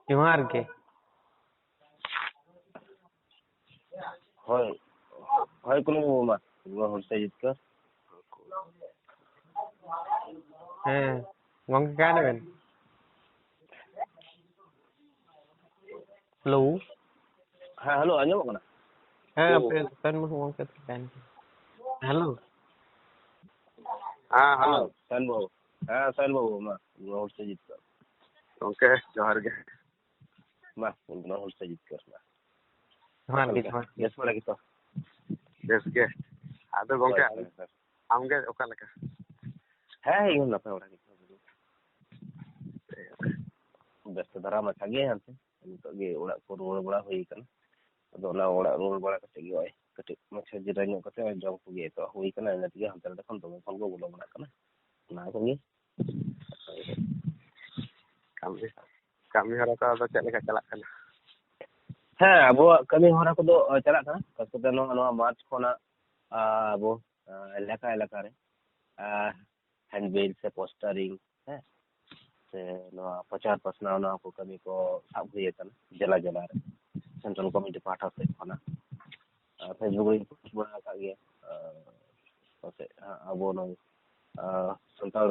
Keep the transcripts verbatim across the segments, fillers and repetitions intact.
ᱡᱚᱦᱟᱨ ᱜᱮ᱾ ᱦᱳᱭ, ᱦᱳᱭ, ᱠᱩᱞᱩᱢ ᱵᱟᱵᱩ ᱢᱟ, ᱜᱚᱲ ᱦᱚᱲ ᱥᱮ ᱡᱤᱛᱠᱟᱹᱨ᱾ ᱦᱮᱸ, ᱜᱚᱝᱠᱮ ᱚᱠᱟᱭ ᱱᱟᱵᱮᱱ? ᱦᱮᱞᱳ᱾ ᱦᱮᱸ, ᱦᱮᱞᱳ, ᱟᱸᱡᱚᱢᱚᱜ ᱠᱟᱱᱟ? ᱦᱮᱸ, ᱦᱮᱞᱳ᱾ ᱟᱯᱮ ᱥᱮᱱ ᱢᱟ ᱜᱚᱝᱠᱮ ᱛᱟᱦᱮᱱ ᱠᱟᱱᱟ᱾ ᱦᱮᱞᱳ᱾ ᱦᱮᱸ, ᱦᱮᱞᱳ᱾ ᱦᱮᱸ, ᱥᱟᱭᱚᱱ ᱵᱟᱹᱵᱩ᱾ ᱦᱮᱸ, ᱥᱟᱭᱚᱱ ᱵᱟᱹᱵᱩ, ᱢᱟ, ᱜᱚᱲ ᱦᱚᱲ ᱥᱮ ᱡᱤᱛᱠᱟᱹᱨ᱾ ᱜᱚᱝᱠᱮ, ᱡᱚᱦᱟᱨ ᱜᱮ᱾ ᱢᱟ, ᱜᱚᱲ ᱦᱚᱲ ᱥᱮ ᱡᱤᱛᱠᱟᱹᱨ, ᱢᱟ᱾ ᱡᱚᱦᱟᱨ ᱜᱮ, ᱚᱠᱟ ᱞᱮᱠᱟ? ᱡᱚᱦᱟᱨ ᱜᱮ᱾ ᱵᱮᱥ ᱵᱟᱲᱟ ᱜᱮᱛᱚ? ᱵᱮᱥ ᱜᱮ᱾ ᱟᱫᱚ ᱜᱚᱝᱠᱮ, ᱦᱳᱭ, ᱦᱳᱭ, ᱦᱳᱭ᱾ ᱟᱢᱜᱮ ᱚᱠᱟ ᱞᱮᱠᱟ? ᱦᱮᱸ, ᱤᱧ ᱦᱚᱸ ᱱᱟᱯᱟᱭ ᱵᱟᱲᱟ ᱜᱮ᱾ ᱵᱮᱥᱛᱚ ᱫᱷᱟᱨᱟ ᱢᱟᱪᱷᱟ ᱜᱮ ᱦᱟᱱᱛᱮ᱾ ᱱᱤᱛᱚᱜ ᱜᱮ ᱚᱲᱟᱜ ᱠᱚ ᱨᱩᱣᱟᱹᱲ ᱵᱟᱲᱟ ᱦᱩᱭ ᱠᱟᱱᱟ᱾ ᱟᱫᱚ ᱚᱱᱟ ᱚᱲᱟᱜ ᱨᱩᱣᱟᱹᱲ ᱵᱟᱲᱟ ᱠᱟᱛᱮ ᱜᱮ ᱱᱚᱜᱼᱚᱭ ᱠᱟᱹᱴᱤᱡ ᱢᱟᱪᱷᱟ ᱡᱤᱨᱟᱹ ᱧᱚᱜ ᱠᱟᱛᱮ ᱱᱚᱜᱼᱚᱭ ᱡᱚᱢ ᱠᱚᱜᱮ ᱮᱛᱚᱦᱚᱵ ᱦᱩᱭ ᱠᱟᱱᱟ᱾ ᱤᱱᱟᱹ ᱛᱮᱜᱮ ᱦᱟᱱᱛᱮ ᱱᱟᱛᱮ ᱠᱷᱚᱱ ᱫᱚᱢᱮ ᱠᱷᱚᱱ ᱠᱚ ᱵᱚᱞᱚ ᱵᱟᱲᱟᱜ ᱠᱟᱱᱟ᱾ ᱚᱱᱟ ᱠᱚᱜᱮ᱾ ᱠᱟᱹᱢᱤ, ᱠᱟᱹᱢᱤ ᱦᱚᱨᱟ ᱠᱚ ᱟᱫᱚ ᱪᱮᱫ ᱞᱮᱠᱟ ᱪᱟᱞᱟᱜ ᱠᱟᱱᱟ? ᱦᱮᱸ, ᱟᱵᱚᱣᱟᱜ ᱠᱟᱹᱢᱤ ᱦᱚᱨᱟ ᱠᱚᱫᱚ, ᱟᱸ, ᱪᱟᱞᱟᱜ ᱠᱟᱱᱟ᱾ ᱠᱷᱟᱥ ᱠᱟᱛᱮ ᱱᱚᱣᱟ, ᱱᱚᱣᱟ ᱢᱟᱨᱪ ᱠᱷᱚᱱᱟᱜ, ᱟᱸ, ᱟᱵᱚ, ᱟᱸ, ᱮᱞᱟᱠᱟ ᱮᱞᱟᱠᱟ ᱨᱮ, ᱟᱸ, ᱦᱮᱱᱰᱵᱤᱞ ᱥᱮ ᱯᱳᱥᱴᱟᱨᱤᱝ, ᱦᱮᱸ, ᱥᱮ ᱱᱚᱣᱟ ᱯᱨᱚᱪᱟᱨ ᱯᱟᱥᱱᱟᱣ, ᱱᱚᱣᱟ ᱠᱚ ᱠᱟᱹᱢᱤ ᱠᱚ ᱥᱟᱵ ᱦᱩᱭ ᱟᱠᱟᱱᱟ ᱡᱮᱞᱟ ᱡᱮᱞᱟ ᱨᱮ, ᱥᱮᱱᱴᱨᱟᱞ ᱠᱚᱢᱤᱴᱤ ᱯᱟᱦᱴᱟ ᱥᱮᱫ ᱠᱷᱚᱱᱟᱜ᱾ ᱟᱨ Facebook ᱨᱮᱧ ᱯᱳᱥᱴ ᱵᱟᱲᱟ ᱟᱠᱟᱫ ᱜᱮᱭᱟ᱾ ᱟᱨ ᱯᱟᱥᱮᱡ ᱦᱟᱸᱜ ᱟᱵᱚ ᱱᱚᱣᱟ, ᱟᱨ ᱥᱟᱱᱛᱟᱲ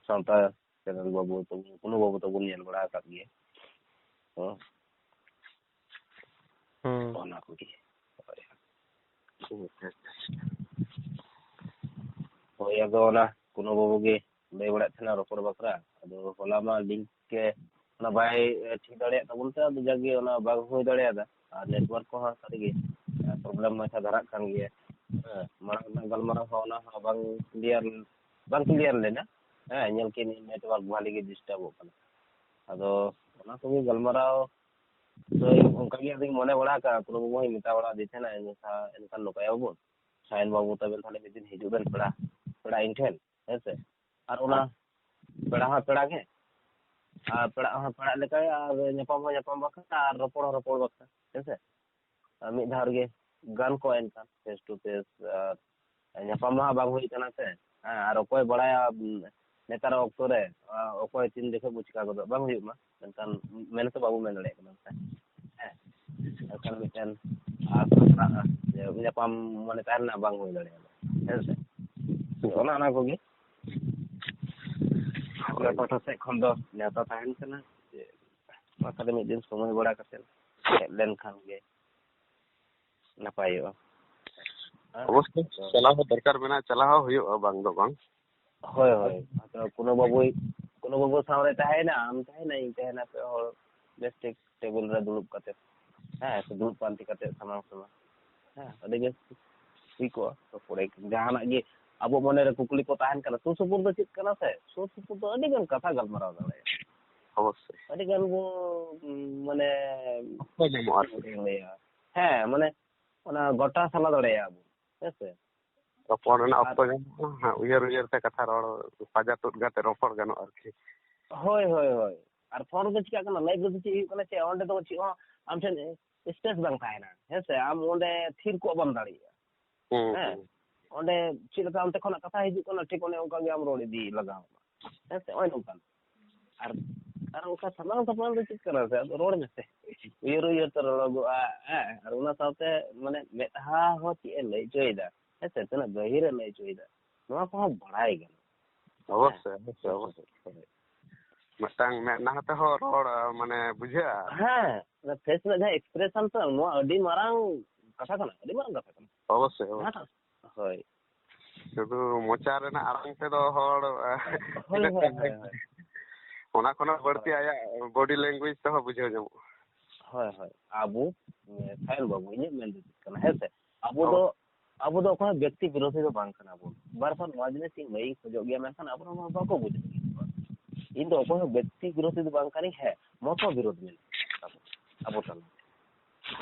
ᱥᱟᱶᱛᱟ ᱪᱮᱱᱮᱞ ᱵᱟᱹᱵᱩ ᱛᱟᱵᱚᱱ, ᱠᱩᱱᱩ ᱵᱟᱹᱵᱩ ᱛᱟᱵᱚᱱ ᱧᱮᱞ ᱵᱟᱲᱟ ᱟᱠᱟᱫ ᱜᱮᱭᱟ᱾ ᱦᱮᱸ᱾ ᱦᱩᱸ᱾ ᱚᱱᱟ ᱠᱚᱜᱮ᱾ ᱦᱳᱭ᱾ ᱦᱳᱭ, ᱟᱫᱚ ᱚᱱᱟ ᱠᱩᱱᱩ ᱵᱟᱹᱵᱩ ᱜᱮ ᱞᱟᱹᱭ ᱵᱟᱲᱟᱭᱮᱫ ᱛᱟᱦᱮᱱᱟ ᱨᱚᱯᱚᱲ ᱵᱟᱠᱷᱨᱟ᱾ ᱟᱫᱚ ᱦᱚᱞᱟ ᱢᱟ ᱞᱤᱝᱠ ᱜᱮ ᱚᱱᱟ ᱵᱟᱭ, ᱮ, ᱴᱷᱤᱠ ᱫᱟᱲᱮᱭᱟᱜ ᱛᱟᱵᱚᱱ ᱛᱮ, ᱟᱫᱚ ᱡᱟᱜᱮ ᱚᱱᱟ ᱵᱟᱝ ᱦᱩᱭ ᱫᱟᱲᱮᱭᱟᱫᱟ᱾ ᱟᱨ ᱱᱮᱴᱣᱟᱨᱠ ᱠᱚᱦᱚᱸ ᱥᱟᱹᱨᱤᱜᱮ, ᱮ, ᱯᱨᱚᱵᱞᱮᱢ ᱢᱟᱪᱷᱟ ᱫᱷᱟᱨᱟᱜ ᱠᱟᱱ ᱜᱮᱭᱟ᱾ ᱦᱮᱸ, ᱢᱟᱲᱟᱝ ᱨᱮᱱᱟᱜ ᱜᱟᱞᱢᱟᱨᱟᱣ ᱦᱚᱸ ᱚᱱᱟ ᱦᱚᱸ ᱵᱟᱝ ᱠᱞᱤᱭᱟᱨ, ᱵᱟᱝ ᱠᱞᱤᱭᱟᱨ ᱞᱮᱱᱟ᱾ ᱦᱮᱸ, ᱧᱮᱞ ᱠᱮᱫ ᱱᱮᱴᱣᱟᱨᱠ ᱵᱷᱟᱞᱤ ᱜᱮ ᱰᱤᱥᱴᱟᱵᱚᱜ ᱠᱟᱱᱟ᱾ ᱟᱫᱚ ᱚᱱᱟ ᱠᱚᱜᱮ ᱜᱟᱞᱢᱟᱨᱟᱣ ᱫᱚ ᱚᱱᱠᱟ ᱜᱮ ᱟᱫᱚᱧ ᱢᱚᱱᱮ ᱵᱟᱲᱟ ᱠᱟᱜᱼᱟ, ᱠᱩᱱᱩ ᱵᱟᱹᱵᱩ ᱦᱚᱸᱧ ᱢᱮᱛᱟ ᱵᱟᱲᱟ ᱟᱫᱮ ᱛᱟᱦᱮᱱᱟ, ᱮᱱᱠᱷᱟᱱ, ᱮᱱᱠᱷᱟᱱ ᱱᱚᱝᱠᱟᱭᱟᱵᱚᱱ, ᱥᱟᱭᱚᱱ ᱵᱟᱹᱵᱩ ᱛᱟᱵᱮᱱ ᱛᱟᱦᱞᱮ ᱢᱤᱫ ᱫᱤᱱ ᱦᱤᱡᱩᱜ ᱵᱮᱱ ᱯᱮᱲᱟ, ᱯᱮᱲᱟ ᱤᱧ ᱴᱷᱮᱱ, ᱦᱮᱸ ᱥᱮ? ᱟᱨ ᱚᱱᱟ ᱯᱮᱲᱟ ᱦᱚᱸ ᱯᱮᱲᱟ ᱜᱮ, ᱟᱨ ᱯᱮᱲᱟ ᱦᱚᱸ ᱯᱮᱲᱟ ᱞᱮᱠᱟ ᱜᱮ, ᱟᱨ ᱧᱟᱯᱟᱢ ᱦᱚᱸ ᱧᱟᱯᱟᱢ ᱵᱟᱠᱷᱨᱟ, ᱟᱨ ᱨᱚᱯᱚᱲ ᱦᱚᱸ ᱨᱚᱯᱚᱲ ᱵᱟᱠᱷᱨᱟ, ᱦᱮᱸ ᱥᱮ? ᱟᱨ ᱢᱤᱫ ᱫᱷᱟᱣ ᱨᱮᱜᱮ ᱜᱟᱱ ᱠᱚᱜᱼᱟ ᱮᱱᱠᱷᱟᱱ, ᱯᱷᱮᱥ ᱴᱩ ᱯᱷᱮᱥ, ᱟᱨ ᱧᱟᱯᱟᱢ ᱢᱟ ᱦᱟᱸᱜ ᱵᱟᱝ ᱦᱩᱭ ᱠᱟᱱᱟ ᱥᱮ᱾ ᱦᱮᱸ, ᱟᱨ ᱚᱠᱚᱭ ᱵᱟᱲᱟᱭᱟ, ᱩᱸ, ᱱᱮᱛᱟᱨ ᱚᱠᱛᱚ ᱨᱮ, ᱟ, ᱚᱠᱚᱭ ᱛᱤᱱ ᱡᱚᱠᱷᱚᱱ ᱵᱚ ᱪᱤᱠᱟ ᱜᱚᱫᱚᱜ, ᱵᱟᱝ ᱦᱩᱭᱩᱜ ᱢᱟ᱾ ᱢᱮᱱᱠᱷᱟᱱ ᱢᱮᱱ ᱦᱚᱸᱛᱚ ᱵᱟᱵᱚ ᱢᱮᱱ ᱫᱟᱲᱮᱭᱟᱜ ᱠᱟᱱᱟ ᱥᱮ᱾ ᱦᱮᱸ, ᱮᱱᱠᱷᱟᱱ ᱢᱤᱫᱴᱮᱱ ᱟᱥ ᱟᱥᱨᱟ ᱡᱮ ᱧᱟᱯᱟᱢ ᱢᱟᱱᱮ ᱛᱟᱦᱮᱸ ᱨᱮᱱᱟᱜ ᱵᱟᱝ ᱦᱩᱭ ᱫᱟᱲᱮᱭᱟᱜᱼᱟ, ᱦᱮᱸ ᱥᱮ? ᱚᱱᱟ, ᱚᱱᱟ ᱠᱚᱜᱮ ᱟᱯᱮ ᱯᱟᱦᱴᱟ ᱥᱮᱫ ᱠᱷᱚᱱ ᱫᱚ ᱱᱮᱣᱛᱟ ᱛᱟᱦᱮᱱ ᱠᱟᱱᱟ ᱡᱮ ᱚᱱᱟ ᱠᱷᱟᱹᱞᱤ ᱢᱤᱫ ᱫᱤᱱ ᱥᱚᱢᱚᱭ ᱵᱟᱲᱟ ᱠᱟᱛᱮ ᱦᱮᱡ ᱞᱮᱱᱠᱷᱟᱱ ᱜᱮ ᱱᱟᱯᱟᱭᱚᱜᱼᱟ᱾ ᱦᱮᱸ? ᱚᱵᱚᱥᱥᱳᱭ ᱪᱟᱞᱟᱣ ᱦᱚᱸ ᱫᱚᱨᱠᱟᱨ ᱢᱮᱱᱟᱜᱼᱟ, ᱪᱟᱞᱟᱣ ᱦᱚᱸ ᱦᱩᱭᱩᱜᱼᱟ, ᱵᱟᱝ ᱫᱚ ᱵᱟᱝ᱾ ᱦᱳᱭ, ᱦᱳᱭ᱾ ᱟᱫᱚ ᱠᱳᱱᱳ ᱵᱟᱹᱵᱩᱭ, ᱠᱳᱱᱳ ᱵᱟᱹᱵᱩ ᱥᱟᱶᱨᱮ ᱛᱟᱦᱮᱸᱭᱮᱱᱟ, ᱟᱢ ᱛᱟᱦᱮᱸᱭᱮᱱᱟ, ᱤᱧ ᱛᱟᱦᱮᱸᱭᱮᱱᱟ, ᱟᱯᱮ ᱦᱚᱲ ᱵᱮᱥ ᱴᱷᱤᱠ ᱴᱮᱵᱤᱞ ᱨᱮ ᱫᱩᱲᱩᱵ ᱠᱟᱛᱮ, ᱦᱮᱸ, ᱥᱮ ᱫᱩᱲᱩᱵ ᱯᱟᱱᱛᱮ ᱠᱟᱛᱮ ᱥᱟᱢᱟᱝ ᱥᱟᱢᱟᱝ, ᱦᱮᱸ, ᱟᱹᱰᱤ ᱵᱮᱥ ᱦᱩᱭ ᱠᱚᱜᱼᱟ᱾ ᱨᱚᱯᱚᱲ ᱡᱟᱦᱟᱱᱟᱜ ᱜᱮ ᱟᱵᱚ ᱢᱚᱱᱮᱨᱮ ᱠᱩᱠᱞᱤ ᱠᱚ ᱛᱟᱦᱮᱱ ᱠᱟᱱᱟ, ᱥᱩᱨ ᱥᱩᱯᱩᱨ ᱫᱚ ᱪᱮᱫ ᱠᱟᱱᱟ ᱥᱮ, ᱥᱩᱨ ᱥᱩᱯᱩᱨ ᱫᱚ ᱟᱹᱰᱤ ᱜᱟᱱ ᱠᱟᱛᱷᱟ ᱜᱟᱞᱢᱟᱨᱟᱣ ᱫᱟᱲᱮᱭᱟᱜᱼᱟ᱾ ᱚᱵᱚᱥᱥᱳᱭ᱾ ᱟᱹᱰᱤ ᱜᱟᱱ ᱵᱚ, ᱩᱸ, ᱢᱟᱱᱮ, ᱚᱠᱚᱭ ᱧᱟᱢᱚᱜᱼᱟ ᱪᱮᱫ ᱟᱨᱠᱤ? ᱤᱧ ᱞᱟᱹᱭᱟ? ᱦᱮᱸ, ᱢᱟᱱᱮ, ᱚᱱᱟ ᱜᱚᱴᱟ ᱥᱟᱞᱟ ᱫᱟᱲᱮᱭᱟᱜᱼᱟ ᱵᱚ, ᱦᱮᱸ ᱥᱮ? ᱨᱚᱯᱚᱲ ᱨᱮᱱᱟᱜ ᱟᱨ ᱚᱠᱛᱚ ᱧᱟᱢᱚᱜᱼᱟ, ᱦᱮᱸ, ᱩᱭᱦᱟᱹᱨ ᱩᱭᱦᱟᱹᱨ ᱛᱮ ᱠᱟᱛᱷᱟ ᱨᱚᱲ, ᱯᱟᱸᱡᱟ ᱛᱩᱫ ᱠᱟᱛᱮ ᱨᱚᱯᱚᱲ ᱜᱟᱱᱚᱜᱼᱟ ᱟᱨᱠᱤ᱾ ᱦᱳᱭ, ᱦᱳᱭ, ᱦᱳᱭ᱾ ᱟᱨ ᱯᱷᱳᱱ ᱨᱮᱫᱚ ᱪᱤᱠᱟᱹᱜ ᱠᱟᱱᱟ, ᱞᱟᱭᱤᱵᱷ ᱨᱮᱫᱚ ᱪᱮᱫ ᱦᱩᱭᱩᱜ ᱠᱟᱱᱟ, ᱪᱮᱫ ᱚᱸᱰᱮ ᱫᱚ ᱪᱮᱫ ᱦᱚᱸ ᱟᱢ ᱴᱷᱮᱱ ᱥᱯᱮᱥ ᱵᱟᱝ ᱛᱟᱦᱮᱱᱟ, ᱦᱮᱸ ᱥᱮ? ᱟᱢ ᱚᱸᱰᱮ ᱛᱷᱤᱨ ᱠᱚᱜ ᱵᱟᱢ ᱫᱟᱲᱮᱭᱟᱜᱼᱟ᱾ ᱦᱩᱸ, ᱦᱮᱸ, ᱦᱩᱸ᱾ ᱚᱸᱰᱮ ᱪᱮᱫ ᱞᱮᱠᱟ ᱚᱱᱛᱮ ᱠᱷᱚᱱᱟᱜ ᱠᱟᱛᱷᱟ ᱦᱤᱡᱩᱜ ᱠᱟᱱᱟ, ᱴᱷᱤᱠ ᱚᱱᱮ ᱚᱱᱠᱟ ᱜᱮ ᱟᱢ ᱨᱚᱲ ᱤᱫᱤ ᱞᱟᱜᱟᱣ ᱟᱢᱟ᱾ ᱦᱮᱸ ᱥᱮ? ᱱᱚᱜᱼᱚᱭ ᱱᱚᱝᱠᱟᱱ᱾ ᱟᱨ, ᱟᱨ ᱚᱱᱠᱟ ᱥᱟᱢᱟᱝ ᱥᱟᱢᱟᱝ ᱫᱚ ᱪᱮᱫ ᱠᱟᱱᱟ ᱥᱮ? ᱟᱫᱚ ᱨᱚᱲ ᱢᱮᱥᱮ᱾ ᱩᱭᱦᱟᱹᱨ ᱩᱭᱦᱟᱹᱨ ᱛᱮ ᱨᱚᱲᱚᱜᱚᱜᱼᱟ, ᱦᱮᱸ? ᱟᱨ ᱚᱱᱟ ᱥᱟᱶᱛᱮ, ᱢᱟᱱᱮ, ᱢᱮᱫᱦᱟ ᱦᱚᱸ ᱪᱮᱫ ᱮ ᱞᱟᱹᱭ ᱦᱚᱪᱚᱭᱮᱫᱟ, ᱦᱮᱸ ᱥᱮ? ᱛᱤᱱᱟᱹᱜ ᱜᱟᱹᱦᱤᱨ ᱮ ᱞᱟᱹᱭ ᱦᱚᱪᱚᱭᱮᱫᱟ, ᱱᱚᱣᱟ ᱠᱚᱦᱚᱸ ᱵᱟᱲᱟᱭ ᱜᱟᱱᱚᱜᱼᱟ᱾ ᱚᱵᱚᱥᱥᱳᱭ, ᱦᱮᱸ᱾ ᱚᱵᱚᱥᱥᱳᱭ, ᱚᱵᱚᱥᱥᱳᱭ᱾ ᱢᱤᱫᱴᱟᱝ ᱢᱮᱫ ᱱᱟᱦᱟ ᱛᱮᱦᱚᱸ ᱨᱚᱲ, ᱢᱟᱱᱮ, ᱵᱩᱡᱷᱟᱹᱜᱼᱟ᱾ ᱦᱮᱸ, ᱚᱱᱟ ᱯᱷᱮᱥ ᱨᱮᱱᱟᱜ ᱡᱟᱦᱟᱸ ᱮᱠᱥᱯᱨᱮᱥᱚᱱ ᱛᱚ, ᱱᱚᱣᱟ ᱟᱹᱰᱤ ᱢᱟᱨᱟᱝ ᱠᱟᱛᱷᱟ ᱠᱟᱱᱟ, ᱟᱹᱰᱤ ᱢᱟᱨᱟᱝ ᱠᱟᱛᱷᱟ ᱠᱟᱱᱟ᱾ ᱚᱵᱚᱥᱥᱳᱭ, ᱚᱵᱚᱥᱥᱳᱭ᱾ ᱡᱟᱦᱟᱸᱴᱟᱜ, ᱦᱳᱭ᱾ ᱥᱩᱫᱷᱩ ᱢᱚᱪᱟ ᱨᱮᱱᱟᱜ ᱟᱲᱟᱝ ᱛᱮᱫᱚ ᱦᱚᱲ, ᱦᱳᱭ, ᱛᱤᱱᱟᱹᱜ ᱦᱳᱭ, ᱜᱟᱱ ᱦᱳᱭ, ᱦᱳᱭ᱾ ᱚᱱᱟ ᱠᱷᱚᱱᱟᱜ ᱵᱟᱹᱲᱛᱤ ᱦᱳᱭ᱾ ᱟᱭᱟᱜ ᱵᱚᱰᱤ ᱞᱮᱝᱜᱩᱭᱮᱡᱽ ᱛᱮᱦᱚᱸ ᱵᱩᱡᱷᱟᱹᱣ ᱧᱟᱢᱚᱜᱼᱟ᱾ ᱦᱳᱭ, ᱦᱳᱭ᱾ ᱟᱵᱚ, ᱮ, ᱥᱟᱭᱚᱱ ᱵᱟᱹᱵᱩ, ᱤᱧᱟᱹᱜ ᱢᱮᱱ ᱫᱚ ᱪᱮᱫ ᱠᱟᱱᱟ, ᱦᱮᱸ ᱥᱮ? ᱟᱵᱚ ᱫᱚ, ᱟᱵᱚ ᱫᱚ ᱚᱠᱚᱭ ᱦᱚᱸ ᱵᱮᱠᱛᱤ ᱵᱤᱨᱳᱫᱷᱤ ᱫᱚ ᱵᱟᱝ ᱠᱟᱱᱟ ᱵᱚᱱ᱾ ᱵᱟᱨ ᱵᱟᱨ ᱱᱚᱣᱟ ᱡᱤᱱᱤᱥ ᱤᱧ ᱞᱟᱹᱭ ᱤᱧ ᱠᱷᱚᱡᱚᱜ ᱜᱮᱭᱟ, ᱢᱮᱱᱠᱷᱟᱱ ᱟᱵᱚ ᱱᱚᱣᱟ ᱵᱟᱠᱚ ᱵᱩᱡᱷᱟᱹᱣ ᱞᱟᱹᱜᱤᱫᱚᱜᱼᱟ᱾ ᱤᱧ ᱫᱚ ᱚᱠᱚᱭ ᱦᱚᱸ ᱵᱮᱠᱛᱤ ᱵᱤᱨᱳᱫᱷᱤ ᱫᱚ ᱵᱟᱝ ᱠᱟᱹᱱᱟᱹᱧ, ᱦᱮᱸ, ᱢᱚᱛᱚ ᱵᱤᱨᱳᱫᱷ ᱢᱮᱱᱟᱜ ᱛᱟᱵᱚᱱᱟ ᱟᱵᱚ ᱛᱟᱞᱟ ᱨᱮ᱾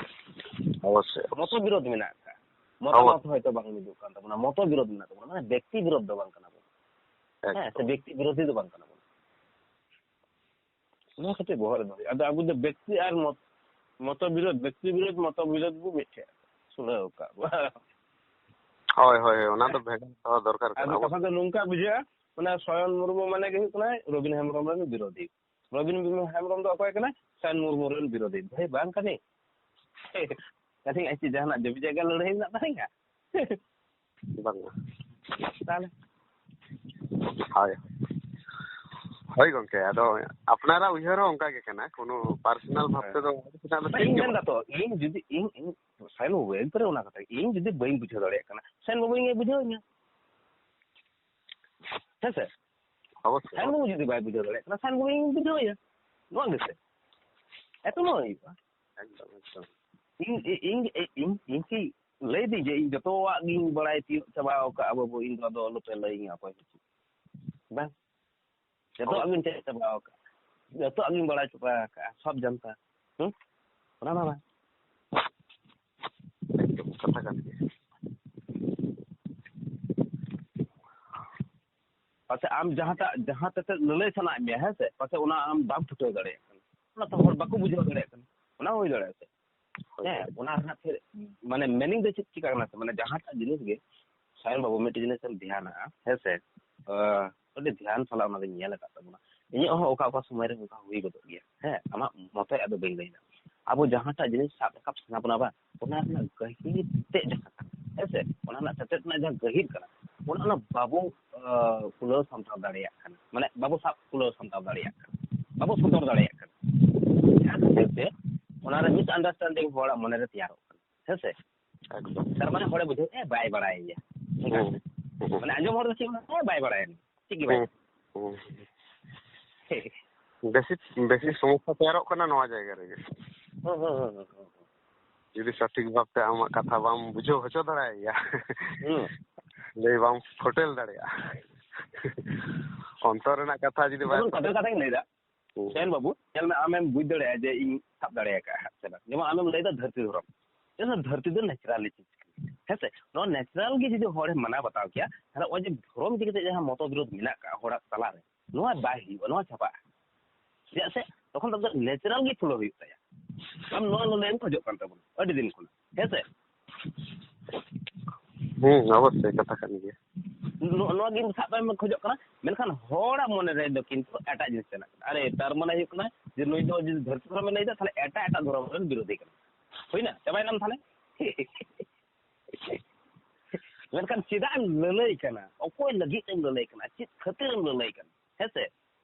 ᱚᱵᱚᱥᱥᱳᱭ᱾ ᱢᱚᱛᱚ ᱵᱤᱨᱳᱫᱷ ᱢᱮᱱᱟᱜ ᱟᱠᱟᱫ᱾ ᱢᱚᱛᱟᱢᱚᱛ ᱦᱚᱭᱛᱳ ᱵᱟᱝ ᱢᱤᱫᱚᱜ ᱠᱟᱱ ᱛᱟᱵᱚᱱᱟ, ᱢᱚᱛᱚ ᱵᱤᱨᱳᱫᱷ ᱢᱮᱱᱟᱜ ᱛᱟᱵᱚᱱᱟ, ᱢᱟᱱᱮ ᱵᱮᱠᱛᱤ ᱵᱤᱨᱳᱫᱷ ᱫᱚ ᱵᱟᱝ ᱠᱟᱱᱟ ᱵᱚᱱ᱾ ᱦᱮᱸ, ᱥᱮ ᱮᱠᱫᱚᱢ᱾ ᱵᱮᱠᱛᱤ ᱵᱤᱨᱳᱫᱷᱤ ᱫᱚ ᱵᱟᱝ ᱠᱟᱱᱟ ᱵᱚᱱ᱾ ᱱᱚᱣᱟ ᱠᱟᱹᱴᱤᱡ ᱵᱚᱦᱚᱜ ᱨᱮ ᱫᱚᱦᱚᱭ ᱦᱩᱭᱩᱜᱼᱟ᱾ ᱟᱫᱚ ᱟᱵᱚ ᱫᱚ ᱵᱮᱠᱛᱤ ᱟᱨ ᱢᱚᱛ-, ᱢᱚᱛᱚ ᱵᱤᱨᱳᱫᱷ, ᱵᱮᱠᱛᱤ ᱵᱤᱨᱳᱫᱷ, ᱢᱚᱛᱚ ᱵᱤᱨᱳᱫᱷ ᱵᱚ ᱢᱤᱫ ᱴᱷᱮᱡ ᱥᱩᱲᱟᱹᱣ ᱟᱠᱟᱫ ᱵᱚ᱾ ᱦᱳᱭ, ᱦᱳᱭ, ᱦᱳᱭ, ᱚᱱᱟ ᱫᱚ ᱵᱷᱮᱜᱟᱨ ᱫᱚᱦᱚ ᱫᱚᱨᱠᱟᱨ ᱠᱟᱱᱟ᱾ ᱟᱫᱚ ᱠᱟᱛᱷᱟ ᱫᱚ ᱱᱚᱝᱠᱟ ᱵᱩᱡᱷᱟᱹᱜᱼᱟ, ᱢᱟᱱᱮ ᱥᱚᱭᱚᱱ ᱢᱩᱨᱢᱩ ᱢᱟᱱᱮ ᱜᱮ ᱦᱩᱭᱩᱜ ᱠᱟᱱᱟᱭ ᱨᱚᱵᱤᱱ ᱦᱮᱢᱵᱨᱚᱢ ᱨᱮᱱ ᱵᱤᱨᱳᱫᱷᱤ᱾ ᱯᱨᱚᱵᱤᱱ ᱦᱮᱢᱵᱨᱚᱢ ᱫᱚ ᱚᱠᱚᱭ ᱠᱟᱱᱟᱭ? ᱥᱮᱱ ᱢᱩᱨᱢᱩ ᱨᱮᱱ ᱵᱤᱨᱳᱫᱷᱤ᱾ ᱵᱷᱟᱹᱭ, ᱵᱟᱝ ᱠᱟᱹᱱᱟᱹᱧ᱾ ᱟᱹᱞᱤᱧ ᱟᱡ ᱪᱮᱫ ᱡᱟᱦᱟᱱᱟᱜ ᱡᱚᱢᱤ ᱡᱟᱭᱜᱟ ᱞᱟᱹᱲᱦᱟᱹᱭ ᱢᱮᱱᱟᱜ ᱛᱟᱹᱞᱤᱧᱟ? ᱵᱟᱝᱟ᱾ ᱛᱟᱦᱞᱮ? ᱦᱳᱭ᱾ ᱦᱳᱭ ᱜᱚᱢᱠᱮ, ᱟᱫᱚ ᱟᱯᱱᱟᱨᱟᱜ ᱩᱭᱦᱟᱹᱨ ᱦᱚᱸ ᱚᱱᱠᱟ ᱜᱮ ᱠᱟᱱᱟ, ᱠᱳᱱᱳ ᱯᱟᱨᱥᱚᱱᱟᱞ ᱵᱷᱟᱵ ᱦᱮᱸ᱾ ᱛᱮᱫᱚ ᱵᱟᱝ, ᱤᱧ ᱢᱮᱱ ᱫᱟᱛᱚ, ᱤᱧ ᱡᱩᱫᱤ, ᱤᱧ, ᱤᱧ, ᱥᱟᱭᱱ ᱵᱟᱹᱵᱩ, ᱮᱠᱵᱟᱨᱮ ᱚᱱᱟ ᱠᱟᱛᱷᱟ, ᱤᱧ ᱡᱩᱫᱤ ᱵᱟᱹᱧ ᱵᱩᱡᱷᱟᱹᱣ ᱫᱟᱲᱮᱭᱟᱜ ᱠᱟᱱᱟ, ᱥᱟᱭᱱ ᱵᱟᱹᱵᱩ ᱤᱧ ᱵᱩᱡᱷᱟᱹᱣ ᱤᱧᱟ᱾ ᱦᱮᱸ ᱥᱮ? ᱚᱵᱚᱥᱥᱳᱭ᱾ ᱥᱟᱭᱱ ᱵᱟᱹᱵᱩ ᱡᱩᱫᱤ ᱵᱟᱭ ᱵᱩᱡᱷᱟᱹᱣ ᱫᱟᱲᱮᱭᱟᱜ ᱠᱟᱱᱟ, ᱥᱟᱭᱱ ᱵᱟᱹᱵᱩ ᱤᱧ ᱵᱩᱡᱷᱟᱹᱣ ᱮᱭᱟ᱾ ᱱᱚᱣᱟ ᱜᱮᱥᱮ? ᱮᱛᱚ ᱱᱚᱣᱟ ᱦᱩᱭᱩᱜᱼᱟ᱾ ᱮᱠᱫᱚᱢ, ᱮᱠᱫᱚᱢ᱾ ᱤᱧ, ᱤᱧ, ᱤᱧ, ᱤᱧ, ᱤᱧ ᱠᱤ ᱞᱟᱹᱭ ᱫᱤᱧ ᱡᱮ ᱤᱧ ᱡᱚᱛᱚᱣᱟᱜ ᱜᱤᱧ ᱵᱟᱲᱟᱭ ᱛᱤᱭᱳᱜ ᱪᱟᱵᱟ ᱟᱠᱟᱫᱼᱟ ᱵᱟᱹᱵᱩ, ᱤᱧ ᱫᱚ ᱟᱫᱚ ᱟᱞᱚᱯᱮ ᱞᱟᱹᱭᱟᱹᱧᱟ ᱚᱠᱚᱭ ᱦᱚᱸ ᱪᱮᱫ? ᱵᱟᱝ᱾ ᱡᱚᱛᱚᱣᱟᱜ ᱜᱤᱧ ᱪᱮᱫ ᱪᱟᱵᱟ ᱟᱠᱟᱫᱼᱟ, ᱡᱚᱛᱚᱣᱟᱜ ᱜᱤᱧ ᱵᱟᱲᱟᱭ ᱪᱟᱵᱟ ᱟᱠᱟᱫᱼᱟ, ᱥᱚᱵ ᱡᱟᱱᱛᱟ᱾ ᱦᱩᱸ? ᱚᱱᱟ ᱢᱟ ᱵᱟᱝ᱾ ᱮᱠᱫᱚᱢ ᱠᱟᱛᱷᱟ ᱠᱟᱱ ᱜᱮᱭᱟ᱾ ᱯᱟᱥᱮ ᱟᱢ ᱡᱟᱦᱟᱸᱴᱟᱜ, ᱡᱟᱦᱟᱸ ᱛᱮᱛᱮᱫ ᱞᱟᱹᱞᱟᱹᱭ ᱥᱟᱱᱟᱭᱮᱫ ᱢᱮᱭᱟ, ᱦᱮᱸ ᱥᱮ, ᱯᱟᱥᱮ ᱚᱱᱟ ᱟᱢ ᱵᱟᱢ ᱯᱷᱩᱴᱟᱹᱣ ᱫᱟᱲᱮᱭᱟᱜ ᱠᱟᱱᱟ, ᱚᱱᱟ ᱛᱚ ᱦᱚᱲ ᱵᱟᱠᱚ ᱵᱩᱡᱷᱟᱹᱣ ᱫᱟᱲᱮᱭᱟᱜ ᱠᱟᱱᱟ, ᱚᱱᱟ ᱦᱚᱸ ᱦᱩᱭ ᱫᱟᱲᱮᱭᱟᱜᱼᱟ ᱥᱮ᱾ ᱦᱳᱭ᱾ ᱦᱮᱸ, ᱚᱱᱟ ᱨᱮᱱᱟᱜ ᱯᱷᱤᱨ ᱢᱟᱱᱮ ᱢᱤᱱᱤᱝ ᱫᱚ ᱪᱮᱫ ᱪᱤᱠᱟ ᱠᱟᱱᱟ ᱥᱮ, ᱢᱟᱱᱮ ᱡᱟᱦᱟᱸᱴᱟᱜ ᱡᱤᱱᱤᱥ ᱜᱮ ᱥᱟᱭᱚᱱ ᱵᱟᱹᱵᱩ ᱢᱤᱫᱴᱮᱡ ᱡᱤᱱᱤᱥ ᱮᱢ ᱫᱷᱮᱭᱟᱱᱟᱜᱼᱟ, ᱦᱮᱸ ᱥᱮ, ᱟᱹᱰᱤ ᱫᱷᱮᱭᱟᱱ ᱥᱟᱞᱟᱜ ᱚᱱᱟ ᱫᱚᱧ ᱧᱮᱞ ᱟᱠᱟᱫ ᱛᱟᱵᱚᱱᱟ᱾ ᱤᱧᱟᱹᱜ ᱦᱚᱸ ᱚᱠᱟ ᱚᱠᱟ ᱥᱚᱢᱚᱭ ᱨᱮ ᱚᱱᱠᱟ ᱦᱩᱭ ᱜᱚᱫᱚᱜ ᱜᱮᱭᱟ᱾ ᱦᱮᱸ, ᱟᱢᱟᱜ ᱢᱚᱛᱚᱡ ᱟᱫᱚ ᱵᱟᱹᱧ ᱞᱟᱹᱭᱫᱟ᱾ ᱟᱵᱚ ᱡᱟᱦᱟᱸᱴᱟᱜ ᱡᱤᱱᱤᱥ ᱥᱟᱵ ᱨᱟᱠᱟᱵ ᱥᱟᱱᱟ ᱵᱚᱱᱟ ᱵᱟᱝ, ᱚᱱᱟ ᱨᱮᱱᱟᱜ ᱜᱟᱹᱦᱤᱨ ᱛᱮᱫ ᱡᱟᱦᱟᱸ ᱠᱟᱱᱟ, ᱦᱮᱸ ᱥᱮ, ᱚᱱᱟ ᱨᱮᱱᱟᱜ ᱛᱮᱛᱮᱫ ᱨᱮᱱᱟᱜ ᱡᱟᱦᱟᱸ ᱜᱟᱹᱦᱤᱨ ᱠᱟᱱᱟ, ᱚᱱᱟ, ᱚᱱᱟ ᱵᱟᱵᱚ, ᱟᱸ, ᱠᱩᱞᱟᱹᱣ ᱥᱟᱢᱴᱟᱣ ᱫᱟᱲᱮᱭᱟᱜ ᱠᱟᱱᱟ, ᱢᱟᱱᱮ ᱵᱟᱵᱚ ᱥᱟᱵ ᱠᱩᱞᱟᱹᱣ ᱥᱟᱢᱴᱟᱣ ᱫᱟᱲᱮᱭᱟᱜ ᱠᱟᱱᱟ, ᱵᱟᱵᱚ ᱥᱚᱫᱚᱨ ᱫᱟᱲᱮᱭᱟᱜ ᱠᱟᱱᱟ᱾ ᱡᱟᱦᱟᱸ ᱠᱷᱟᱹᱛᱤᱨ ᱛᱮ ᱚᱱᱟ ᱨᱮ ᱢᱤᱥᱟᱱᱰᱟᱨᱥᱴᱮᱱᱰᱤᱝ ᱦᱚᱲᱟᱜ ᱢᱚᱱᱮ ᱨᱮ ᱛᱮᱭᱟᱨᱚᱜ ᱠᱟᱱᱟ, ᱦᱮᱸ ᱥᱮ? ᱟᱪᱪᱷᱟ᱾ ᱛᱟᱨ ᱢᱟᱱᱮ ᱦᱚᱲᱮ ᱵᱩᱡᱷᱟᱹᱣ, "ᱮ, ᱵᱟᱭ ᱵᱟᱲᱟᱭ ᱜᱮᱭᱟ", ᱚᱱᱠᱟ᱾ ᱦᱩᱸ, ᱦᱩᱸ᱾ ᱢᱟᱱᱮ ᱟᱸᱡᱚᱢ ᱦᱚᱲ ᱫᱚ ᱪᱮᱫ ᱢᱮᱱᱟ, "ᱮ, ᱵᱟᱭ ᱵᱟᱲᱟᱭᱟ", ᱪᱮᱫ ᱜᱮ ᱵᱟᱭ ᱦᱩᱸ, ᱦᱩᱸ᱾ ᱵᱮᱥᱤ, ᱵᱮᱥᱤ ᱥᱚᱢᱚᱥᱥᱟ ᱛᱮᱭᱟᱨᱚᱜ ᱠᱟᱱᱟ ᱱᱚᱣᱟ ᱡᱟᱭᱜᱟ ᱨᱮᱜᱮ᱾ ᱦᱩᱸ, ᱦᱩᱸ, ᱦᱩᱸ, ᱦᱩᱸ, ᱦᱩᱸ᱾ ᱡᱩᱫᱤ ᱥᱚᱴᱷᱤᱠ ᱵᱷᱟᱵᱛᱮ ᱟᱢᱟᱜ ᱠᱟᱛᱷᱟ ᱵᱟᱢ ᱵᱩᱡᱷᱟᱹᱣ ᱦᱚᱪᱚ ᱫᱟᱲᱮᱭᱟᱭᱟ, ᱦᱩᱸ᱾ ᱞᱟᱹᱭ ᱵᱟᱢ ᱯᱷᱚᱴᱮᱞ ᱫᱟᱲᱮᱭᱟᱜᱼᱟ, ᱚᱱᱛᱚᱨ ᱨᱮᱱᱟᱜ ᱠᱟᱛᱷᱟ ᱡᱩᱫᱤ ᱵᱟᱭ ᱡᱮᱢᱚᱱ ᱠᱟᱛᱷᱟ, ᱠᱟᱛᱷᱟᱧ ᱞᱟᱹᱭᱫᱟ, ᱦᱩᱸ᱾ ᱥᱮᱱ ᱵᱟᱹᱵᱩ, ᱧᱮᱞ ᱢᱮ, ᱟᱢᱮᱢ ᱵᱩᱡᱽ ᱫᱟᱲᱮᱭᱟᱜᱼᱟ ᱡᱮ ᱤᱧ ᱥᱟᱵ ᱫᱟᱲᱮ ᱟᱠᱟᱫᱼᱟ ᱦᱟᱸᱜ ᱥᱮ ᱵᱟᱝ᱾ ᱡᱮᱢᱚᱱ ᱟᱢᱮᱢ ᱞᱟᱹᱭᱫᱟ ᱫᱷᱟᱹᱨᱛᱤ ᱫᱷᱚᱨᱚᱢ, ᱪᱮᱫᱟᱜ ᱥᱮ ᱫᱷᱟᱹᱨᱛᱤ ᱫᱚ ᱱᱮᱪᱟᱨᱟᱞᱤ ᱪᱤᱡᱽ ᱠᱟᱱᱟ, ᱦᱮᱸ ᱥᱮ? ᱱᱚᱣᱟ ᱱᱮᱪᱟᱨᱟᱞ ᱜᱮ ᱡᱩᱫᱤ ᱦᱚᱲᱮ ᱢᱟᱱᱟᱣ ᱵᱟᱛᱟᱣ ᱠᱮᱭᱟ, ᱛᱟᱦᱞᱮ ᱱᱚᱜᱼᱚᱭ ᱡᱮ ᱫᱷᱚᱨᱚᱢ ᱤᱫᱤ ᱠᱟᱛᱮ ᱡᱟᱦᱟᱸ ᱢᱚᱛᱚᱵᱤᱨᱳᱫᱷ ᱢᱮᱱᱟᱜ ᱟᱠᱟᱫ ᱦᱚᱲᱟᱜ ᱛᱟᱞᱟᱨᱮ, ᱱᱚᱣᱟ ᱵᱟᱭ ᱦᱩᱭᱩᱜᱼᱟ, ᱱᱚᱣᱟ ᱪᱟᱵᱟᱜᱼᱟ᱾ ᱪᱮᱫᱟᱜ ᱥᱮ ᱛᱚᱠᱷᱚᱱ ᱫᱚ ᱱᱮᱪᱟᱨᱟᱞ ᱜᱮ ᱯᱷᱞᱳ ᱦᱩᱭᱩᱜ ᱛᱟᱭᱟ᱾ ᱟᱢ ᱱᱚᱣᱟ ᱞᱟᱹᱞᱟᱹᱭ ᱮᱢ ᱠᱷᱚᱡᱚᱜ ᱠᱟᱱ ᱛᱟᱵᱚᱱᱟ ᱟᱹᱰᱤ ᱫᱤᱱ ᱠᱷᱚᱱ, ᱦᱮᱸ ᱥᱮ? ᱦᱩᱸ, ᱚᱵᱚᱥᱥᱳᱭ ᱠᱟᱛᱷᱟ ᱠᱟᱱ ᱜᱮᱭᱟ᱾ ᱱᱚ-, ᱱᱚᱣᱟ ᱜᱮ ᱥᱟᱵ ᱮᱢ ᱠᱷᱚᱡᱚᱜ ᱠᱟᱱᱟ, ᱢᱮᱱᱠᱷᱟᱱ ᱦᱚᱲᱟᱜ ᱢᱚᱱᱮ ᱨᱮ ᱫᱚ ᱠᱤᱱᱛᱩ ᱮᱴᱟᱜ ᱡᱤᱱᱤᱥ ᱪᱟᱞᱟᱜ ᱠᱟᱱᱟ᱾ ᱟᱨᱮ, ᱛᱟᱨ ᱢᱟᱱᱮ ᱦᱩᱭᱩᱜ ᱠᱟᱱᱟ ᱡᱮ ᱱᱩᱭ ᱫᱚ ᱡᱩᱫᱤ ᱫᱷᱟᱹᱨᱛᱤ ᱫᱷᱚᱨᱚᱢᱮ ᱞᱟᱹᱭᱫᱟ, ᱛᱟᱦᱞᱮ ᱮᱴᱟᱜ ᱮᱴᱟᱜ ᱫᱷᱚᱨᱚᱢ ᱨᱮᱱ ᱵᱤᱨᱳᱫᱷᱤ ᱠᱟᱱᱟ᱾ ᱦᱩᱭᱱᱟ? ᱪᱟᱵᱟᱭᱱᱟᱢ ᱛᱟᱦᱞᱮ? ᱢᱮᱱᱠᱷᱟᱱ ᱪᱮᱫᱟᱜ ᱮᱢ ᱞᱟᱹᱞᱟᱹᱭ ᱠᱟᱱᱟ? ᱚᱠᱚᱭ ᱞᱟᱹᱜᱤᱫ ᱮᱢ ᱞᱟᱹᱞᱟᱹᱭ ᱠᱟᱱᱟ? ᱪᱮᱫ ᱠᱷᱟᱹᱛᱤᱨ ᱮᱢ ᱞᱟᱹᱞᱟᱹᱭ ᱠᱟᱱᱟ? ᱦᱮᱸ ᱥᱮ?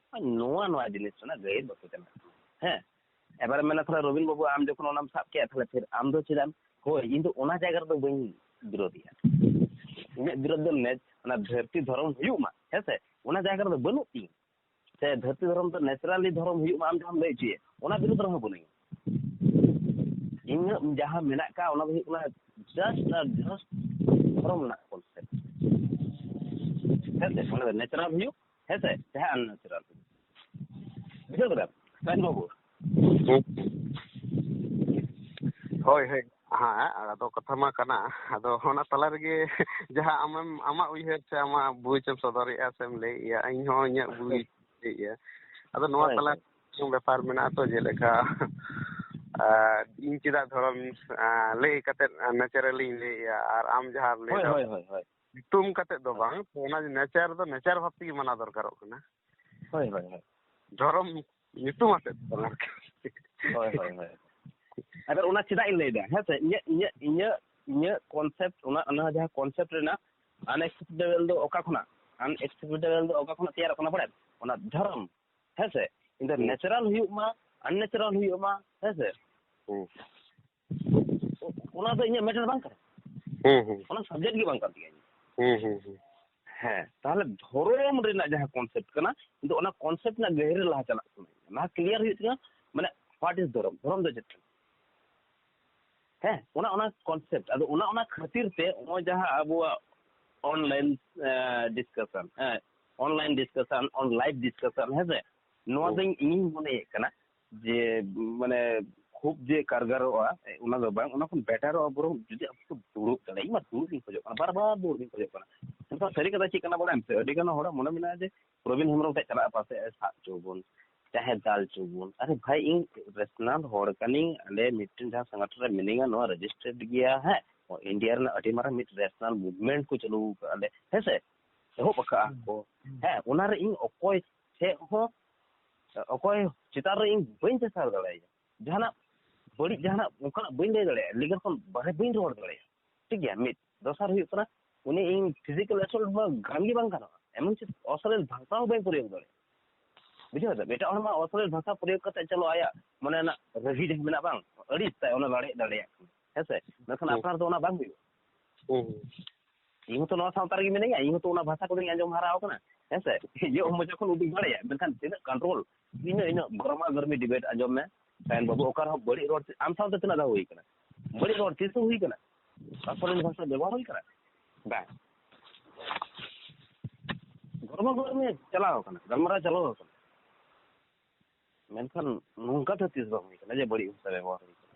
ᱱᱚᱣᱟ, ᱱᱚᱣᱟ ᱡᱤᱱᱤᱥ ᱨᱮᱱᱟᱜ ᱜᱟᱹᱦᱤᱨ ᱵᱟᱠᱚ ᱪᱟᱞᱟᱜ ᱠᱟᱱᱟ᱾ ᱦᱮᱸ, ᱮᱵᱟᱨᱮᱢ ᱢᱮᱱᱟ, "ᱛᱟᱦᱞᱮ ᱨᱚᱵᱤᱱ ᱵᱟᱹᱵᱩ, ᱟᱢ ᱡᱚᱠᱷᱚᱱ ᱚᱱᱟᱢ ᱥᱟᱵ ᱠᱮᱜᱼᱟ, ᱛᱟᱦᱞᱮ ᱯᱷᱤᱨ ᱟᱢ ᱫᱚ ᱪᱮᱫᱟᱜ ᱮᱢ?" ᱦᱳᱭ, ᱤᱧ ᱫᱚ ᱚᱱᱟ ᱡᱟᱭᱜᱟ ᱨᱮᱫᱚ ᱵᱟᱹᱧ ᱵᱤᱨᱳᱫᱷᱤᱭᱟ᱾ ᱤᱧᱟᱹᱜ ᱵᱤᱨᱳᱫᱷ ᱫᱚ ᱱᱮ-, ᱚᱱᱟ ᱫᱷᱟᱹᱨᱛᱤ ᱫᱷᱚᱨᱚᱢ ᱦᱩᱭᱩᱜ ᱢᱟ, ᱦᱮᱸ ᱥᱮ, ᱚᱱᱟ ᱡᱟᱭᱜᱟ ᱨᱮᱫᱚ ᱵᱟᱹᱱᱩᱜ ᱛᱤᱧ᱾ ᱥᱮ ᱫᱷᱟᱹᱨᱛᱤ ᱫᱷᱚᱨᱚᱢ ᱫᱚ naturally ᱫᱷᱚᱨᱚᱢ ᱦᱩᱭᱩᱜ ᱢᱟ, ᱟᱢ ᱡᱟᱦᱟᱸᱢ ᱞᱟᱹᱭ ᱦᱚᱪᱚᱭᱮᱫ, ᱚᱱᱟ ᱵᱤᱨᱩᱫᱷ ᱨᱮᱦᱚᱸ ᱵᱟᱹᱱᱩᱧᱟ᱾ ᱤᱧᱟᱹᱜ ᱡᱟᱦᱟᱸ ᱢᱮᱱᱟᱜ ᱟᱠᱟᱫ, ᱚᱱᱟ ᱫᱚ ᱦᱩᱭᱩᱜ ᱠᱟᱱᱟ just ᱟᱨ just ᱫᱷᱚᱨᱚᱢ ᱨᱮᱱᱟᱜ concept᱾ ᱦᱮᱸ ᱥᱮ? ᱚᱱᱟ ᱫᱚ natural ᱦᱩᱭᱩᱜ, ᱦᱮᱸ ᱥᱮ? ᱪᱟᱦᱮ unnatural ᱦᱩᱭᱩᱜ᱾ ᱵᱩᱡᱷᱟᱹᱣ ᱠᱮᱫᱟᱢ, ᱥᱟᱭᱤᱱ ᱵᱟᱹᱵᱩ? ᱦᱳᱭ, ᱦᱳᱭ᱾ ᱦᱮᱸ, ᱟᱫᱚ ᱠᱟᱛᱷᱟ ᱢᱟ ᱠᱟᱱᱟ᱾ ᱟᱫᱚ ᱚᱱᱟ ᱛᱟᱞᱟ ᱨᱮᱜᱮ ᱡᱟᱦᱟᱸ ᱟᱢᱮᱢ, ᱟᱢᱟᱜ ᱩᱭᱦᱟᱹᱨ ᱥᱮ ᱟᱢᱟᱜ ᱵᱩᱡᱽ ᱮᱢ ᱥᱚᱫᱚᱨᱮᱜᱼᱟ ᱥᱮᱢ ᱞᱟᱹᱭᱮᱜᱼᱟ, ᱤᱧ ᱦᱚᱸ ᱤᱧᱟᱹᱜ ᱵᱩᱡᱽ ᱞᱟᱹᱭᱮᱜᱼᱟ᱾ ᱟᱫᱚ ᱱᱚᱣᱟ ᱦᱳᱭ, ᱛᱟᱞᱟ ᱦᱳᱭ᱾ ᱨᱮ ᱵᱮᱯᱟᱨ ᱢᱮᱱᱟᱜᱼᱟ ᱛᱚ, ᱡᱮᱞᱮᱠᱟ, ᱟᱨ ᱤᱧ ᱪᱮᱫᱟᱜ ᱫᱷᱚᱨᱚᱢ, ᱟᱨ ᱞᱟᱹᱭ ᱠᱟᱛᱮᱫ, ᱟᱨ naturally ᱤᱧ ᱞᱟᱹᱭᱮᱜᱼᱟ, ᱟᱨ ᱟᱢ ᱡᱟᱦᱟᱸᱢ ᱞᱟᱹᱭ ᱦᱳᱭ, ᱫᱟ, ᱦᱳᱭ, ᱦᱳᱭ, ᱦᱳᱭ᱾ ᱧᱩᱛᱩᱢ ᱠᱟᱛᱮᱫ ᱫᱚ ᱦᱳᱭ᱾ ᱵᱟᱝ, ᱛᱚ ᱚᱱᱟ nature ᱫᱚ nature ᱵᱷᱟᱵ ᱛᱮᱜᱮ ᱢᱟᱱᱟᱣ ᱫᱚᱨᱠᱟᱨᱚᱜ ᱠᱟᱱᱟ᱾ ᱦᱳᱭ, ᱦᱳᱭ, ᱦᱳᱭ᱾ ᱫᱷᱚᱨᱚᱢ ᱧᱩᱛᱩᱢ ᱟᱛᱮᱫ ᱫᱚ ᱵᱟᱝ᱾ ᱦᱳᱭ, ᱦᱳᱭ, ᱦᱳᱭ᱾ ᱟᱫᱚ ᱚᱱᱟ ᱪᱮᱫᱟᱜ ᱤᱧ ᱞᱟᱹᱭᱫᱟ, ᱦᱮᱸ ᱥᱮ? ᱤᱧᱟᱹᱜ, ᱤᱧᱟᱹᱜ, ᱤᱧᱟᱹᱜ, ᱤᱧᱟᱹᱜ concept, ᱚᱱᱟ, ᱚᱱᱟ ᱡᱟᱦᱟᱸ concept ᱨᱮᱱᱟᱜ unacceptable ᱫᱚ ᱚᱠᱟ ᱠᱷᱚᱱᱟᱜ, unacceptable ᱫᱚ ᱚᱠᱟ ᱠᱷᱚᱱᱟᱜ ᱛᱮᱭᱟᱨᱚᱜ ᱠᱟᱱᱟ ᱵᱟᱲᱟᱭᱟᱢ? ᱚᱱᱟ ᱫᱷᱚᱨᱚᱢ, ᱦᱮᱸ ᱥᱮ? ᱤᱧ ᱫᱚ ᱦᱩᱸ᱾ Natural ᱦᱩᱭᱩᱜ ᱢᱟ, unnatural ᱦᱩᱭᱩᱜ ᱢᱟ, ᱦᱮᱸ ᱥᱮ? ᱦᱩᱸ᱾ ᱚᱱᱟ ᱫᱚ ᱤᱧᱟᱹᱜ matter ᱵᱟᱝ ᱠᱟᱱᱟ᱾ ᱦᱩᱸ, ᱦᱩᱸ᱾ ᱚᱱᱟ subject ᱜᱮ ᱵᱟᱝ ᱠᱟᱱ ᱛᱤᱧᱟᱹ ᱤᱧᱟᱹᱜ᱾ ᱦᱩᱸ, ᱦᱩᱸ, ᱦᱩᱸ᱾ ᱦᱮᱸ, ᱛᱟᱦᱞᱮ ᱫᱷᱚᱨᱚᱢ ᱨᱮᱱᱟᱜ ᱡᱟᱦᱟᱸ concept ᱠᱟᱱᱟ, ᱤᱧ ᱫᱚ ᱚᱱᱟ concept ᱨᱮᱱᱟᱜ ᱜᱟᱹᱦᱤᱨ ᱨᱮ ᱞᱟᱦᱟ ᱪᱟᱞᱟᱜ ᱥᱟᱱᱟᱧᱟ᱾ ᱞᱟᱦᱟ clear ᱦᱩᱭᱩᱜ ᱛᱤᱧᱟᱹ, ᱢᱟᱱᱮ, what is ᱫᱷᱚᱨᱚᱢ? ᱫᱷᱚᱨᱚᱢ ᱫᱚ ᱪᱮᱫ ᱠᱟᱱᱟ? ᱦᱮᱸ, ᱚᱱᱟ, ᱚᱱᱟ concept᱾ ᱟᱫᱚ ᱚᱱᱟ, ᱚᱱᱟ ᱠᱷᱟᱹᱛᱤᱨ ᱛᱮ ᱱᱚᱜᱼᱚᱭ ᱡᱟᱦᱟᱸ ᱟᱵᱚᱣᱟᱜ online, ᱮ, discussion, ᱦᱮᱸ, online discussion, on live discussion, ᱦᱮᱸ ᱥᱮ? ᱱᱚᱣᱟ ᱦᱩᱸ᱾ ᱫᱚ ᱤᱧ, ᱤᱧᱤᱧ ᱢᱚᱱᱮᱭᱮᱫ ᱠᱟᱱᱟ ᱡᱮ, ᱢᱟᱱᱮ, ᱠᱷᱩᱵ ᱡᱮ ᱠᱟᱨᱜᱟᱨᱚᱜᱼᱟ, ᱚᱱᱟ ᱫᱚ ᱵᱟᱝ, ᱚᱱᱟ ᱠᱷᱚᱱ betterᱚᱜᱼᱟ ᱵᱚᱨᱚᱝ ᱡᱩᱫᱤ ᱟᱵᱚ ᱠᱚ ᱫᱩᱲᱩᱵ ᱫᱟᱲᱮᱭᱟᱜᱼᱟ᱾ ᱤᱧ ᱢᱟ ᱫᱩᱲᱩᱵ ᱤᱧ ᱠᱷᱚᱡᱚᱜ ᱠᱟᱱᱟ, ᱵᱟᱨ ᱵᱟᱨ ᱫᱩᱲᱩᱵ ᱤᱧ ᱠᱷᱚᱡᱚᱜ ᱠᱟᱱᱟ᱾ ᱢᱮᱱᱠᱷᱟᱱ ᱥᱟᱹᱨᱤ ᱠᱟᱛᱷᱟ ᱪᱮᱫ ᱠᱟᱱᱟ ᱵᱟᱲᱟᱭᱟᱢ ᱥᱮ? ᱟᱹᱰᱤ ᱜᱟᱱ ᱦᱚᱲᱟᱜ ᱢᱚᱱᱮ ᱢᱮᱱᱟᱜᱼᱟ ᱡᱮ ᱯᱨᱚᱵᱤᱱ ᱦᱮᱢᱵᱨᱚᱢ ᱴᱷᱮᱡ ᱪᱟᱞᱟᱜᱼᱟ, ᱯᱟᱥᱮᱡ ᱥᱟᱵ ᱦᱚᱪᱚ ᱵᱚᱱ, ᱪᱟᱦᱮ ᱫᱟᱞ ᱦᱚᱪᱚ ᱵᱚᱱ᱾ ᱟᱨᱮ ᱵᱷᱟᱭ, ᱤᱧ rational ᱦᱚᱲ ᱠᱟᱹᱱᱟᱹᱧ, ᱟᱞᱮ ᱢᱤᱫᱴᱮᱱ ᱡᱟᱦᱟᱸ ᱥᱚᱝᱜᱚᱴᱷᱚᱱ ᱨᱮ ᱢᱤᱱᱟᱹᱧᱟ, ᱱᱚᱣᱟ registered ᱜᱮᱭᱟ, ᱦᱮᱸ, India ᱨᱮᱱᱟᱜ ᱟᱹᱰᱤ ᱢᱟᱨᱟᱝ ᱢᱤᱫ rational movement ᱠᱚ ᱪᱟᱹᱞᱩ ᱟᱠᱟᱫᱼᱟ ᱞᱮ, ᱦᱮᱸ ᱥᱮ? ᱮᱦᱚᱵ ᱟᱠᱟᱫᱼᱟ ᱠᱚ, ᱦᱮᱸ, ᱚᱱᱟᱨᱮ ᱤᱧ ᱚᱠᱚᱭ ᱴᱷᱮᱡ ᱦᱚᱸ, ᱚᱠᱚᱭ ᱪᱮᱛᱟᱱ ᱨᱮ ᱤᱧ ᱵᱟᱹᱧ ᱪᱮᱥᱴᱟ ᱫᱟᱲᱮᱭᱟᱜᱼᱟ, ᱡᱟᱦᱟᱱᱟᱜ ᱵᱟᱹᱲᱤᱡ, ᱡᱟᱦᱟᱱᱟᱜ ᱚᱱᱠᱟᱱᱟᱜ ᱵᱟᱹᱧ ᱞᱟᱹᱭ ᱫᱟᱲᱮᱭᱟᱜᱼᱟ, ᱞᱤᱜᱟᱞ ᱠᱷᱚᱱ ᱵᱟᱦᱨᱮ ᱵᱟᱹᱧ ᱨᱚᱲ ᱫᱟᱲᱮᱭᱟᱜᱼᱟ᱾ ᱴᱷᱤᱠ ᱜᱮᱭᱟ, ᱢᱤᱫ᱾ ᱫᱚᱥᱟᱨ ᱦᱩᱭᱩᱜ ᱠᱟᱱᱟ, ᱩᱱᱤ ᱤᱧ ᱯᱷᱤᱡᱤᱠᱟᱞ ᱮᱥᱚᱞᱴ ᱢᱟ ᱜᱟᱱ ᱜᱮ ᱵᱟᱝ ᱜᱟᱱᱚᱜᱼᱟ, ᱮᱢᱚᱱ ᱪᱮᱫ ᱚᱥᱟᱞᱤᱱ ᱵᱷᱟᱥᱟ ᱦᱚᱸ ᱵᱟᱹᱧ ᱯᱨᱚᱭᱳᱜᱽ ᱫᱟᱲᱮᱭᱟᱜᱼᱟ᱾ ᱵᱩᱡᱷᱟᱹᱣ ᱫᱟᱢ? ᱮᱴᱟᱜ ᱦᱚᱲ ᱢᱟ ᱚᱥᱟᱞᱤᱱ ᱵᱷᱟᱥᱟ ᱯᱨᱚᱭᱳᱜᱽ ᱠᱟᱛᱮ, ᱪᱚᱞᱚ, ᱟᱭᱟᱜ ᱢᱚᱱᱮ ᱨᱮᱱᱟᱜ ᱨᱟᱹᱜᱤ ᱡᱟᱦᱟᱸ ᱢᱮᱱᱟᱜ, ᱵᱟᱝ, ᱟᱹᱲᱤᱥ ᱛᱟᱭ, ᱚᱱᱟ ᱫᱟᱲᱮ ᱫᱟᱲᱮᱭᱟᱜ ᱠᱟᱱᱟ, ᱦᱮᱸ ᱥᱮ? ᱢᱮᱱᱠᱷᱟᱱ ᱦᱩᱸ᱾ ᱟᱯᱱᱟᱨ ᱫᱚ ᱚᱱᱟ ᱵᱟᱝ ᱦᱩᱭᱩᱜᱼᱟ᱾ ᱦᱩᱸ᱾ ᱤᱧ ᱦᱚᱸᱛᱚ ᱱᱚᱣᱟ ᱥᱟᱶᱛᱟ ᱨᱮᱜᱮ ᱢᱤᱱᱟᱹᱧᱟ, ᱤᱧ ᱦᱚᱸᱛᱚ ᱚᱱᱟ ᱵᱷᱟᱥᱟ ᱠᱚᱫᱚᱧ ᱟᱸᱡᱚᱢ ᱦᱟᱨᱟ ᱟᱠᱟᱱᱟ, ᱦᱮᱸ ᱥᱮ? ᱤᱧᱟᱹᱜ ᱢᱚᱪᱟ ᱠᱷᱚᱱ ᱩᱰᱩᱠ ᱫᱟᱲᱮᱭᱟᱜᱼᱟ, ᱢᱮᱱᱠᱷᱟᱱ ᱛᱤᱱᱟᱹᱜ ᱠᱚᱱᱴᱨᱳᱞ, ᱤᱱᱟᱹᱜ, ᱤᱱᱟᱹᱜ ᱜᱚᱨᱢᱟ ᱜᱚᱨᱢᱤ ᱰᱤᱵᱮᱴ ᱟᱸᱡᱚᱢ ᱢᱮ, ᱛᱟᱭᱚᱢ ᱵᱟᱹᱵᱩ, ᱚᱠᱟ ᱨᱮᱦᱚᱸ ᱵᱟᱹᱲᱤᱡ ᱨᱚᱲ ᱟᱢ ᱥᱟᱶᱛᱮ ᱛᱤᱱᱟᱹᱜ ᱫᱷᱟᱣ ᱦᱩᱭ ᱠᱟᱱᱟ? ᱵᱟᱹᱲᱤᱡ ᱨᱚᱲ ᱛᱤᱥ ᱦᱚᱸ ᱦᱩᱭ ᱠᱟᱱᱟ? ᱟᱥᱚᱞᱤᱱ ᱵᱷᱟᱥᱟ ᱵᱮᱵᱚᱦᱟᱨ ᱦᱩᱭ ᱠᱟᱱᱟ? ᱵᱟᱝ᱾ ᱜᱚᱨᱢᱟ ᱜᱚᱨᱢᱤ ᱪᱟᱞᱟᱣ ᱠᱟᱱᱟ, ᱜᱟᱞᱢᱟᱨᱟᱣ ᱪᱟᱞᱟᱣ ᱠᱟᱱᱟ, ᱢᱮᱱᱠᱷᱟᱱ ᱱᱚᱝᱠᱟ ᱫᱚ ᱛᱤᱥ ᱵᱟᱝ ᱦᱩᱭ ᱠᱟᱱᱟ ᱡᱮ ᱵᱟᱹᱲᱤᱡ ᱵᱷᱟᱥᱟ ᱵᱮᱵᱚᱦᱟᱨ ᱦᱩᱭ ᱠᱟᱱᱟ᱾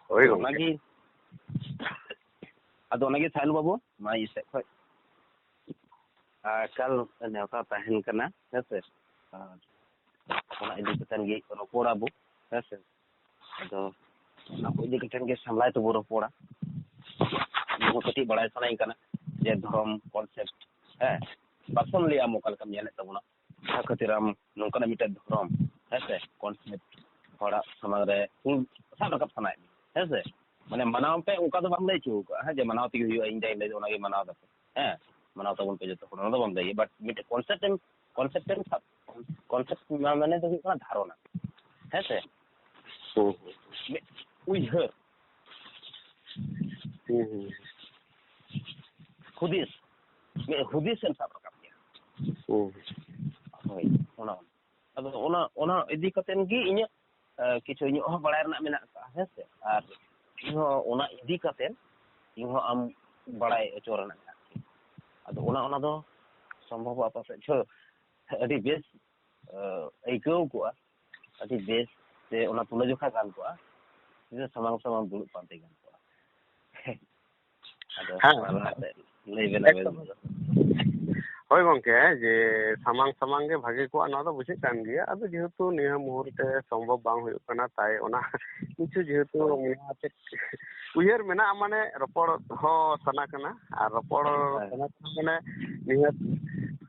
ᱦᱳᱭ ᱜᱚᱢᱠᱮ᱾ ᱚᱱᱟᱜᱮ, ᱟᱫᱚ ᱚᱱᱟᱜᱮ ᱥᱟᱭᱱ ᱵᱟᱹᱵᱩ, ᱢᱟ ᱤᱧ ᱥᱮᱫ ᱠᱷᱚᱡ ᱮᱠᱟᱞ ᱱᱮᱣᱛᱟ ᱛᱟᱦᱮᱱ ᱠᱟᱱᱟ, ᱦᱮᱸ ᱥᱮ? ᱟᱨ ᱚᱱᱟ ᱤᱫᱤ ᱠᱟᱛᱮ ᱜᱮ ᱨᱚᱯᱚᱲ ᱟᱵᱚ, ᱦᱮᱸ ᱥᱮ? ᱟᱫᱚ ᱚᱱᱟ ᱠᱚ ᱤᱫᱤ ᱠᱟᱛᱮ ᱜᱮ ᱥᱟᱢᱞᱟᱭ ᱛᱮᱵᱚ ᱨᱚᱯᱚᱲᱟ᱾ ᱤᱧ ᱦᱚᱸ ᱠᱟᱹᱴᱤᱡ ᱵᱟᱲᱟᱭ ᱥᱟᱱᱟᱧ ᱠᱟᱱᱟ ᱡᱮ ᱫᱷᱚᱨᱚᱢ ᱠᱚᱱᱥᱮᱯᱴ, ᱦᱮᱸ, ᱯᱟᱨᱥᱚᱱᱟᱞᱤ ᱟᱢ ᱚᱠᱟ ᱞᱮᱠᱟᱢ ᱧᱮᱞᱮᱫ ᱛᱟᱵᱚᱱᱟ, ᱚᱠᱟ ᱠᱷᱟᱹᱛᱤᱨ ᱟᱢ ᱱᱚᱝᱠᱟᱱᱟᱜ ᱢᱤᱫᱴᱮᱱ ᱫᱷᱚᱨᱚᱢ, ᱦᱮᱸ ᱥᱮ, ᱠᱚᱱᱥᱮᱯᱴ ᱦᱚᱲᱟᱜ ᱥᱟᱢᱟᱝ ᱨᱮ ᱥᱟᱵ ᱨᱟᱠᱟᱵ ᱥᱟᱱᱟᱭᱮᱫ ᱢᱮᱭᱟ, ᱦᱮᱸ ᱥᱮ? ᱢᱟᱱᱮ ᱢᱟᱱᱟᱣ ᱯᱮ ᱚᱱᱠᱟ ᱫᱚ ᱵᱟᱢ ᱞᱟᱹᱭ ᱦᱚᱪᱚ ᱟᱠᱟᱫᱼᱟ, ᱦᱮᱸ, ᱡᱮ ᱢᱟᱱᱟᱣ ᱛᱮᱜᱮ ᱦᱩᱭᱩᱜᱼᱟ, ᱤᱧ ᱡᱟᱧ ᱞᱟᱹᱭ ᱚᱱᱟᱜᱮ ᱢᱟᱱᱟᱣ ᱫᱟᱯᱮ, ᱦᱮᱸ, ᱢᱟᱱᱟᱣ ᱛᱟᱵᱚᱱ ᱯᱮ ᱡᱚᱛᱚ ᱦᱚᱲ, ᱚᱱᱟ ᱫᱚ ᱵᱟᱢ ᱞᱟᱹᱭ ᱜᱮᱭᱟ, but ᱢᱤᱫᱴᱮᱱ ᱠᱚᱱᱥᱮᱯᱴ ᱮᱢ, ᱠᱚᱱᱥᱮᱯᱴ ᱮᱢ ᱥᱟᱵ, ᱠᱚᱱᱥᱮᱯᱴ ᱢᱟᱱᱮ ᱫᱚ ᱦᱩᱭᱩᱜ ᱠᱟᱱᱟ ᱫᱷᱟᱨᱚᱱᱟ, ᱦᱮᱸ ᱥᱮ? ᱦᱩᱸ, ᱦᱩᱸ᱾ ᱢᱤᱫ ᱩᱭᱦᱟᱹᱨ, ᱦᱩᱸ, ᱦᱩᱸ᱾ ᱦᱩᱫᱤᱥ, ᱢᱤᱫ ᱦᱩᱫᱤᱥ ᱮᱢ ᱥᱟᱵ ᱨᱟᱠᱟᱵ ᱜᱮᱭᱟ᱾ ᱦᱩᱸ᱾ ᱦᱳᱭ, ᱚᱱᱟ, ᱟᱫᱚ ᱚᱱᱟ, ᱚᱱᱟ ᱤᱫᱤ ᱠᱟᱛᱮᱱ ᱜᱮ ᱤᱧᱟᱹᱜ, ᱮ, ᱠᱤᱪᱷᱩ ᱤᱧᱟᱹᱜ ᱦᱚᱸ ᱵᱟᱲᱟᱭ ᱨᱮᱱᱟᱜ ᱢᱮᱱᱟᱜ ᱟᱠᱟᱫᱼᱟ, ᱦᱮᱸ ᱥᱮ? ᱟᱨ ᱤᱧ ᱦᱚᱸ ᱚᱱᱟ ᱤᱫᱤ ᱠᱟᱛᱮᱱ ᱤᱧ ᱦᱚᱸ ᱟᱢ ᱵᱟᱲᱟᱭ ᱦᱚᱪᱚ ᱨᱮᱱᱟᱜ ᱢᱮᱱᱟᱜ ᱟᱠᱟᱫᱼᱟ᱾ ᱟᱫᱚ ᱚᱱᱟ, ᱚᱱᱟ ᱫᱚ ᱥᱚᱢᱵᱷᱚᱵᱚᱜᱼᱟ ᱯᱟᱥᱮᱡ ᱪᱚ ᱟᱹᱰᱤ ᱵᱮᱥ, ᱮ, ᱟᱹᱭᱠᱟᱹᱣ ᱠᱚᱜᱼᱟ, ᱟᱹᱰᱤ ᱵᱮᱥ ᱥᱮ ᱚᱱᱟ ᱛᱩᱞᱟᱹᱡᱚᱠᱷᱟ ᱜᱟᱱ ᱠᱚᱜᱼᱟ, ᱡᱩᱫᱤ ᱥᱟᱢᱟᱝ ᱥᱟᱢᱟᱝ ᱫᱩᱲᱩᱵ ᱯᱟᱱᱛᱮ ᱜᱟᱱ ᱠᱚᱜᱼᱟ᱾ ᱟᱫᱚ ᱦᱮᱸ᱾ ᱢᱟ ᱞᱟᱦᱟ ᱥᱮᱫ ᱞᱟᱹᱭ ᱵᱮᱱ ᱟᱵᱮᱱ ᱮᱠᱫᱚᱢ᱾ ᱫᱚ᱾ ᱦᱳᱭ ᱜᱚᱢᱠᱮ, ᱡᱮ ᱥᱟᱢᱟᱝ ᱥᱟᱢᱟᱝ ᱜᱮ ᱵᱷᱟᱜᱮ ᱠᱚᱜᱼᱟ, ᱱᱚᱣᱟ ᱫᱚ ᱵᱩᱡᱷᱟᱹᱜ ᱠᱟᱱ ᱜᱮᱭᱟ᱾ ᱟᱫᱚ ᱡᱮᱦᱮᱛᱩ ᱱᱤᱭᱟᱹ ᱢᱩᱦᱩᱨᱛᱮ ᱥᱚᱢᱵᱷᱚᱵ ᱵᱟᱝ ᱦᱩᱭᱩᱜ ᱠᱟᱱᱟ, ᱛᱟᱭ ᱚᱱᱟ ᱠᱤᱪᱷᱩ ᱡᱮᱦᱮᱛᱩ ᱦᱳᱭ᱾ ᱢᱮᱱᱟᱜ ᱟᱛᱮ ᱩᱭᱦᱟᱹᱨ ᱢᱮᱱᱟᱜᱼᱟ, ᱢᱟᱱᱮ ᱨᱚᱯᱚᱲ ᱦᱚᱸ ᱥᱟᱱᱟ ᱠᱟᱱᱟ, ᱟᱨ ᱨᱚᱯᱚᱲ ᱦᱮᱸ᱾ ᱥᱟᱱᱟ ᱠᱟᱱᱟ ᱢᱟᱱᱮ ᱱᱤᱦᱟᱹᱛ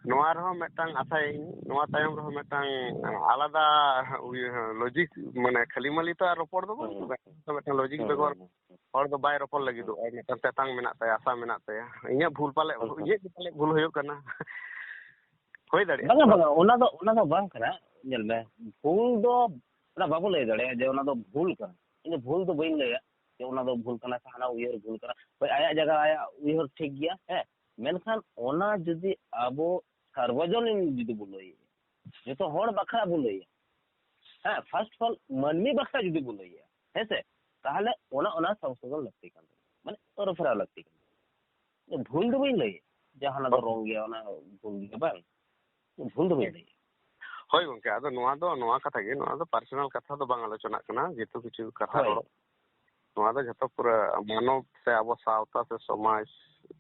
ᱱᱚᱣᱟ ᱨᱮᱦᱚᱸ ᱢᱤᱫᱴᱟᱝ ᱟᱥᱟᱭᱟᱹᱧ, ᱱᱚᱣᱟ ᱛᱟᱭᱚᱢ ᱨᱮᱦᱚᱸ ᱢᱤᱫᱴᱟᱝ ᱟᱞᱟᱫᱟ ᱞᱚᱡᱤᱠ, ᱢᱟᱱᱮ ᱠᱷᱟᱹᱞᱤ ᱢᱟᱹᱞᱤ ᱛᱚ ᱟᱨ ᱨᱚᱯᱚᱲ ᱫᱚ ᱵᱟᱹᱱᱩᱜ ᱦᱮᱸ᱾ ᱠᱟᱫᱟ, ᱢᱤᱫᱴᱟᱝ ᱞᱚᱡᱤᱠ ᱦᱮᱸ, ᱵᱮᱜᱚᱨ ᱦᱮᱸ, ᱦᱮᱸ᱾ ᱦᱚᱲ ᱫᱚ ᱵᱟᱭ ᱨᱚᱯᱚᱲ ᱞᱟᱹᱜᱤᱫᱚᱜᱼᱟ, ᱢᱤᱫᱴᱟᱝ ᱛᱮᱛᱟᱝ ᱢᱮᱱᱟᱜ ᱛᱟᱭᱟ, ᱟᱥᱟ ᱢᱮᱱᱟᱜ ᱛᱟᱭᱟ, ᱤᱧᱟᱹᱜ ᱵᱷᱩᱞ ᱯᱟᱞᱮ, ᱦᱮᱸ, ᱦᱮᱸ᱾ ᱤᱧᱟᱹᱜ ᱜᱮ ᱯᱟᱞᱮ ᱵᱷᱩᱞ ᱦᱩᱭᱩᱜ ᱠᱟᱱᱟ᱾ ᱦᱩᱭ ᱫᱟᱲᱮᱭᱟᱜᱼᱟ᱾ ᱵᱟᱝᱟ, ᱵᱟᱝᱟ, ᱚᱱᱟ ᱫᱚ, ᱚᱱᱟ ᱫᱚ ᱵᱟᱝ ᱠᱟᱱᱟ᱾ ᱧᱮᱞ ᱢᱮ, ᱵᱷᱩᱞ ᱫᱚ ᱚᱱᱟ ᱵᱟᱵᱚ ᱞᱟᱹᱭ ᱫᱟᱲᱮᱭᱟᱜᱼᱟ ᱡᱮ ᱚᱱᱟ ᱫᱚ ᱵᱷᱩᱞ ᱠᱟᱱᱟ᱾ ᱤᱧ ᱫᱚ ᱵᱷᱩᱞ ᱫᱚ ᱵᱟᱹᱧ ᱞᱟᱹᱭᱟ ᱡᱮ ᱚᱱᱟ ᱫᱚ ᱵᱷᱩᱞ ᱠᱟᱱᱟ ᱥᱮ ᱦᱟᱱᱟ ᱩᱭᱦᱟᱹᱨ ᱵᱷᱩᱞ ᱠᱟᱱᱟ᱾ ᱦᱳᱭ, ᱟᱭᱟᱜ ᱡᱟᱭᱜᱟ ᱟᱭᱟᱜ ᱩᱭᱦᱟᱹᱨ ᱴᱷᱤᱠ ᱜᱮᱭᱟ, ᱦᱮᱸ, ᱢᱮᱱᱠᱷᱟᱱ ᱚᱱᱟ ᱡᱩᱫᱤ ᱟᱵᱚ ᱥᱟᱨᱵᱚᱡᱚᱱᱤᱱ ᱡᱩᱫᱤ ᱵᱚ ᱞᱟᱹᱭᱟ, ᱡᱚᱛᱚ ᱦᱚᱲ ᱵᱟᱠᱷᱨᱟ ᱵᱚ ᱞᱟᱹᱭᱟ, ᱦᱮᱸ, first of all ᱢᱟᱹᱱᱢᱤ ᱵᱟᱠᱷᱨᱟ ᱡᱩᱫᱤ ᱵᱚ ᱞᱟᱹᱭᱟ, ᱦᱮᱸ ᱥᱮ, ᱛᱟᱦᱚᱞᱮ ᱚᱱᱟ, ᱚᱱᱟ ᱥᱚᱝᱥᱳᱫᱷᱚᱱ ᱞᱟᱹᱠᱛᱤ ᱠᱟᱱ ᱛᱟᱵᱚᱱᱟ, ᱢᱟᱱᱮ ᱟᱹᱨᱩ ᱯᱷᱮᱨᱟᱣ ᱞᱟᱹᱠᱛᱤ ᱠᱟᱱ ᱛᱟᱵᱚᱱᱟ᱾ ᱵᱷᱩᱞ ᱫᱚ ᱵᱟᱹᱧ ᱞᱟᱹᱭᱟ ᱡᱮ ᱦᱟᱱᱟ ᱫᱚ ᱦᱳᱭ᱾ ᱨᱚᱝ ᱜᱮᱭᱟ, ᱚᱱᱟ ᱵᱷᱩᱞ ᱜᱮᱭᱟ, ᱵᱟᱝ, ᱵᱷᱩᱞ ᱫᱚ ᱵᱟᱹᱧ ᱞᱟᱹᱭᱟ᱾ ᱦᱳᱭ ᱜᱚᱝᱠᱮ, ᱟᱫᱚ ᱱᱚᱣᱟ ᱫᱚ, ᱱᱚᱣᱟ ᱠᱟᱛᱷᱟ ᱜᱮ, ᱱᱚᱣᱟ ᱫᱚ personal ᱠᱟᱛᱷᱟ ᱫᱚ ᱵᱟᱝ ᱟᱞᱳᱪᱚᱱᱟᱜ ᱠᱟᱱᱟ, ᱡᱮᱦᱮᱛᱩ ᱠᱤᱪᱷᱩ ᱠᱟᱛᱷᱟ ᱦᱳᱭ᱾ ᱨᱚᱲ, ᱱᱚᱣᱟ ᱫᱚ ᱡᱷᱚᱛᱚ ᱯᱩᱨᱟᱹ ᱢᱟᱱᱚᱵ ᱥᱮ ᱟᱵᱚ ᱥᱟᱶᱛᱟ ᱥᱮ ᱥᱚᱢᱟᱡᱽ,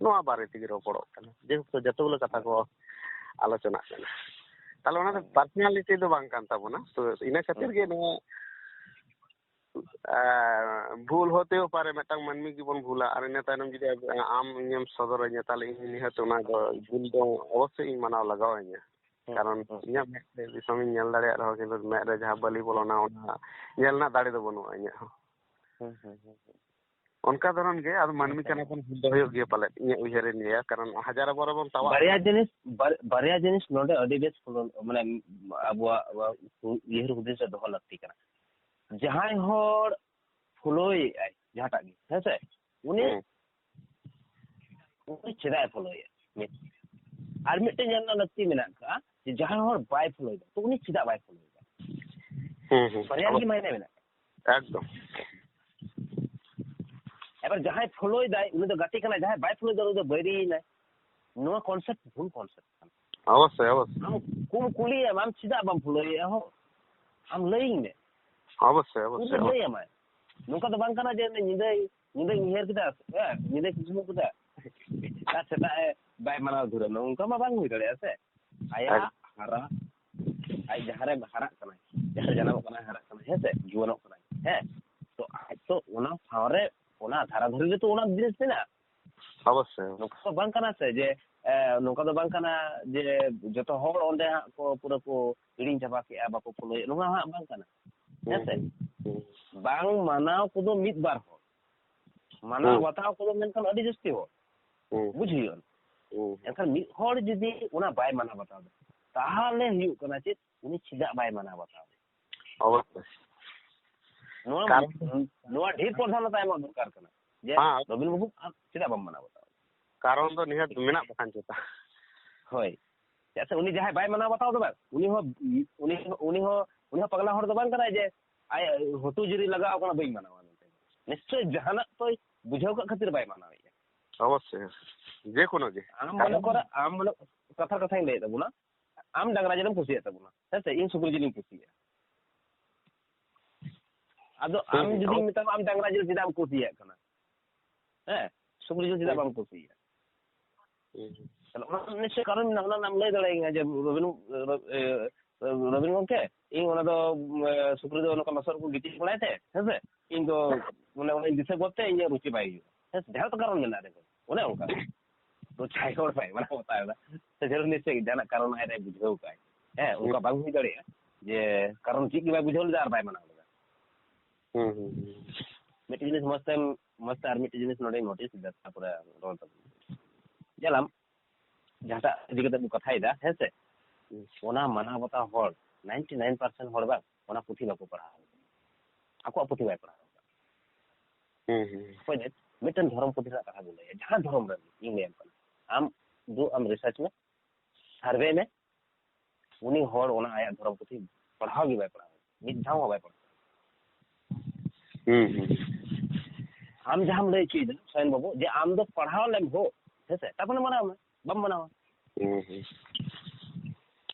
ᱱᱚᱣᱟ ᱵᱟᱨᱮ ᱛᱮᱜᱮ ᱨᱚᱯᱚᱲᱚᱜ ᱠᱟᱱᱟ, ᱡᱮᱦᱮᱛᱩ ᱡᱚᱛᱚ ᱜᱩᱞᱳ ᱠᱟᱛᱷᱟ ᱠᱚ ᱟᱞᱳᱪᱚᱱᱟᱜ ᱠᱟᱱᱟ᱾ ᱛᱟᱦᱞᱮ ᱚᱱᱟ ᱫᱚ ᱦᱳᱭ᱾ Personality ᱫᱚ ᱵᱟᱝ ᱠᱟᱱ ᱛᱟᱵᱚᱱᱟ, ᱛᱚ ᱤᱱᱟᱹ ᱠᱷᱟᱹᱛᱤᱨ ᱜᱮ ᱦᱳᱭ᱾ ᱱᱚᱣᱟ ᱟᱨ ᱵᱷᱩᱞ ᱦᱚᱛᱮᱣ ᱯᱟᱨᱮ, ᱢᱤᱫᱴᱟᱝ ᱢᱟᱹᱱᱢᱤ ᱜᱮᱵᱚᱱ ᱵᱷᱩᱞᱟ, ᱟᱨ ᱤᱱᱟᱹ ᱛᱟᱭᱱᱚᱢ ᱡᱩᱫᱤ ᱟᱵ-, ᱟᱢ ᱤᱧᱮᱢ ᱥᱚᱫᱚᱨᱟᱹᱧᱟ, ᱛᱟᱦᱞᱮ ᱤᱧ ᱱᱤᱦᱟᱹᱛ ᱚᱱᱟ ᱫᱚ ᱵᱷᱩᱞ ᱫᱚ ᱚᱵᱚᱥᱥᱳᱭ ᱤᱧ ᱢᱟᱱᱟᱣ ᱞᱟᱜᱟᱣ ᱤᱧᱟ᱾ ᱦᱩᱸ, ᱠᱟᱨᱚᱱ ᱦᱩᱸ, ᱤᱧᱟᱹᱜ ᱢᱮᱫ ᱛᱮ ᱫᱤᱥᱚᱢᱤᱧ ᱧᱮᱞ ᱫᱟᱲᱮᱭᱟᱜ ᱨᱮᱦᱚᱸ, ᱠᱤᱱᱛᱩ ᱢᱮᱫ ᱨᱮ ᱡᱟᱦᱟᱸ ᱵᱟᱹᱞᱤ ᱵᱚᱞᱚᱱᱟ, ᱚᱱᱟ ᱧᱮᱞ ᱨᱮᱱᱟᱜ ᱫᱟᱲᱮ ᱫᱚ ᱵᱟᱹᱱᱩᱜᱼᱟ ᱤᱧᱟᱹᱜ ᱦᱚᱸ᱾ ᱦᱩᱸ, ᱦᱩᱸ, ᱦᱩᱸ, ᱦᱩᱸ᱾ ᱚᱱᱠᱟ ᱫᱷᱚᱨᱚᱱ ᱜᱮ, ᱟᱫᱚ ᱢᱟᱹᱱᱢᱤ ᱦᱩᱸ, ᱠᱟᱱᱟ ᱦᱩᱸ᱾ ᱵᱚᱱ, ᱵᱷᱩᱞ ᱫᱚ ᱦᱩᱭᱩᱜ ᱜᱮᱭᱟ ᱯᱟᱞᱮᱫ, ᱤᱧᱟᱹᱜ ᱩᱭᱦᱟᱹᱨᱮᱧ ᱞᱟᱹᱭᱟ, ᱠᱟᱨᱚᱱ ᱦᱟᱡᱟᱨ ᱵᱟᱨ ᱵᱚᱱ ᱛᱟᱣᱟᱜ ᱵᱟᱨᱭᱟ ᱠᱟᱱᱟ᱾ ᱡᱤᱱᱤᱥ, ᱵᱟᱨ-, ᱵᱟᱨᱭᱟ ᱡᱤᱱᱤᱥ ᱱᱚᱰᱮ ᱟᱹᱰᱤ ᱵᱮᱥ ᱠᱷᱩᱞᱟᱹ-, ᱢᱟᱱᱮ ᱟᱵᱚᱣᱟᱜ, ᱟᱵᱚᱣᱟᱜ ᱩᱭᱦᱟᱹᱨ ᱦᱩᱫᱤᱥ ᱨᱮ ᱫᱚᱦᱚ ᱞᱟᱹᱠᱛᱤ ᱠᱟᱱᱟ᱾ ᱡᱟᱦᱟᱸᱭ ᱦᱚᱲ ᱯᱷᱚᱞᱳᱭᱮᱫ ᱟᱭ ᱡᱟᱦᱟᱸᱴᱟᱜ ᱜᱮ, ᱦᱮᱸ ᱥᱮ? ᱩᱱᱤ, ᱦᱩᱸ᱾ ᱩᱱᱤ ᱪᱮᱫᱟᱜ ᱮ ᱯᱷᱚᱞᱳᱭᱮᱫ? ᱢᱤᱫ᱾ ᱟᱨ ᱢᱤᱫᱴᱮᱱ ᱧᱮᱞ ᱨᱮᱱᱟᱜ ᱞᱟᱹᱠᱛᱤ ᱢᱮᱱᱟᱜ ᱟᱠᱟᱫᱼᱟ ᱡᱮ ᱡᱟᱦᱟᱸᱭ ᱦᱚᱲ ᱵᱟᱭ ᱯᱷᱚᱞᱳᱭᱮᱫᱟ, ᱛᱚ ᱩᱱᱤ ᱪᱮᱫᱟᱜ ᱵᱟᱭ ᱯᱷᱚᱞᱳᱭᱮᱫᱟ? ᱦᱩᱸ, ᱦᱩᱸ᱾ ᱵᱟᱨᱭᱟ ᱟᱵᱚ ᱜᱮ ᱢᱟᱭᱱᱮ ᱢᱮᱱᱟᱜᱼᱟ᱾ ᱮᱠᱫᱚᱢ᱾ ᱮᱵᱟᱨ ᱡᱟᱦᱟᱸᱭ ᱯᱷᱚᱞᱳᱭᱮᱫᱟᱭ, ᱩᱱᱤ ᱫᱚ ᱜᱟᱛᱮ ᱠᱟᱱᱟᱭ, ᱡᱟᱦᱟᱸᱭ ᱵᱟᱭ ᱯᱷᱚᱞᱳᱭᱮᱫᱟ, ᱩᱱᱤ ᱫᱚ ᱵᱟᱹᱭᱨᱤᱭᱮᱱᱟᱭ᱾ ᱱᱚᱣᱟ concept ᱵᱷᱩᱞ concept ᱠᱟᱱᱟ᱾ ᱚᱵᱚᱥᱥᱳᱭ, ᱚᱵᱚᱥᱥᱳᱭ᱾ ᱟᱢ ᱠᱚᱢ ᱠᱩᱞᱤᱭᱮᱢ, ᱟᱢ ᱪᱮᱫᱟᱜ ᱵᱟᱢ ᱯᱷᱚᱞᱳᱭᱮᱫᱼᱟ ᱦᱳ? ᱟᱢ ᱞᱟᱹᱭᱟᱹᱧ ᱢᱮ᱾ ᱚᱵᱚᱥᱥᱳᱭ, ᱩᱱᱤ ᱚᱵᱚᱥᱥᱳᱭ, ᱫᱚ ᱚᱵᱚᱥᱥᱳᱭ᱾ ᱞᱟᱹᱭ ᱟᱢᱟᱭ᱾ ᱱᱚᱝᱠᱟ ᱫᱚ ᱵᱟᱝ ᱠᱟᱱᱟ ᱡᱮ ᱧᱤᱫᱟᱹᱭ, ᱧᱤᱫᱟᱹᱧ ᱩᱭᱦᱟᱹᱨ ᱠᱮᱫᱟ, ᱦᱮᱸ, ᱧᱤᱫᱟᱹᱭ ᱠᱩᱠᱢᱩ ᱠᱮᱫᱟ᱾ ᱟᱨ ᱥᱮᱛᱟᱜ ᱮ ᱵᱟᱭ ᱢᱟᱱᱟᱣ ᱫᱷᱩᱨᱟᱹᱣ ᱱᱟ, ᱚᱱᱠᱟ ᱢᱟ ᱵᱟᱝ ᱦᱩᱭ ᱫᱟᱲᱮᱭᱟᱜᱼᱟ ᱥᱮ᱾ ᱟᱭᱟᱜ ᱮᱠ- ᱦᱟᱨᱟ, ᱟᱡ ᱡᱟᱦᱟᱸ ᱨᱮ ᱦᱟᱨᱟᱜ ᱠᱟᱱᱟᱭ, ᱡᱟᱦᱟᱸ ᱨᱮ ᱡᱟᱱᱟᱢᱚᱜ ᱠᱟᱱᱟᱭ, ᱦᱟᱨᱟᱜ ᱠᱟᱱᱟᱭ, ᱦᱮᱸ ᱥᱮ, ᱡᱩᱣᱟᱹᱱᱚᱜ ᱠᱟᱱᱟᱭ, ᱦᱮᱸ, ᱛᱚ ᱟᱡ ᱛᱚ ᱚᱱᱟ ᱥᱟᱶ ᱨᱮ ᱫᱷᱟᱨᱟ ᱫᱷᱟᱨᱤ ᱨᱮᱛᱚ ᱚᱱᱟ ᱡᱤᱱᱤᱥ ᱢᱮᱱᱟᱜᱼᱟ᱾ ᱚᱵᱚᱥᱥᱳᱭ᱾ ᱱᱚᱝᱠᱟ ᱫᱚ ᱵᱟᱝ ᱠᱟᱱᱟ ᱥᱮ ᱡᱮ, ᱮ, ᱱᱚᱝᱠᱟ ᱫᱚ ᱵᱟᱝ ᱠᱟᱱᱟ ᱡᱮ ᱡᱚᱛᱚ ᱦᱚᱲ ᱚᱸᱰᱮ ᱦᱟᱸᱜ ᱠᱚ ᱯᱩᱨᱟᱹ ᱠᱚ ᱦᱤᱲᱤᱧ ᱪᱟᱵᱟ ᱠᱮᱜᱼᱟ, ᱵᱟᱠᱚ ᱯᱷᱳᱞᱳᱭᱮᱫ, ᱱᱚᱣᱟ ᱦᱟᱸᱜ ᱵᱟᱝ ᱠᱟᱱᱟ᱾ ᱦᱮᱸ ᱥᱮ? ᱦᱩᱸ, ᱦᱩᱸ᱾ ᱵᱟᱝ ᱢᱟᱱᱟᱣ ᱠᱚᱫᱚ ᱢᱤᱫ ᱵᱟᱨ ᱦᱚᱲ, ᱢᱟᱱᱟᱣ ᱦᱩᱸ᱾ ᱵᱟᱛᱟᱣ ᱠᱚᱫᱚ ᱢᱮᱱᱠᱷᱟᱱ ᱟᱹᱰᱤ ᱡᱟᱹᱥᱛᱤ ᱦᱚᱲ᱾ ᱦᱩᱸ᱾ ᱵᱩᱡᱽ ᱦᱩᱭᱩᱜᱼᱟ᱾ ᱦᱩᱸ᱾ ᱮᱱᱠᱷᱟᱱ ᱢᱤᱫ ᱦᱚᱲ ᱡᱩᱫᱤ ᱚᱱᱟ ᱵᱟᱭ ᱢᱟᱱᱟᱣ ᱵᱟᱛᱟᱣ ᱮᱫᱟ, ᱛᱟᱦᱚᱞᱮ ᱦᱩᱭᱩᱜ ᱠᱟᱱᱟ ᱪᱮᱫ, ᱩᱱᱤ ᱪᱮᱫᱟᱜ ᱵᱟᱭ ᱢᱟᱱᱟᱣ ᱵᱟᱛᱟᱣ ᱮᱫᱟ? ᱚᱵᱚᱥᱥᱳᱭ᱾ ᱱᱚᱣᱟ, ᱠᱟᱨᱚᱱ ᱱᱚᱣᱟ ᱰᱷᱮᱨ ᱯᱨᱚᱫᱷᱟᱱᱚᱛᱟ ᱮᱢᱚᱜ ᱫᱚᱨᱠᱟᱨ ᱠᱟᱱᱟ ᱡᱮ, ᱦᱮᱸ᱾ ᱨᱚᱵᱤᱱ ᱵᱟᱹᱵᱩ, ᱟᱢ ᱪᱮᱫᱟᱜ ᱵᱟᱢ ᱢᱟᱱᱟᱣ ᱵᱟᱛᱟᱣ ᱮᱫᱟ? ᱠᱟᱨᱚᱱ ᱫᱚ ᱱᱤᱦᱟᱹᱛ ᱢᱮᱱᱟᱜ ᱵᱟᱠᱷᱟᱱ ᱪᱮᱛᱟ᱾ ᱦᱳᱭ᱾ ᱪᱮᱫᱟᱜ ᱥᱮ ᱩᱱᱤ ᱡᱟᱦᱟᱸᱭ ᱵᱟᱭ ᱢᱟᱱᱟᱣ ᱵᱟᱛᱟᱣ ᱮᱫᱟ ᱵᱟᱝ, ᱩᱱᱤ ᱦᱚᱸ, ᱩᱱᱤ ᱦᱚᱸ, ᱩᱱᱤ ᱦᱚᱸ, ᱩᱱᱤ ᱦᱚᱸ ᱯᱟᱜᱽᱞᱟ ᱦᱚᱲ ᱫᱚ ᱵᱟᱝ ᱠᱟᱱᱟᱭ ᱡᱮ ᱟᱡ ᱦᱩᱛᱩ ᱡᱩᱨᱤ ᱞᱟᱜᱟᱣ ᱠᱟᱱᱟ, ᱵᱟᱹᱧ ᱢᱟᱱᱟᱣᱟ ᱢᱮᱱᱛᱮ᱾ ᱱᱤᱥᱪᱚᱭ ᱡᱟᱦᱟᱱᱟᱜ ᱛᱚᱭ ᱵᱩᱡᱷᱟᱹᱣ ᱠᱟᱜ ᱠᱷᱟᱹᱛᱤᱨ ᱵᱟᱭ ᱢᱟᱱᱟᱣᱮᱫᱼᱟ᱾ ᱚᱵᱚᱥᱥᱳᱭ, ᱡᱮ ᱠᱳᱱᱳ ᱜᱮ᱾ ᱟᱢ ᱢᱚᱱᱮ ᱠᱚᱨ, ᱟᱢ ᱢᱚᱱᱮ, ᱠᱟᱛᱷᱟ ᱠᱟᱛᱷᱟᱧ ᱞᱟᱹᱭᱮᱫ ᱛᱟᱵᱚᱱᱟ, ᱟᱢ ᱰᱟᱝᱨᱟ ᱡᱤᱞᱮᱢ ᱠᱩᱥᱤᱭᱟᱜ ᱛᱟᱵᱚᱱᱟ, ᱦᱮᱸ ᱥᱮ? ᱤᱧ ᱥᱩᱠᱨᱤ ᱡᱤᱞᱤᱧ ᱠᱩᱥᱤᱭᱟᱜᱼᱟ᱾ ᱟᱫᱚ ᱦᱩᱸ, ᱟᱢ ᱦᱩᱸ, ᱡᱩᱫᱤᱢ ᱚᱵᱚᱥᱥᱳᱭ᱾ ᱢᱮᱛᱟᱢᱟ ᱟᱢ ᱰᱟᱝᱨᱟ ᱡᱤᱞ ᱪᱮᱫᱟᱜ ᱮᱢ ᱠᱩᱥᱤᱭᱟᱜ ᱠᱟᱱᱟ, ᱦᱮᱸ, ᱥᱩᱠᱨᱤ ᱡᱤᱞ ᱪᱮᱫᱟᱜ ᱦᱩᱸ᱾ ᱵᱟᱢ ᱠᱩᱥᱤᱭᱟᱜᱼᱟ? ᱦᱩᱸ, ᱦᱩᱸ᱾ ᱛᱟᱦᱞᱮ ᱚᱱᱟ ᱨᱮᱱᱟᱜ ᱱᱤᱥᱪᱚᱭ ᱠᱟᱨᱚᱱ ᱢᱮᱱᱟᱜᱼᱟ, ᱚᱱᱟ ᱨᱮᱱᱟᱜ ᱮᱢ ᱞᱟᱹᱭ ᱫᱟᱲᱮᱭᱟᱹᱧᱟ ᱡᱮ ᱨᱚᱵᱤᱱ, ᱨᱚ-, ᱮ, ᱨᱚᱵᱤᱱ ᱜᱚᱢᱠᱮ, ᱤᱧ ᱚᱱᱟ ᱫᱚ, ᱮ, ᱥᱩᱠᱨᱤ ᱫᱚ ᱱᱚᱝᱠᱟ ᱞᱚᱥᱚᱫ ᱨᱮᱠᱚ ᱜᱤᱛᱤᱡ ᱵᱟᱲᱟᱭ ᱛᱮ, ᱦᱮᱸ ᱥᱮ? ᱤᱧ ᱫᱚ ᱢᱟᱱᱮ ᱚᱱᱟᱧ ᱫᱤᱥᱟᱹ ᱜᱚᱫ ᱛᱮ ᱤᱧᱟᱹᱜ ᱨᱩᱪᱤ ᱵᱟᱭ ᱦᱩᱭᱩᱜᱼᱟ᱾ ᱦᱮᱸ ᱥᱮ? ᱡᱟᱦᱟᱸ ᱫᱚ ᱠᱟᱨᱚᱱ ᱢᱮᱱᱟᱜᱼᱟ ᱨᱮ, ᱚᱱᱮ ᱚᱱᱠᱟ᱾ ᱛᱚ ᱡᱟᱦᱟᱸᱭ ᱦᱚᱲ ᱵᱟᱭ ᱢᱟᱱᱟᱣ ᱵᱟᱛᱟᱣ ᱮᱫᱟ, ᱥᱮ ᱡᱟᱹᱨᱩᱲ ᱱᱤᱥᱪᱚᱭ ᱡᱟᱦᱟᱱᱟᱜ ᱠᱟᱨᱚᱱ ᱟᱡ ᱮ ᱵᱩᱡᱷᱟᱹᱣ ᱠᱟᱜᱼᱟᱭ᱾ ᱦᱮᱸ, ᱚᱱᱠᱟ ᱦᱩᱸ᱾ ᱵᱟᱝ ᱦᱩᱭ ᱫᱟᱲᱮᱭᱟᱜᱼᱟ ᱡᱮ ᱠᱟᱨᱚᱱ ᱪᱮᱫ ᱜᱮ ᱵᱟᱭ ᱵᱩᱡᱷᱟᱹᱣ ᱞᱮᱫᱟ ᱟᱨ ᱵᱟᱭ ᱢᱟᱱᱟᱣ ᱞᱮᱫᱟ᱾ ᱦᱩᱸ, ᱦᱩᱸ, ᱦᱩᱸ᱾ ᱢᱤᱫᱴᱮᱱ ᱡᱤᱱᱤᱥ ᱢᱚᱸᱡᱽ ᱛᱮᱢ, ᱢᱚᱸᱡᱽ ᱛᱮ ᱟᱨ ᱢᱤᱫᱴᱮᱱ ᱡᱤᱱᱤᱥ ᱱᱚᱰᱮᱧ ᱱᱳᱴᱤᱥ ᱮᱫᱟ, ᱛᱟᱨᱯᱚᱨᱮ ᱨᱚᱲ ᱛᱟᱵᱚᱱ᱾ ᱧᱮᱞᱟᱢ, ᱡᱟᱦᱟᱸᱴᱟᱜ ᱤᱫᱤ ᱠᱟᱛᱮ ᱵᱚᱱ ᱠᱟᱛᱷᱟᱭᱮᱫᱟ, ᱦᱮᱸ ᱥᱮ? ᱦᱩᱸ᱾ ᱚᱱᱟ ᱢᱟᱱᱟᱣ ᱵᱟᱛᱟᱣ ᱦᱚᱲ, ninety nine percent ᱦᱚᱲ ᱵᱟᱝ, ᱚᱱᱟ ᱯᱩᱛᱷᱤ ᱵᱟᱠᱚ ᱯᱟᱲᱦᱟᱣ ᱠᱟᱫᱟ᱾ ᱟᱠᱚᱣᱟᱜ ᱯᱩᱛᱷᱤ ᱵᱟᱭ ᱯᱟᱲᱦᱟᱣ ᱠᱟᱫᱟ᱾ ᱦᱩᱸ, ᱦᱩᱸ, ᱦᱩᱸ᱾ ᱚᱠᱚᱭ ᱫᱚ ᱢᱤᱫᱴᱮᱱ ᱫᱷᱚᱨᱚᱢ ᱯᱩᱛᱷᱤ ᱨᱮᱱᱟᱜ ᱠᱟᱛᱷᱟ ᱵᱚᱱ ᱞᱟᱹᱭᱟ, ᱡᱟᱦᱟᱸ ᱫᱷᱚᱨᱚᱢ ᱨᱮ ᱤᱧ ᱞᱟᱹᱭᱟᱢ ᱠᱟᱱᱟ, ᱟᱢ ᱫᱩ ᱟᱢ ᱨᱤᱥᱟᱨᱪ ᱢᱮ, ᱥᱟᱨᱵᱷᱮ ᱢᱮ, ᱩᱱᱤ ᱦᱚᱲ ᱚᱱᱟ ᱟᱭᱟᱜ ᱫᱷᱚᱨᱚᱢ ᱯᱩᱛᱷᱤ ᱯᱟᱲᱦᱟᱣ ᱜᱮ ᱵᱟᱭ ᱯᱟᱲᱦᱟᱣ, ᱢᱤᱫ ᱫᱷᱟᱣ ᱦᱚᱸ ᱵᱟᱭ ᱯᱟᱲᱦᱟᱣ᱾ ᱦᱩᱸ, ᱦᱩᱸ᱾ ᱟᱢ ᱡᱟᱦᱟᱸᱢ ᱞᱟᱹᱭ ᱦᱚᱪᱚᱭᱮᱫᱟ ᱥᱚᱭᱮᱱ ᱵᱟᱹᱵᱩ, ᱡᱮ ᱟᱢ ᱫᱚ ᱯᱟᱲᱦᱟᱣ ᱞᱮᱢ ᱦᱳ, ᱦᱮᱸᱥᱮ, ᱛᱟᱨᱯᱚᱨᱮ ᱢᱟᱱᱟᱣ ᱢᱮ, ᱵᱟᱢ ᱢᱟᱱᱟᱣᱟ᱾ ᱦᱩᱸ, ᱦᱩᱸ᱾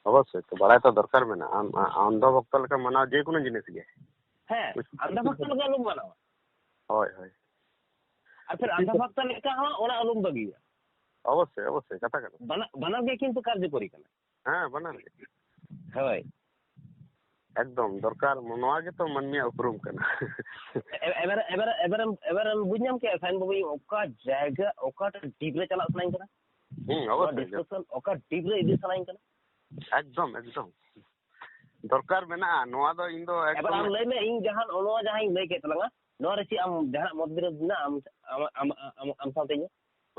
ᱚᱵᱚᱥᱥᱳᱭ ᱛᱚ, ᱵᱟᱲᱟᱭ ᱛᱚ ᱫᱚᱨᱠᱟᱨ ᱢᱮᱱᱟᱜᱼᱟ᱾ ᱟᱢ, ᱟ-, ᱚᱱᱫᱷᱚ ᱵᱷᱚᱠᱛᱚ ᱞᱮᱠᱟ ᱢᱟᱱᱟᱣ ᱡᱮ ᱠᱳᱱᱳ ᱡᱤᱱᱤᱥ ᱜᱮ᱾ ᱦᱮᱸ, ᱟᱱᱫᱷᱟ ᱵᱷᱚᱠᱛᱚ ᱞᱮᱠᱟ ᱟᱞᱚᱢ ᱢᱟᱱᱟᱣᱟ᱾ ᱦᱳᱭ, ᱦᱳᱭ᱾ ᱟᱨ ᱯᱷᱤᱨ ᱟᱱᱫᱷᱟ ᱵᱷᱚᱠᱛᱚ ᱞᱮᱠᱟ ᱦᱚᱸ ᱚᱱᱟ ᱟᱞᱚᱢ ᱵᱟᱹᱜᱤᱭᱟ᱾ ᱚᱵᱚᱥᱥᱳᱭ, ᱚᱵᱚᱥᱥᱳᱭ, ᱠᱟᱛᱷᱟ ᱠᱟᱱᱟ᱾ ᱵᱟᱱᱟ-, ᱵᱟᱱᱟᱨ ᱜᱮ ᱠᱤᱱᱛᱩ ᱠᱟᱨᱡᱚᱠᱚᱨᱤ ᱠᱟᱱᱟ᱾ ᱦᱮᱸ, ᱵᱟᱱᱟᱨ ᱜᱮ᱾ ᱦᱳᱭ᱾ ᱮᱠᱫᱚᱢ ᱫᱚᱨᱠᱟᱨ, ᱱᱚᱣᱟ ᱜᱮᱛᱚ ᱢᱟᱹᱱᱢᱤᱭᱟᱜ ᱩᱯᱨᱩᱢ ᱠᱟᱱᱟ᱾ ᱮᱵᱟᱨ ᱮᱵᱟᱨ ᱮᱵᱟᱨ ᱮᱵᱟᱨ ᱮᱢ ᱵᱩᱡᱽ ᱧᱟᱢ ᱠᱮᱫᱟ ᱥᱟᱭᱤᱱ ᱵᱟᱹᱵᱩ, ᱚᱠᱟ ᱡᱟᱭᱜᱟ, ᱚᱠᱟᱴᱟᱜ ᱰᱤᱯ ᱨᱮ ᱪᱟᱞᱟᱜ ᱥᱟᱱᱟᱧ ᱠᱟᱱᱟ᱾ ᱦᱩᱸ, ᱱᱚᱣᱟ ᱚᱵᱚᱥᱥᱳᱭ᱾ ᱰᱤᱥᱠᱟᱥᱚᱱ ᱚᱠᱟ ᱰᱤᱯ ᱨᱮ ᱤᱫᱤ ᱥᱟᱱᱟᱧ ᱠᱟᱱᱟ᱾ ᱮᱠᱫᱚᱢ ᱮᱠᱫᱚᱢ ᱫᱚᱨᱠᱟᱨ ᱢᱮᱱᱟᱜᱼᱟ᱾ ᱱᱚᱣᱟ ᱫᱚ ᱤᱧ ᱫᱚ ᱮᱵᱟᱨ ᱮᱠᱫᱚᱢ ᱟᱢ ᱞᱟᱹᱭ ᱢᱮ, ᱤᱧ ᱡᱟᱦᱟᱸ ᱱᱚᱣᱟ ᱡᱟᱦᱟᱸᱧ ᱞᱟᱹᱭ ᱠᱮᱫ ᱛᱟᱞᱟᱝᱟ, ᱱᱚᱣᱟ ᱨᱮ ᱪᱮᱫ ᱟᱢ ᱡᱟᱦᱟᱱᱟᱜ ᱢᱚᱛᱵᱤᱨᱳᱫ ᱢᱮᱱᱟᱜᱼᱟ ᱟᱢ ᱟᱢ ᱟᱢ ᱟᱢ ᱟᱢ ᱥᱟᱶᱛᱮ ᱤᱧᱟᱹᱜ?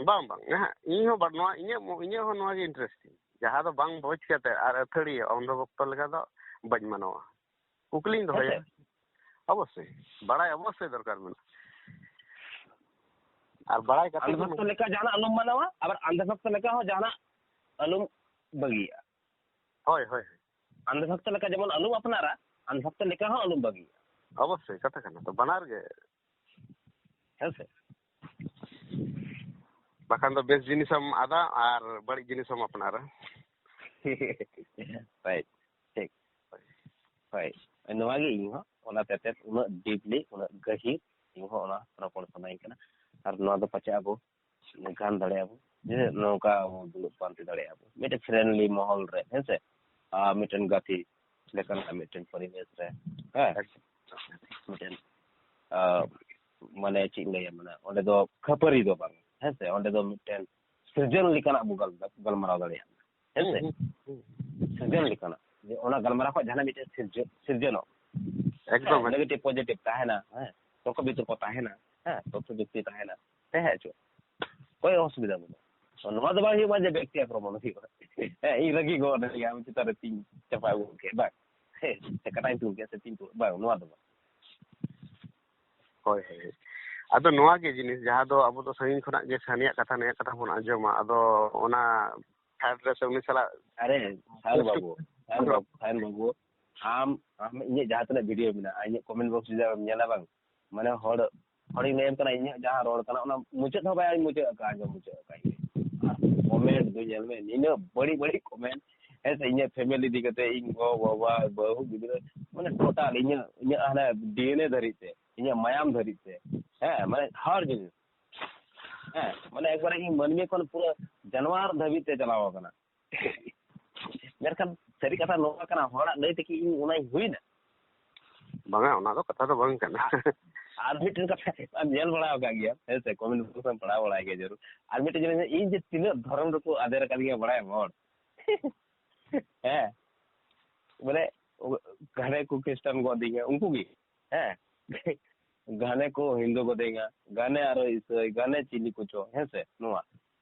ᱵᱟᱝ ᱵᱟᱝ ᱦᱮᱸ, ᱤᱧ ᱦᱚᱸ ᱵᱟ-, ᱱᱚᱣᱟ ᱤᱧᱟᱹᱜ ᱢᱚ-, ᱤᱧᱟᱹᱜ ᱦᱚᱸ ᱱᱚᱣᱟ ᱜᱮ ᱤᱱᱴᱟᱨᱮᱥᱴ ᱛᱤᱧ, ᱡᱟᱦᱟᱸ ᱫᱚ ᱵᱟᱝ ᱵᱩᱡᱽ ᱠᱟᱛᱮ ᱟᱨ ᱟᱹᱛᱷᱟᱹᱲᱤᱭᱟᱹ ᱚᱱᱫᱷᱚ ᱵᱷᱚᱠᱛᱚ ᱞᱮᱠᱟ ᱫᱚ ᱵᱟᱹᱧ ᱢᱟᱱᱟᱣᱟ᱾ ᱠᱩᱠᱞᱤᱧ ᱫᱚᱦᱚᱭᱟ᱾ ᱦᱮᱸᱥᱮ? ᱚᱵᱚᱥᱥᱳᱭ ᱵᱟᱲᱟᱭ ᱚᱵᱚᱥᱥᱳᱭ ᱫᱚᱨᱠᱟᱨ ᱢᱮᱱᱟᱜᱼᱟ᱾ ᱟᱨ ᱵᱟᱲᱟᱭ ᱠᱟᱛᱮ ᱟᱸᱫᱷᱟ ᱜᱮ ᱵᱷᱚᱠᱛᱚ ᱞᱮᱠᱟ ᱡᱟᱦᱟᱱᱟᱜ ᱟᱞᱚᱢ ᱢᱟᱱᱟᱣᱟ, ᱟᱵᱟᱨ ᱟᱸᱫᱷᱟ ᱵᱷᱚᱠᱛᱚ ᱞᱮᱠᱟ ᱦᱚᱸ ᱡᱟᱦᱟᱱᱟᱜ ᱟᱞᱚᱢ ᱵᱟᱹᱜᱤᱭᱟᱜᱼᱟ᱾ ᱦᱳᱭ ᱦᱳᱭ ᱦᱳᱭ᱾ ᱟᱸᱫᱷᱟ ᱵᱷᱚᱠᱛᱚ ᱞᱮᱠᱟ ᱡᱮᱢᱚᱱ ᱟᱞᱚᱢ ᱟᱯᱱᱟᱨᱟ, ᱟᱸᱫᱷᱟ ᱵᱷᱚᱠᱛᱚ ᱞᱮᱠᱟ ᱦᱚᱸ ᱟᱞᱚᱢ ᱵᱟᱹᱜᱤᱭᱟ᱾ ᱚᱵᱚᱥᱥᱳᱭ ᱠᱟᱛᱷᱟ ᱠᱟᱱᱟ ᱛᱚ, ᱵᱟᱱᱟᱨ ᱜᱮ᱾ ᱦᱮᱸ ᱥᱮ? ᱵᱟᱠᱷᱟᱱ ᱫᱚ ᱵᱮᱥ ᱡᱤᱱᱤᱥᱮᱢ ᱟᱫᱟ ᱟᱨ ᱵᱟᱹᱲᱤᱡ ᱡᱤᱱᱤᱥᱮᱢ ᱟᱯᱱᱟᱨᱟ᱾ ᱨᱟᱭᱤᱴ, ᱴᱷᱤᱠ᱾ ᱦᱳᱭ, ᱱᱚᱣᱟ ᱜᱮ ᱤᱧ ᱦᱚᱸ ᱚᱱᱟ ᱛᱮᱛᱮᱫ ᱩᱱᱟᱹᱜ ᱰᱤᱯᱞᱤ, ᱩᱱᱟᱹᱜ ᱜᱟᱹᱦᱤᱨ ᱤᱧ ᱦᱚᱸ ᱚᱱᱟ ᱨᱚᱯᱚᱲ ᱥᱟᱱᱟᱧ ᱠᱟᱱᱟ᱾ ᱟᱨ ᱱᱚᱣᱟ ᱫᱚ ᱯᱟᱪᱮ ᱟᱵᱚ ᱜᱟᱱ ᱫᱟᱲᱮᱭᱟᱜᱼᱟ ᱵᱚ, ᱡᱮ ᱱᱚᱝᱠᱟ ᱟᱵᱚ ᱫᱩᱲᱩᱵ ᱯᱟᱱᱛᱮ ᱫᱟᱲᱮᱭᱟᱜᱼᱟ ᱵᱚ ᱢᱤᱫᱴᱮᱱ ᱯᱷᱨᱮᱱᱰᱞᱤ ᱢᱚᱦᱚᱞ ᱨᱮ, ᱦᱮᱸ ᱥᱮ? ᱟᱨ ᱢᱤᱫᱴᱮᱱ ᱜᱟᱛᱮ ᱞᱮᱠᱟᱱᱟᱜ ᱢᱤᱫᱴᱮᱱ ᱯᱚᱨᱤᱵᱮᱥ ᱨᱮ, ᱦᱮᱸ, ᱢᱤᱫᱴᱮᱱ, ᱟᱸ, ᱢᱟᱱᱮ ᱪᱮᱫ ᱤᱧ ᱞᱟᱹᱭᱟ, ᱢᱟᱱᱮ ᱚᱸᱰᱮ ᱫᱚ ᱠᱷᱟᱹᱯᱟᱹᱨᱤ ᱫᱚ ᱵᱟᱝ, ᱦᱮᱸ ᱥᱮ? ᱚᱸᱰᱮ ᱫᱚ ᱢᱤᱫᱴᱮᱱ ᱥᱤᱨᱡᱚᱱ ᱞᱮᱠᱟᱱᱟᱜ ᱵᱚ ᱜᱟᱞ-, ᱜᱟᱞᱢᱟᱨᱟᱣ ᱫᱟᱲᱮᱭᱟᱜᱼᱟ, ᱦᱮᱸ ᱥᱮ? ᱦᱩᱸ, ᱦᱩᱸ, ᱦᱩᱸ᱾ ᱥᱤᱨᱡᱚᱱ ᱞᱮᱠᱟᱱᱟᱜ, ᱡᱮ ᱚᱱᱟ ᱜᱟᱞᱢᱟᱨᱟᱣ ᱠᱷᱚᱱ ᱡᱟᱦᱟᱱᱟᱜ ᱢᱤᱫᱴᱮᱱ ᱥᱤᱨᱡᱚ-, ᱥᱤᱨᱡᱚᱱᱚᱜ, ᱮᱠᱫᱚᱢ, ᱦᱮᱸ, ᱮᱠᱫᱚᱢ᱾ ᱱᱮᱜᱮᱴᱤᱵᱷ ᱯᱚᱡᱤᱴᱤᱵᱷ ᱛᱟᱦᱮᱱᱟ, ᱦᱮᱸ, ᱛᱚᱨᱠᱚ ᱵᱤᱛᱚᱨᱠᱚ ᱛᱟᱦᱮᱱᱟ, ᱦᱮᱸ, ᱛᱚᱛᱛᱷᱚ ᱡᱩᱠᱛᱤ ᱛᱟᱦᱮᱱᱟ, ᱛᱟᱦᱮᱸ ᱦᱚᱪᱚ, ᱠᱳᱭ ᱚᱥᱩᱵᱤᱫᱷᱟ ᱵᱟᱹᱱᱩᱜᱼᱟ᱾ ᱛᱚ ᱱᱚᱣᱟ ᱫᱚ ᱵᱟᱝ ᱦᱩᱭᱩᱜ ᱢᱟ ᱡᱮ ᱵᱮᱠᱛᱤ ᱟᱠᱨᱚᱢᱚᱱ ᱦᱩᱭᱩᱜᱼᱟ, ᱦᱮᱸ, ᱤᱧ ᱨᱟᱹᱜᱤ ᱜᱚᱫ ᱮᱱ ᱜᱮ, ᱟᱢ ᱪᱮᱛᱟᱱ ᱨᱮ ᱛᱤᱧ ᱪᱟᱯᱟ ᱟᱹᱜᱩ ᱠᱮᱫ, ᱵᱟᱝ, ᱦᱮᱸ, ᱥᱮ ᱠᱟᱴᱟᱧ ᱛᱩᱞ ᱠᱮᱫ ᱥᱮ ᱛᱤᱧ ᱛᱩᱞ, ᱵᱟᱝ, ᱱᱚᱣᱟ ᱫᱚ ᱵᱟᱝ᱾ ᱦᱳᱭ, ᱦᱳᱭ, ᱦᱳᱭ᱾ ᱟᱫᱚ ᱱᱚᱣᱟ ᱜᱮ ᱡᱤᱱᱤᱥ, ᱡᱟᱦᱟᱸ ᱫᱚ ᱟᱵᱚ ᱫᱚ ᱥᱟᱺᱜᱤᱧ ᱠᱷᱚᱱᱟᱜ ᱜᱮ ᱦᱟᱹᱱᱤᱭᱟᱜ ᱠᱟᱛᱷᱟ ᱱᱩᱭᱟᱜ ᱠᱟᱛᱷᱟ ᱵᱚᱱ ᱟᱸᱡᱚᱢᱟ, ᱟᱫᱚ ᱚᱱᱟ ᱯᱷᱮᱰ ᱨᱮ ᱥᱮ ᱩᱱᱤ ᱥᱟᱞᱟᱜ ᱟᱨᱮ, ᱥᱟᱭᱚᱱ ᱵᱟᱹᱵᱩ, ᱥᱟᱭᱚᱱ ᱵᱟᱹᱵᱩ, ᱥᱟᱭᱚᱱ ᱵᱟᱹᱵᱩ, ᱟᱢ, ᱟᱢ ᱤᱧᱟᱹᱜ ᱡᱟᱦᱟᱸ ᱛᱤᱱᱟᱹᱜ ᱵᱷᱤᱰᱤᱭᱳ ᱢᱮᱱᱟᱜᱼᱟ, ᱤᱧᱟᱹᱜ ᱠᱚᱢᱮᱱᱴ ᱵᱚᱠᱥ ᱡᱩᱫᱤ ᱟᱢᱮᱢ ᱧᱮᱞᱟ ᱵᱟᱝ, ᱢᱟᱱᱮ ᱦᱚᱲ, ᱦᱚᱲᱤᱧ ᱞᱟᱹᱭᱟᱢ ᱠᱟᱱᱟ, ᱤᱧᱟᱹᱜ ᱡᱟᱦᱟᱸ ᱨᱚᱲ ᱠᱟᱱᱟ, ᱚᱱᱟ ᱢᱩᱪᱟᱹᱫ ᱦᱚᱸ ᱵᱟᱭ ᱢᱩᱪᱟᱹᱫ ᱟᱠᱟᱫᱼᱟ, ᱟᱸᱡᱚᱢ ᱢᱩᱪᱟᱹᱫ ᱟᱠᱟᱫ ᱤᱧ᱾ ᱟᱨ ᱠᱚᱢᱮᱱᱴ ᱫᱚ ᱧᱮᱞ ᱢᱮ, ᱱᱤᱱᱟᱹᱜ ᱵᱟᱹᱲᱤᱡ ᱵᱟᱹᱲᱤᱡ ᱠᱚᱢᱮᱱᱴ, ᱦᱮᱸ ᱥᱮ, ᱤᱧᱟᱹᱜ ᱯᱷᱮᱢᱮᱞᱤ ᱤᱫᱤ ᱠᱟᱛᱮ, ᱤᱧ ᱜᱚ, ᱵᱟᱵᱟ, ᱵᱟᱹᱦᱩ, ᱜᱤᱫᱽᱨᱟᱹ, ᱢᱟᱱᱮ ᱴᱳᱴᱟᱞ ᱤᱧᱟᱹᱜ, ᱤᱧᱟᱹᱜ ᱦᱟᱱᱮ ᱰᱤ ᱮᱱ ᱮ ᱫᱷᱟᱹᱨᱤᱡ ᱛᱮ, ᱤᱧᱟᱹᱜ ᱢᱟᱭᱟᱢ ᱫᱷᱟᱹᱨᱤᱡ ᱛᱮ, ᱦᱮᱸ, ᱢᱟᱱᱮ ᱦᱟᱨ ᱡᱤᱱᱤᱥ, ᱦᱮᱸ, ᱢᱟᱱᱮ ᱮᱠᱵᱟᱨᱮ ᱤᱧ ᱢᱟᱹᱱᱢᱤ ᱠᱷᱚᱱ ᱯᱩᱨᱟᱹ ᱡᱟᱱᱣᱟᱨ ᱫᱷᱟᱹᱵᱤᱡ ᱛᱮ ᱪᱟᱞᱟᱣ ᱟᱠᱟᱱᱟ᱾ ᱢᱮᱱᱠᱷᱟᱱ ᱥᱟᱹᱨᱤ ᱠᱟᱛᱷᱟ ᱱᱚᱣᱟ ᱠᱟᱱᱟ, ᱦᱚᱲᱟᱜ ᱞᱟᱹᱭ ᱛᱮᱠᱤ ᱤᱧ ᱚᱱᱟᱧ ᱦᱩᱭᱱᱟ? ᱵᱟᱝᱟ, ᱚᱱᱟ ᱫᱚ ᱠᱟᱛᱷᱟ ᱫᱚ ᱵᱟᱝ ᱠᱟᱱᱟ᱾ ᱟᱨ ᱢᱤᱫᱴᱮᱱ ᱠᱟᱛᱷᱟ ᱟᱢ ᱧᱮᱞ ᱵᱟᱲᱟ ᱟᱠᱟᱫ ᱜᱮᱭᱟ, ᱦᱮᱸ ᱥᱮ, ᱠᱚᱢᱮᱱᱴ ᱵᱚᱠᱥ ᱨᱮᱢ ᱯᱟᱲᱦᱟᱣ ᱵᱟᱲᱟᱭ ᱜᱮᱭᱟ ᱡᱟᱹᱨᱩᱲ᱾ ᱟᱨ ᱢᱤᱫᱴᱮᱱ ᱡᱤᱱᱤᱥ, ᱤᱧ ᱡᱮ ᱛᱤᱱᱟᱹᱜ ᱫᱷᱚᱨᱚᱢ ᱨᱮᱠᱚ ᱟᱫᱮᱨ ᱟᱠᱟᱫᱤᱧᱟ ᱵᱟᱲᱟᱭᱟᱢ ᱦᱚᱲ? ᱦᱮᱸ, ᱵᱚᱞᱮ, ᱜᱷᱟᱱᱮ ᱠᱚ ᱠᱷᱨᱤᱥᱴᱟᱱ ᱜᱚᱫ ᱫᱤᱧᱟ, ᱩᱱᱠᱩ ᱜᱮ, ᱦᱮᱸ, ᱜᱷᱟᱱᱮ ᱠᱚ ᱦᱤᱱᱫᱩ ᱜᱚᱫᱮᱧᱟ, ᱜᱷᱟᱱᱮ ᱟᱨᱚ ᱤᱥᱟᱹᱭ, ᱜᱷᱟᱱᱮ ᱪᱤᱞᱤ ᱠᱚᱪᱚ, ᱦᱮᱸ ᱥᱮ, ᱱᱚᱣᱟ᱾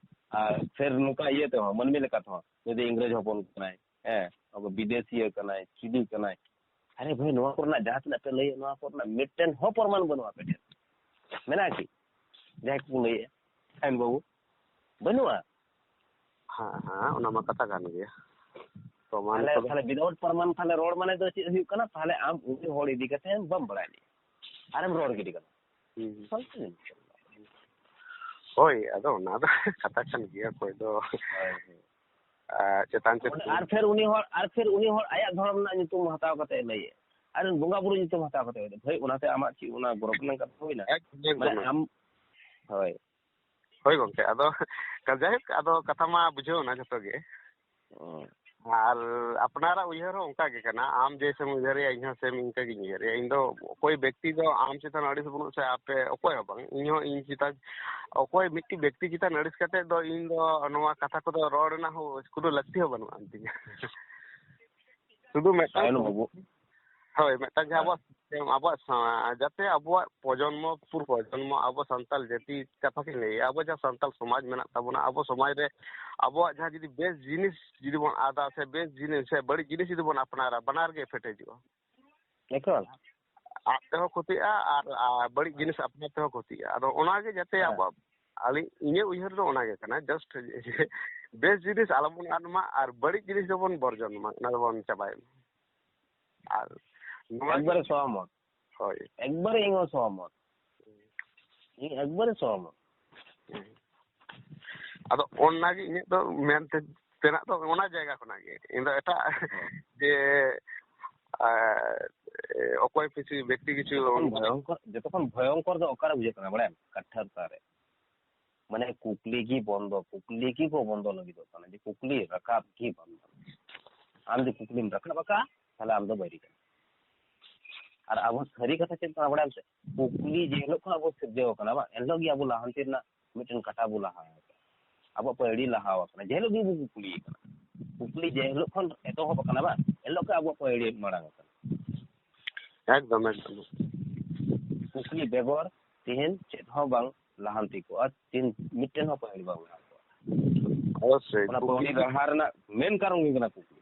ᱟᱨ ᱯᱷᱤᱨ ᱱᱚᱝᱠᱟ ᱤᱭᱟᱹ ᱛᱮᱦᱚᱸ, ᱢᱟᱹᱱᱢᱤ ᱞᱮᱠᱟ ᱛᱮᱦᱚᱸ, ᱡᱩᱫᱤ ᱤᱝᱨᱮᱡᱽ ᱦᱚᱯᱚᱱ ᱠᱟᱱᱟᱭ, ᱦᱮᱸ, ᱟᱵᱚ ᱵᱤᱫᱮᱥᱤᱭᱟᱹ ᱠᱟᱱᱟᱭ, ᱪᱤᱞᱤ ᱠᱟᱱᱟᱭ, ᱟᱨᱮ ᱵᱷᱟᱹᱭ, ᱱᱚᱣᱟ ᱠᱚᱨᱮᱱᱟᱜ ᱡᱟᱦᱟᱸ ᱛᱤᱱᱟᱹᱜ ᱯᱮ ᱞᱟᱹᱭᱮᱫ, ᱱᱚᱣᱟ ᱠᱚᱨᱮᱱᱟᱜ ᱢᱤᱫᱴᱮᱱ ᱦᱚᱸ ᱯᱨᱚᱢᱟᱱ ᱵᱟᱹᱱᱩᱜᱼᱟ ᱟᱯᱮ ᱴᱷᱮᱱ᱾ ᱢᱮᱱᱟᱜᱼᱟ ᱠᱤ? ᱡᱟᱦᱟᱸᱭ ᱠᱚᱠᱚ ᱞᱟᱹᱭᱮᱫᱼᱟ, ᱥᱟᱭᱚᱱ ᱵᱟᱹᱵᱩ, ᱵᱟᱹᱱᱩᱜᱼᱟ᱾ ᱦᱮᱸ, ᱦᱮᱸ, ᱚᱱᱟ ᱢᱟ ᱠᱟᱛᱷᱟ ᱠᱟᱱ ᱜᱮᱭᱟ᱾ ᱯᱨᱚᱢᱟᱱ ᱛᱟᱦᱞᱮ, ᱠᱚᱫᱚ ᱛᱟᱦᱞᱮ without ᱯᱨᱚᱢᱟᱱ, ᱛᱟᱦᱞᱮ ᱨᱚᱲ ᱢᱟᱱᱮ ᱫᱚ ᱪᱮᱫ ᱦᱩᱭᱩᱜ ᱠᱟᱱᱟ? ᱛᱟᱦᱞᱮ ᱟᱢ ᱩᱱᱤ ᱦᱚᱲ ᱤᱫᱤ ᱠᱟᱛᱮ ᱵᱟᱢ ᱵᱟᱲᱟᱭ ᱞᱮᱭᱟ, ᱟᱨᱮᱢ ᱨᱚᱲ ᱜᱤᱰᱤ ᱠᱟᱫᱟ᱾ ᱦᱩᱸ᱾ ᱯᱷᱟᱞᱛᱩ ᱡᱤᱱᱤᱥ ᱠᱟᱱᱟ᱾ ᱦᱳᱭ, ᱟᱫᱚ ᱚᱱᱟ ᱫᱚ ᱠᱟᱛᱷᱟ ᱠᱟᱱ ᱜᱮᱭᱟ, ᱚᱠᱚᱭ ᱫᱚ, ᱦᱳᱭ, ᱦᱳᱭ᱾ ᱟᱨ ᱪᱮᱛᱟᱱ ᱪᱮᱛᱟᱱ ᱟᱨ ᱯᱷᱮᱨ ᱩᱱᱤ ᱦᱚᱲ, ᱟᱨ ᱯᱷᱮᱨ ᱩᱱᱤ ᱦᱚᱲ ᱟᱭᱟᱜ ᱫᱷᱚᱨᱚᱢ ᱨᱮᱱᱟᱜ ᱧᱩᱛᱩᱢ ᱦᱟᱛᱟᱣ ᱠᱟᱛᱮ ᱞᱟᱹᱭᱮᱫ, ᱟᱨ ᱵᱚᱸᱜᱟ ᱵᱩᱨᱩ ᱧᱩᱛᱩᱢ ᱦᱟᱛᱟᱣ ᱠᱟᱛᱮ ᱞᱟᱹᱭᱮᱫ, ᱵᱷᱟᱹᱭ, ᱚᱱᱟᱛᱮ ᱟᱢᱟᱜ ᱪᱮᱫ ᱚᱱᱟ ᱜᱚᱨᱚᱵ ᱨᱮᱱᱟᱜ ᱠᱟᱛᱷᱟ ᱦᱩᱭᱱᱟ? ᱮᱠᱫᱚᱢ, ᱢᱟᱱᱮ ᱮᱠᱫᱚᱢ᱾ ᱟᱢ, ᱦᱳᱭ᱾ ᱦᱳᱭ ᱜᱚᱢᱠᱮ, ᱟᱫᱚ ᱡᱟᱭᱦᱳᱠ, ᱟᱫᱚ ᱠᱟᱛᱷᱟ ᱢᱟ ᱵᱩᱡᱷᱟᱹᱣ ᱮᱱᱟ ᱡᱷᱚᱛᱚ ᱜᱮ᱾ ᱦᱩᱸ᱾ ᱟᱨ ᱟᱯᱱᱟᱨᱟᱜ ᱩᱭᱦᱟᱹᱨ ᱦᱚᱸ ᱚᱱᱠᱟ ᱜᱮ ᱠᱟᱱᱟ, ᱟᱢ ᱡᱮ ᱥᱮᱢ ᱩᱭᱦᱟᱹᱨᱮᱜᱼᱟ, ᱤᱧ ᱦᱚᱸ ᱥᱮᱢ ᱤᱱᱠᱟᱹ ᱜᱤᱧ ᱩᱭᱦᱟᱹᱨᱮᱜᱼᱟ᱾ ᱤᱧ ᱫᱚ ᱚᱠᱚᱭ ᱵᱮᱠᱛᱤ ᱫᱚ ᱟᱢ ᱪᱮᱛᱟᱱ ᱟᱹᱲᱤᱥ ᱵᱟᱹᱱᱩᱜ ᱥᱮ ᱟᱯᱮ ᱚᱠᱚᱭ ᱦᱚᱸ ᱵᱟᱝ, ᱤᱧ ᱦᱚᱸ ᱤᱧ ᱪᱮᱛᱟᱱ, ᱚᱠᱚᱭ ᱢᱤᱫᱴᱤᱡ ᱵᱮᱠᱛᱤ ᱪᱮᱛᱟᱱ ᱟᱹᱲᱤᱥ ᱠᱟᱛᱮ ᱫᱚ ᱤᱧ ᱫᱚ ᱱᱚᱣᱟ ᱠᱟᱛᱷᱟ ᱠᱚᱫᱚ ᱨᱚᱲ ᱨᱮᱱᱟᱜ ᱦᱚᱸ ᱠᱳᱱᱳ ᱞᱟᱹᱠᱛᱤ ᱦᱚᱸ ᱵᱟᱹᱱᱩᱜ ᱟᱱ ᱛᱤᱧᱟ᱾ ᱥᱩᱫᱷᱩ ᱢᱤᱫᱴᱟᱝ ᱥᱟᱭᱚᱱ ᱵᱟᱹᱵᱩ᱾ ᱦᱳᱭ, ᱢᱤᱫᱴᱟᱝ ᱡᱟᱦᱟᱸ ᱦᱮᱸ᱾ ᱟᱵᱚᱣᱟᱜ system, ᱟᱵᱚᱣᱟᱜ ᱥᱟ-, ᱡᱟᱛᱮ ᱟᱵᱚᱣᱟᱜ ᱯᱨᱚᱡᱚᱱᱢᱚ, ᱯᱩᱨ ᱯᱨᱚᱡᱚᱱᱢᱚ, ᱟᱵᱚ ᱥᱟᱱᱛᱟᱲ ᱡᱟᱹᱛᱤ ᱠᱟᱛᱷᱟ ᱜᱤᱧ ᱞᱟᱹᱭᱮᱜᱼᱟ, ᱟᱵᱚ ᱡᱟᱦᱟᱸ ᱥᱟᱱᱛᱟᱲ ᱥᱚᱢᱟᱡᱽ ᱢᱮᱱᱟᱜ ᱛᱟᱵᱚᱱᱟ, ᱟᱵᱚ ᱥᱚᱢᱟᱡᱽ ᱨᱮ ᱟᱵᱚᱣᱟᱜ ᱡᱟᱦᱟᱸ ᱡᱩᱫᱤ ᱵᱮᱥ ᱡᱤᱱᱤᱥ ᱡᱩᱫᱤ ᱵᱚᱱ ᱟᱫᱟ ᱥᱮ ᱵᱮᱥ ᱡᱤᱱᱤᱥ ᱥᱮ ᱵᱟᱹᱲᱤᱡ ᱡᱤᱱᱤᱥ ᱡᱩᱫᱤ ᱵᱚᱱ ᱟᱯᱱᱟᱨᱟ, ᱵᱟᱱᱟᱨ ᱜᱮ ᱮᱯᱷᱮᱠᱴ ᱦᱤᱡᱩᱜᱼᱟ᱾ ᱮᱠᱟᱞ᱾ ᱟᱫ ᱛᱮᱦᱚᱸ ᱠᱷᱚᱛᱤᱜᱼᱟ ᱟᱨ, ᱟᱨ ᱵᱟᱹᱲᱤᱡ ᱦᱮᱸ᱾ ᱡᱤᱱᱤᱥ ᱟᱯᱱᱟᱨ ᱛᱮᱦᱚᱸ ᱠᱷᱚᱛᱤᱜᱼᱟ᱾ ᱟᱫᱚ ᱚᱱᱟᱜᱮ ᱡᱟᱛᱮ ᱦᱮᱸ᱾ ᱟᱵᱚᱣᱟᱜ, ᱟᱹᱞᱤᱧ, ᱤᱧᱟᱹᱜ ᱩᱭᱦᱟᱹᱨ ᱫᱚ ᱚᱱᱟᱜᱮ ᱠᱟᱱᱟ, just ᱵᱮᱥ ᱡᱤᱱᱤᱥ ᱟᱞᱚᱵᱚᱱ ᱟᱫ ᱢᱟ ᱟᱨ ᱵᱟᱹᱲᱤᱡ ᱡᱤᱱᱤᱥ ᱫᱚᱵᱚᱱ ᱵᱚᱨᱡᱚᱱ ᱢᱟ, ᱚᱱᱟ ᱫᱚᱵᱚᱱ ᱪᱟᱵᱟᱭ ᱢᱟ᱾ ᱟᱨ ᱱᱚᱣᱟ ᱮᱠᱵᱟᱨᱮ ᱥᱚᱦᱚᱢᱚᱛ᱾ ᱦᱳᱭ᱾ ᱮᱠᱵᱟᱨᱮ ᱤᱧ ᱦᱚᱸ ᱥᱚᱦᱚᱢᱚᱛ᱾ ᱤᱧ ᱮᱠᱵᱟᱨᱮ ᱥᱚᱦᱚᱢᱚᱛ᱾ ᱟᱫᱚ ᱚᱱᱟᱜᱮ ᱤᱧᱟᱹᱜ ᱫᱚ ᱢᱮᱱ ᱛᱮ-, ᱛᱮᱱᱟᱜ ᱫᱚ ᱚᱱᱟ ᱡᱟᱭᱜᱟ ᱠᱷᱚᱱᱟᱜ ᱜᱮ᱾ ᱤᱧ ᱫᱚ ᱮᱴᱟᱜ ᱦᱮᱸ᱾ ᱡᱮ, ᱟᱨ, ᱚᱠᱚᱭ ᱠᱤᱪᱷᱩ ᱵᱮᱠᱛᱤ ᱠᱤᱪᱷᱩ ᱡᱚᱛᱚ ᱠᱷᱚᱱ ᱵᱷᱚᱭᱚᱝᱠᱚᱨ, ᱡᱚᱛᱚ ᱠᱷᱚᱱ ᱵᱷᱚᱭᱚᱝᱠᱚᱨ ᱫᱚ ᱚᱠᱟᱨᱮ ᱵᱩᱡᱷᱟᱹᱜ ᱠᱟᱱᱟ ᱵᱟᱲᱟᱭᱟᱢ? ᱠᱟᱛᱷᱟ ᱚᱠᱟᱨᱮ? ᱢᱟᱱᱮ ᱠᱩᱠᱞᱤ ᱜᱮ ᱵᱚᱱᱫᱚ, ᱠᱩᱠᱞᱤ ᱜᱮ ᱠᱚ ᱵᱚᱱᱫᱚ ᱞᱟᱹᱜᱤᱫᱚᱜ ᱠᱟᱱᱟ, ᱡᱮ ᱠᱩᱠᱞᱤ ᱨᱟᱠᱟᱵ ᱜᱮ ᱵᱟᱝ ᱜᱟᱱᱚᱜ ᱠᱟᱱᱟ᱾ ᱟᱢ ᱡᱩᱫᱤ ᱠᱩᱠᱞᱤᱢ ᱨᱟᱠᱟᱵ ᱟᱠᱟᱫᱼᱟ, ᱛᱟᱦᱚᱞᱮ ᱟᱢ ᱫᱚ ᱵᱟᱹᱭᱨᱤ ᱠᱟᱱᱟ᱾ ᱟᱨ ᱟᱵᱚ ᱥᱟᱹᱨᱤ ᱠᱟᱛᱷᱟ ᱪᱮᱫ ᱠᱟᱱᱟ ᱵᱟᱲᱟᱭᱟᱢ ᱥᱮ? ᱠᱩᱠᱞᱤ ᱡᱮ ᱦᱤᱞᱳᱜ ᱠᱷᱚᱱ ᱟᱵᱚ ᱥᱤᱨᱡᱟᱹᱣ ᱟᱠᱟᱱᱟ ᱵᱟᱝ, ᱮᱱ ᱦᱤᱞᱳᱜ ᱜᱮ ᱟᱵᱚ ᱞᱟᱦᱟᱱᱛᱤ ᱨᱮᱱᱟᱜ ᱢᱤᱫᱴᱮᱱ ᱠᱟᱴᱟ ᱵᱚ ᱞᱟᱦᱟ ᱟᱠᱟᱱᱟ, ᱟᱵᱚᱣᱟᱜ ᱯᱟᱹᱭᱲᱤ ᱞᱟᱦᱟ ᱟᱠᱟᱱᱟ᱾ ᱡᱮ ᱦᱤᱞᱳᱜ ᱜᱮ ᱵᱚ ᱠᱩᱠᱞᱤ ᱟᱠᱟᱱᱟ, ᱠᱩᱠᱞᱤ ᱡᱮ ᱦᱤᱞᱳᱜ ᱠᱷᱚᱱ ᱮᱛᱚᱦᱚᱵ ᱟᱠᱟᱱᱟ ᱵᱟᱝ, ᱮᱱ ᱦᱤᱞᱳᱜ ᱜᱮ ᱟᱵᱚᱣᱟᱜ ᱯᱟᱹᱭᱲᱤ ᱢᱟᱲᱟᱝ ᱟᱠᱟᱱᱟ᱾ ᱮᱠᱫᱚᱢ, ᱮᱠᱫᱚᱢ᱾ ᱠᱩᱠᱞᱤ ᱵᱮᱜᱚᱨ ᱛᱮᱦᱮᱧ ᱪᱮᱫ ᱦᱚᱸ ᱵᱟᱝ ᱞᱟᱦᱟᱱᱛᱤ ᱠᱚᱜᱼᱟ, ᱛᱤᱱ ᱢᱤᱫᱴᱮᱱ ᱦᱚᱸ ᱯᱟᱹᱭᱲᱤ ᱵᱟᱝ ᱞᱟᱦᱟ ᱠᱚᱜᱼᱟ᱾ ᱚᱵᱚᱥᱥᱳᱭ᱾ ᱚᱱᱟ ᱯᱟᱹᱭᱲᱤ ᱞᱟᱦᱟ ᱨᱮᱱᱟᱜ ᱢᱮᱱ ᱠᱟᱨᱚᱱ ᱜᱮ ᱠᱟᱱᱟ ᱠᱩᱠᱞᱤ᱾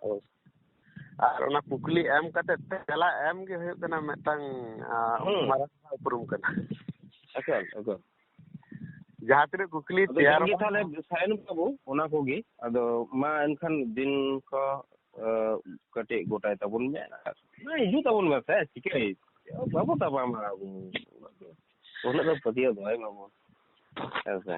ᱚᱵᱚᱥᱥᱳᱭ᱾ ᱟᱨ ᱚᱱᱟ ᱠᱩᱠᱞᱤ ᱮᱢ ᱠᱟᱛᱮ ᱛᱮᱞᱟ ᱮᱢ ᱜᱮ ᱦᱩᱭᱩᱜ ᱠᱟᱱᱟ ᱢᱤᱫᱴᱟᱝ, ᱟ, ᱦᱩᱸ᱾ ᱢᱟᱨᱟᱝ ᱩᱯᱨᱩᱢ ᱠᱟᱱᱟ᱾ ᱮᱠᱟᱞ, ᱮᱠᱟᱞ᱾ ᱡᱟᱦᱟᱸ ᱛᱤᱱᱟᱹᱜ ᱠᱩᱠᱞᱤ ᱟᱫᱚ ᱛᱮᱭᱟᱨ ᱡᱟᱜᱮ ᱛᱟᱦᱚᱞᱮ ᱥᱟᱭᱚᱱ ᱵᱟᱹᱵᱩ, ᱚᱱᱟ ᱠᱚᱜᱮ᱾ ᱟᱫᱚ ᱢᱟ ᱮᱱᱠᱷᱟᱱ ᱫᱤᱱ ᱠᱚ, ᱟ, ᱠᱟᱹᱴᱤᱡ ᱜᱚᱴᱟᱭ ᱛᱟᱵᱚᱱ ᱢᱮ᱾ ᱢᱟ ᱦᱤᱡᱩᱜ ᱛᱟᱵᱚᱱ ᱢᱮ ᱥᱮ, ᱪᱤᱠᱟᱹᱭ? ᱵᱟᱵᱚ ᱛᱟᱯᱟᱢᱟ ᱟᱵᱚ᱾ ᱩᱱᱟᱹᱜ ᱫᱚ ᱯᱟᱹᱛᱭᱟᱹᱣ ᱫᱚᱦᱚᱭ ᱢᱟᱵᱚᱱ᱾ ᱦᱮᱸ ᱥᱮ?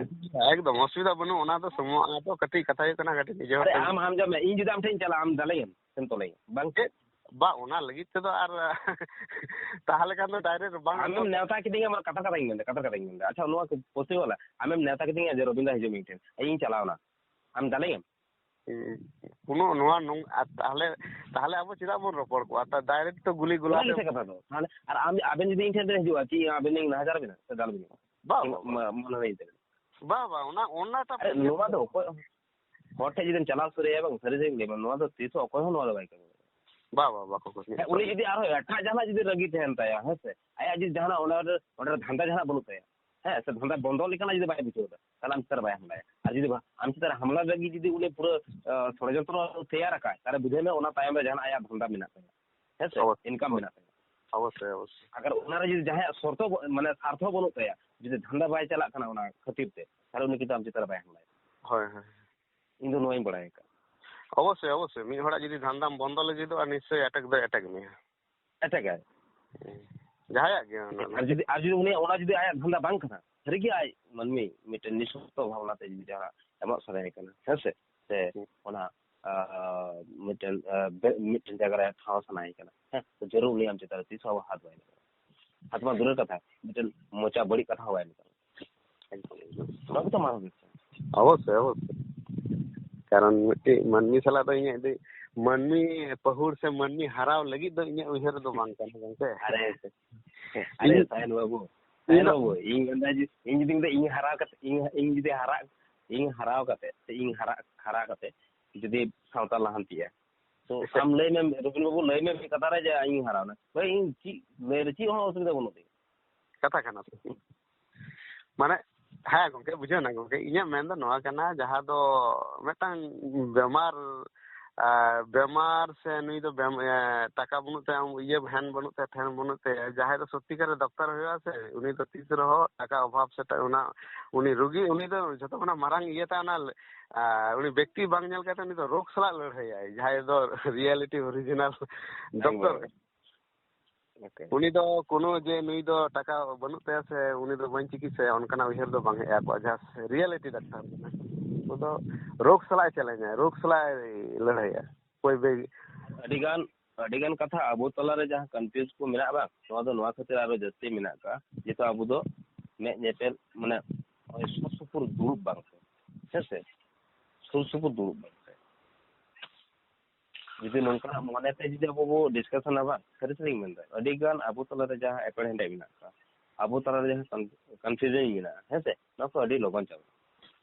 ᱮᱠᱫᱚᱢ ᱚᱥᱩᱵᱤᱫᱷᱟ ᱵᱟᱹᱱᱩᱜ, ᱚᱱᱟ ᱫᱚ ᱥᱚᱢᱚᱭ, ᱚᱱᱟ ᱫᱚ ᱠᱟᱹᱴᱤᱡ ᱠᱟᱛᱷᱟ ᱦᱩᱭᱩᱜ ᱠᱟᱱᱟ, ᱠᱟᱹᱴᱤᱡ ᱱᱤᱡᱮ ᱦᱚᱲ ᱟᱨᱮ ᱴᱷᱮᱱ᱾ ᱟᱢ, ᱟᱢ ᱡᱟᱢ ᱢᱮ, ᱤᱧ ᱡᱩᱫᱤ ᱟᱢ ᱴᱷᱮᱱ ᱤᱧ ᱪᱟᱞᱟᱜᱼᱟ, ᱟᱢ ᱫᱟᱞᱮᱭᱟᱢ ᱥᱮᱢ ᱛᱚᱞᱮᱭᱟ, ᱵᱟᱝ? ᱪᱮᱫ? ᱵᱟ, ᱚᱱᱟ ᱞᱟᱹᱜᱤᱫ ᱛᱮᱫᱚ ᱟᱨ ᱛᱟᱦᱚᱞᱮ ᱠᱷᱟᱱ ᱫᱚ ᱰᱟᱭᱨᱮᱠᱴ ᱵᱟᱝ ᱟᱢᱮᱢ ᱱᱮᱣᱛᱟ ᱠᱤᱫᱤᱧᱟ, ᱟᱢᱟᱜ ᱠᱟᱛᱷᱟ ᱠᱟᱛᱷᱟᱧ ᱢᱮᱱᱫᱟ, ᱠᱟᱛᱷᱟ ᱠᱟᱛᱷᱟᱧ ᱢᱮᱱᱫᱟ᱾ ᱟᱪᱪᱷᱟ, ᱱᱚᱣᱟ ᱠᱚ possible? ᱟᱢᱮᱢ ᱱᱮᱣᱛᱟ ᱠᱤᱫᱤᱧᱟ ᱡᱮ ᱨᱚᱵᱤᱱᱫᱟ ᱦᱤᱡᱩᱜ ᱢᱮ ᱤᱧ ᱴᱷᱮᱱ, ᱤᱧ ᱪᱟᱞᱟᱣᱱᱟ, ᱟᱢ ᱫᱟᱞᱮᱭᱟᱢ? ᱦᱩᱸ᱾ ᱠᱳᱱᱳ ᱱᱚᱣᱟ ᱱᱚᱝ-, ᱟᱨ ᱛᱟᱦᱞᱮ, ᱛᱟᱦᱞᱮ ᱟᱵᱚ ᱪᱮᱫᱟᱜ ᱵᱚᱱ ᱨᱚᱯᱚᱲ ᱠᱚᱜᱼᱟ? ᱛᱟ-, ᱰᱟᱭᱨᱮᱠᱴ ᱛᱚ ᱜᱩᱞᱤ ᱜᱩᱞᱟ ᱚᱱᱟ ᱛᱮ᱾ ᱜᱮᱥᱮ ᱠᱟᱛᱷᱟ ᱫᱚ᱾ ᱛᱟᱦᱞᱮ ᱟᱨ ᱟᱢ, ᱟᱵᱮᱱ ᱡᱩᱫᱤ ᱤᱧ ᱴᱷᱮᱱ ᱵᱮᱱ ᱦᱤᱡᱩᱜᱼᱟ, ᱪᱮᱫ ᱟᱵᱮᱱ ᱞᱤᱧ ᱱᱟᱦᱟᱪᱟᱨ ᱵᱮᱱᱟ ᱥᱮ ᱫᱟᱞ ᱵᱮᱱᱟ? ᱵᱟ, ᱤᱧ ᱵᱟ, ᱵᱟ᱾ ᱢᱟ-, ᱢᱚᱱᱮ ᱦᱩᱭ ᱛᱟᱵᱮᱱᱟ᱾ ᱵᱟ, ᱵᱟ, ᱚᱱᱟ, ᱚᱱᱟᱴᱟᱜ ᱟᱨᱮ, ᱱᱚᱣᱟ ᱫᱚ ᱚᱠᱚᱭ ᱦᱚᱲ ᱴᱷᱮᱱ ᱡᱩᱫᱤᱢ ᱪᱟᱞᱟᱣ ᱥᱟᱹᱨᱤᱭᱟ ᱵᱟᱝ, ᱥᱟᱹᱨᱤ ᱥᱟᱹᱨᱤᱧ ᱞᱟᱹᱭ ᱟᱢᱟ, ᱱᱚᱣᱟ ᱫᱚ ᱛᱤᱥ ᱦᱚᱸ ᱚᱠᱚᱭ ᱦᱚᱸ ᱱᱚᱣᱟ ᱫᱚ ᱵᱟᱭ ᱠᱟᱹᱢᱤᱭᱟ᱾ ᱵᱟ, ᱵᱟ, ᱵᱟᱠᱚ ᱠᱟᱹᱢᱤᱭᱟ᱾ ᱦᱮᱸ, ᱩᱱᱤ ᱡᱩᱫᱤ ᱟᱨᱦᱚᱸ ᱮᱴᱟᱜ ᱡᱟᱦᱟᱱᱟᱜ ᱡᱩᱫᱤ ᱨᱟᱹᱜᱤ ᱛᱟᱦᱮᱱ ᱛᱟᱭᱟ, ᱦᱮᱸ ᱥᱮ, ᱟᱭᱟᱜ ᱡᱩᱫᱤ ᱡᱟᱦᱟᱱᱟᱜ ᱚᱸᱰᱮ, ᱚᱸᱰᱮ ᱫᱷᱟᱱᱫᱟ ᱡᱟᱦᱟᱱᱟᱜ ᱵᱟᱹᱱᱩᱜ ᱛᱟᱭᱟ, ᱦᱮᱸ ᱥᱮ, ᱫᱷᱟᱱᱫᱟ ᱵᱚᱱᱫᱚ ᱞᱮᱠᱟᱱᱟᱜ ᱡᱩᱫᱤ ᱵᱟᱭ ᱵᱩᱡᱷᱟᱹᱣ ᱮᱫᱟ, ᱛᱟᱦᱞᱮ ᱟᱢ ᱪᱮᱛᱟᱱ ᱨᱮ ᱵᱟᱭ ᱦᱟᱢᱞᱟᱭᱟ᱾ ᱟᱨ ᱡᱩᱫᱤ ᱵᱟ-, ᱟᱢ ᱪᱮᱛᱟᱱ ᱨᱮ ᱦᱟᱢᱞᱟ ᱞᱟᱹᱜᱤᱫ ᱡᱩᱫᱤ ᱩᱱᱤ ᱯᱩᱨᱟᱹ, ᱟ, ᱥᱚᱲᱭᱚᱱᱛᱨᱚ ᱛᱮᱭᱟᱨ ᱟᱠᱟᱫ, ᱛᱟᱦᱞᱮ ᱵᱩᱡᱷᱟᱹᱣ ᱢᱮ ᱚᱱᱟ ᱛᱟᱭᱚᱢ ᱨᱮ ᱡᱟᱦᱟᱱᱟᱜ ᱟᱭᱟᱜ ᱫᱷᱟᱱᱫᱟ ᱢᱮᱱᱟᱜ ᱛᱟᱭᱟ, ᱦᱮᱸ ᱥᱮ, ᱚᱵᱚᱥᱥᱳᱭ᱾ income ᱢᱮᱱᱟᱜ ᱛᱟᱭᱟ᱾ ᱚᱵᱚᱥᱥᱳᱭ, ᱚᱵᱚᱥᱥᱳᱭ᱾ ᱟᱜᱟᱨ ᱚᱱᱟᱨᱮ ᱡᱩᱫᱤ ᱡᱟᱦᱟᱸᱭᱟᱜ ᱥᱚᱨᱛᱚ ᱵᱚ-, ᱢᱟᱱᱮ ᱥᱟᱨᱛᱷᱚ ᱵᱟᱹᱱᱩᱜ ᱛᱟᱭᱟ, ᱡᱩᱫᱤ ᱫᱷᱟᱱᱫᱟ ᱵᱟᱭ ᱪᱟᱞᱟᱜ ᱠᱟᱱᱟ ᱚᱱᱟ ᱠᱷᱟᱹᱛᱤᱨ ᱛᱮ, ᱛᱟᱦᱞᱮ ᱩᱱᱤ ᱠᱤᱱᱛᱩ ᱟᱢ ᱪᱮᱛᱟᱱ ᱨᱮ ᱵᱟᱭ ᱦᱟᱢᱞᱟᱭᱟ᱾ ᱦᱳᱭ, ᱦᱳᱭ᱾ ᱤᱧ ᱫᱚ ᱱᱚᱣᱟᱧ ᱵᱟᱲᱟᱭ ᱟᱠᱟᱫ᱾ ᱚᱵᱚᱥᱥᱳᱭ, ᱚᱵᱚᱥᱥᱳᱭ᱾ ᱢᱤᱫ ᱦᱚᱲᱟᱜ ᱡᱩᱫᱤ ᱫᱷᱟᱱᱫᱟᱢ ᱵᱚᱱᱫᱚ ᱞᱟᱹᱜᱤᱫᱚᱜᱼᱟ, ᱱᱤᱥᱪᱳᱭ ᱮᱴᱮᱠ ᱫᱚᱭ ᱮᱴᱮᱠ ᱢᱮᱭᱟ᱾ ᱮᱴᱮᱠᱟᱭ᱾ ᱦᱩᱸ᱾ ᱡᱟᱦᱟᱸᱭᱟᱜ ᱜᱮ ᱚᱱᱟ ᱟᱨ ᱡᱩᱫᱤ, ᱟᱨ ᱡᱩᱫᱤ ᱩᱱᱤᱭᱟᱜ ᱚᱱᱟ ᱡᱩᱫᱤ ᱟᱭᱟᱜ ᱫᱷᱟᱱᱫᱟ ᱵᱟᱝ ᱠᱟᱱᱟ, ᱥᱟᱹᱨᱤᱜᱮ ᱟᱡ ᱢᱟᱹᱱᱢᱤ ᱢᱤᱫᱴᱮᱱ ᱱᱤᱥᱥᱚᱠᱛᱚ ᱵᱷᱟᱵᱽᱱᱟ ᱛᱮ ᱡᱩᱫᱤ ᱡᱟᱦᱟᱸ ᱮᱢᱚᱜ ᱥᱟᱱᱟᱭᱮ ᱠᱟᱱᱟ, ᱦᱮᱸ ᱥᱮ? ᱥᱮ ᱦᱩᱸ᱾ ᱚᱱᱟ, ᱟ, ᱢᱤᱫᱴᱮᱱ, ᱟ, ᱵᱮ-, ᱢᱤᱫᱴᱮᱱ ᱡᱟᱭᱜᱟ ᱨᱮ ᱴᱷᱟᱶ ᱥᱟᱱᱟᱭᱮ ᱠᱟᱱᱟ, ᱦᱮᱸ? ᱛᱚ ᱡᱟᱹᱨᱩᱲ ᱩᱱᱤ ᱟᱢ ᱪᱮᱛᱟᱱ ᱨᱮ ᱛᱤᱥ ᱦᱚᱸ ᱟᱵᱚ ᱦᱟᱛ ᱵᱟᱭ ᱞᱟᱜᱟᱣᱟ᱾ ᱦᱟᱛ ᱢᱟ ᱫᱩᱨᱮᱨ ᱠᱟᱛᱷᱟ, ᱢᱤᱫᱴᱮᱱ ᱢᱚᱪᱟ ᱵᱟᱹᱲᱤᱡ ᱠᱟᱛᱷᱟ ᱦᱚᱸ ᱵᱟᱭ ᱞᱟᱜᱟᱣᱟ᱾ ᱱᱚᱣᱟ ᱜᱮᱛᱚ ᱢᱟᱨᱟᱝ ᱵᱤᱥᱚᱭ᱾ ᱚᱵᱚᱥᱥᱳᱭ, ᱚᱵᱚᱥᱥᱳᱭ᱾ ᱠᱟᱨᱚᱱ ᱢᱤᱫᱴᱤᱡ ᱢᱟᱹᱱᱢᱤ ᱥᱟᱞᱟᱜ ᱫᱚ ᱤᱧᱟᱹᱜ ᱫᱚ, ᱢᱟᱹᱱᱢᱤ ᱯᱟᱹᱦᱩᱲ ᱥᱮ ᱢᱟᱹᱱᱢᱤ ᱦᱟᱨᱟᱣ ᱞᱟᱹᱜᱤᱫ ᱫᱚ ᱤᱧᱟᱹᱜ ᱩᱭᱦᱟᱹᱨ ᱫᱚ ᱵᱟᱝ ᱠᱟᱱᱟ, ᱜᱚᱝᱠᱮ᱾ ᱟᱨᱮ, ᱟᱨᱮ, ᱤᱧ, ᱥᱟᱭᱮᱱ ᱵᱟᱹᱵᱩ, ᱤᱧ ᱥᱟᱭᱮᱱ ᱫᱚ ᱵᱟᱹᱵᱩ, ᱤᱧ ᱢᱮᱱᱫᱟ ᱡᱮ, ᱤᱧ ᱡᱩᱫᱤ ᱢᱮᱱᱫᱟ, ᱤᱧ ᱦᱟᱨᱟ ᱠᱟᱛᱮ, ᱤᱧ, ᱤᱧ ᱡᱩᱫᱤ ᱦᱟᱨᱟ, ᱤᱧ ᱦᱟᱨᱟ ᱠᱟᱛᱮ, ᱥᱮ ᱤᱧ ᱦᱟᱨᱟ, ᱦᱟᱨᱟ ᱠᱟᱛᱮ ᱡᱩᱫᱤ ᱥᱟᱶᱛᱟ ᱞᱟᱦᱟᱱᱛᱤᱜᱼᱟ, ᱛᱚ ᱟᱪᱪᱷᱟ᱾ ᱟᱢ ᱞᱟᱹᱭ ᱢᱮ, ᱨᱚᱵᱤᱱ ᱵᱟᱹᱵᱩ, ᱞᱟᱹᱭ ᱢᱮ ᱢᱤᱫ ᱠᱟᱛᱷᱟ ᱨᱮ ᱡᱮ ᱤᱧ ᱦᱟᱨᱟᱣᱱᱟ᱾ ᱵᱷᱟᱹᱭ, ᱤᱧ ᱪᱮᱫ ᱞᱟᱹᱭ ᱨᱮ ᱪᱮᱫ ᱦᱚᱸ ᱚᱥᱩᱵᱤᱫᱷᱟ ᱵᱟᱹᱱᱩᱜ ᱛᱤᱧᱟ᱾ ᱠᱟᱛᱷᱟ ᱠᱟᱱᱟ᱾ ᱢᱟᱱᱮ, ᱦᱮᱸ ᱜᱚᱝᱠᱮ, ᱵᱩᱡᱷᱟᱹᱣ ᱱᱟ ᱜᱚᱝᱠᱮ, ᱤᱧᱟᱹᱜ ᱢᱮᱱ ᱫᱚ ᱱᱚᱣᱟ ᱠᱟᱱᱟ, ᱡᱟᱦᱟᱸ ᱫᱚ ᱢᱤᱫᱴᱟᱝ ᱵᱮᱢᱟᱨ, ᱟᱨ ᱵᱮᱢᱟᱨ ᱥᱮ ᱱᱩᱭ ᱫᱚ ᱵᱮᱢ-, ᱮ, ᱴᱟᱠᱟ ᱵᱟᱹᱱᱩᱜ ᱛᱟᱭᱟ, ᱤᱭᱟᱹ ᱦᱮᱱ ᱵᱟᱹᱱᱩᱜ ᱛᱟᱭᱟ, ᱴᱷᱮᱱ ᱵᱟᱹᱱᱩᱜ ᱛᱟᱭᱟ, ᱡᱟᱦᱟᱸᱭ ᱫᱚ ᱥᱚᱛᱤᱠᱟᱨ ᱨᱮ ᱰᱚᱠᱴᱚᱨ ᱦᱩᱭᱩᱜᱼᱟ ᱥᱮ, ᱩᱱᱤ ᱫᱚ ᱛᱤᱥ ᱨᱮᱦᱚᱸ ᱴᱟᱠᱟ ᱚᱵᱷᱟᱵ ᱥᱮ ᱴᱟ-, ᱚᱱᱟ, ᱩᱱᱤ ᱨᱩᱜᱤ, ᱩᱱᱤ ᱫᱚ ᱡᱷᱚᱛᱚ ᱠᱷᱚᱱᱟᱜ ᱢᱟᱨᱟᱝ ᱤᱭᱟᱹ ᱛᱟᱭ ᱚᱱᱟ, ᱟ, ᱩᱱᱤ ᱵᱮᱠᱛᱤ ᱵᱟᱝ ᱧᱮᱞ ᱠᱟᱛᱮ ᱩᱱᱤ ᱫᱚ ᱨᱳᱜᱽ ᱥᱟᱞᱟᱜ ᱞᱟᱹᱲᱦᱟᱹᱭᱟᱭ, ᱡᱟᱦᱟᱸᱭ ᱫᱚ ᱨᱤᱭᱮᱞᱤᱴᱤ ᱚᱨᱤᱡᱤᱱᱟᱞ ᱰᱚᱠᱴᱚᱨ᱾ ᱮᱠᱵᱟᱨᱮ᱾ ᱳᱠᱮ᱾ ᱩᱱᱤ ᱫᱚ ᱠᱳᱱᱳ ᱡᱮ ᱱᱩᱭ ᱫᱚ ᱴᱟᱠᱟ ᱵᱟᱹᱱᱩᱜ ᱛᱟᱭᱟ ᱥᱮ ᱩᱱᱤ ᱫᱚ ᱵᱟᱹᱧ ᱪᱤᱠᱤᱛᱥᱟᱭᱟ, ᱚᱱᱠᱟᱱᱟᱜ ᱩᱭᱦᱟᱹᱨ ᱫᱚ ᱵᱟᱝ ᱦᱮᱡ ᱟᱠᱚᱣᱟ, ᱡᱟᱦᱟᱸ ᱨᱤᱭᱮᱞᱤᱴᱤ ᱰᱟᱠᱛᱟᱨ ᱠᱟᱱᱟ᱾ ᱩᱱᱠᱩ ᱫᱚ ᱨᱳᱜᱽ ᱥᱟᱞᱟᱜ ᱮ ᱪᱮᱞᱮᱧᱟ, ᱨᱳᱜᱽ ᱥᱟᱞᱟᱜ ᱮ ᱞᱟᱹᱲᱦᱟᱹᱭᱟ᱾ ᱚᱠᱚᱭ ᱵᱮ- ᱟᱹᱰᱤᱜᱟᱱ, ᱟᱹᱰᱤᱜᱟᱱ ᱠᱟᱛᱷᱟ ᱟᱵᱚ ᱛᱟᱞᱟᱨᱮ ᱡᱟᱦᱟᱸ ᱠᱚᱱᱯᱷᱤᱭᱩᱡᱽ ᱠᱚ ᱢᱮᱱᱟᱜᱼᱟ ᱵᱟᱝ, ᱱᱚᱣᱟ ᱫᱚ ᱱᱚᱣᱟ ᱠᱷᱟᱹᱛᱤᱨ ᱟᱨᱚ ᱡᱟᱹᱥᱛᱤ ᱢᱮᱱᱟᱜ ᱟᱠᱟᱫᱼᱟ, ᱡᱮᱦᱮᱛᱩ ᱟᱵᱚ ᱫᱚ ᱢᱮᱫ ᱧᱮᱯᱮᱞ, ᱢᱟᱱᱮ, ᱳᱭ ᱥᱩᱨ ᱥᱩᱯᱩᱨ ᱫᱩᱲᱩᱵ ᱵᱟᱝ ᱥᱮ, ᱦᱮᱸ ᱥᱮ? ᱥᱩᱨ ᱥᱩᱯᱩᱨ ᱫᱩᱲᱩᱵ ᱵᱟᱝ ᱥᱮ᱾ ᱡᱩᱫᱤ ᱱᱚᱝᱠᱟᱱᱟᱜ ᱢᱚᱱᱮᱛᱮ ᱡᱩᱫᱤ ᱟᱵᱚ ᱵᱚ ᱰᱤᱥᱠᱟᱥᱚᱱᱟ ᱵᱟᱝ, ᱥᱟᱹᱨᱤ ᱥᱟᱹᱨᱤᱧ ᱢᱮᱱᱫᱟ, ᱟᱹᱰᱤ ᱜᱟᱱ ᱟᱵᱚ ᱛᱟᱞᱟᱨᱮ ᱡᱟᱦᱟᱸ ᱮᱯᱮᱨᱦᱮᱸᱰᱮᱡ ᱢᱮᱱᱟᱜ ᱟᱠᱟᱫ, ᱟᱵᱚ ᱛᱟᱞᱟᱨᱮ ᱡᱟᱦᱟᱸ ᱠᱚᱱ-, ᱠᱚᱱᱯᱷᱤᱭᱩᱡᱚᱱ ᱢᱮᱱᱟᱜᱼᱟ, ᱦᱮᱸ ᱥᱮ, ᱱᱚᱣᱟ ᱠᱚ ᱟᱹᱰᱤ ᱞᱚᱜᱚᱱ ᱪᱟᱵᱟᱜᱼᱟ,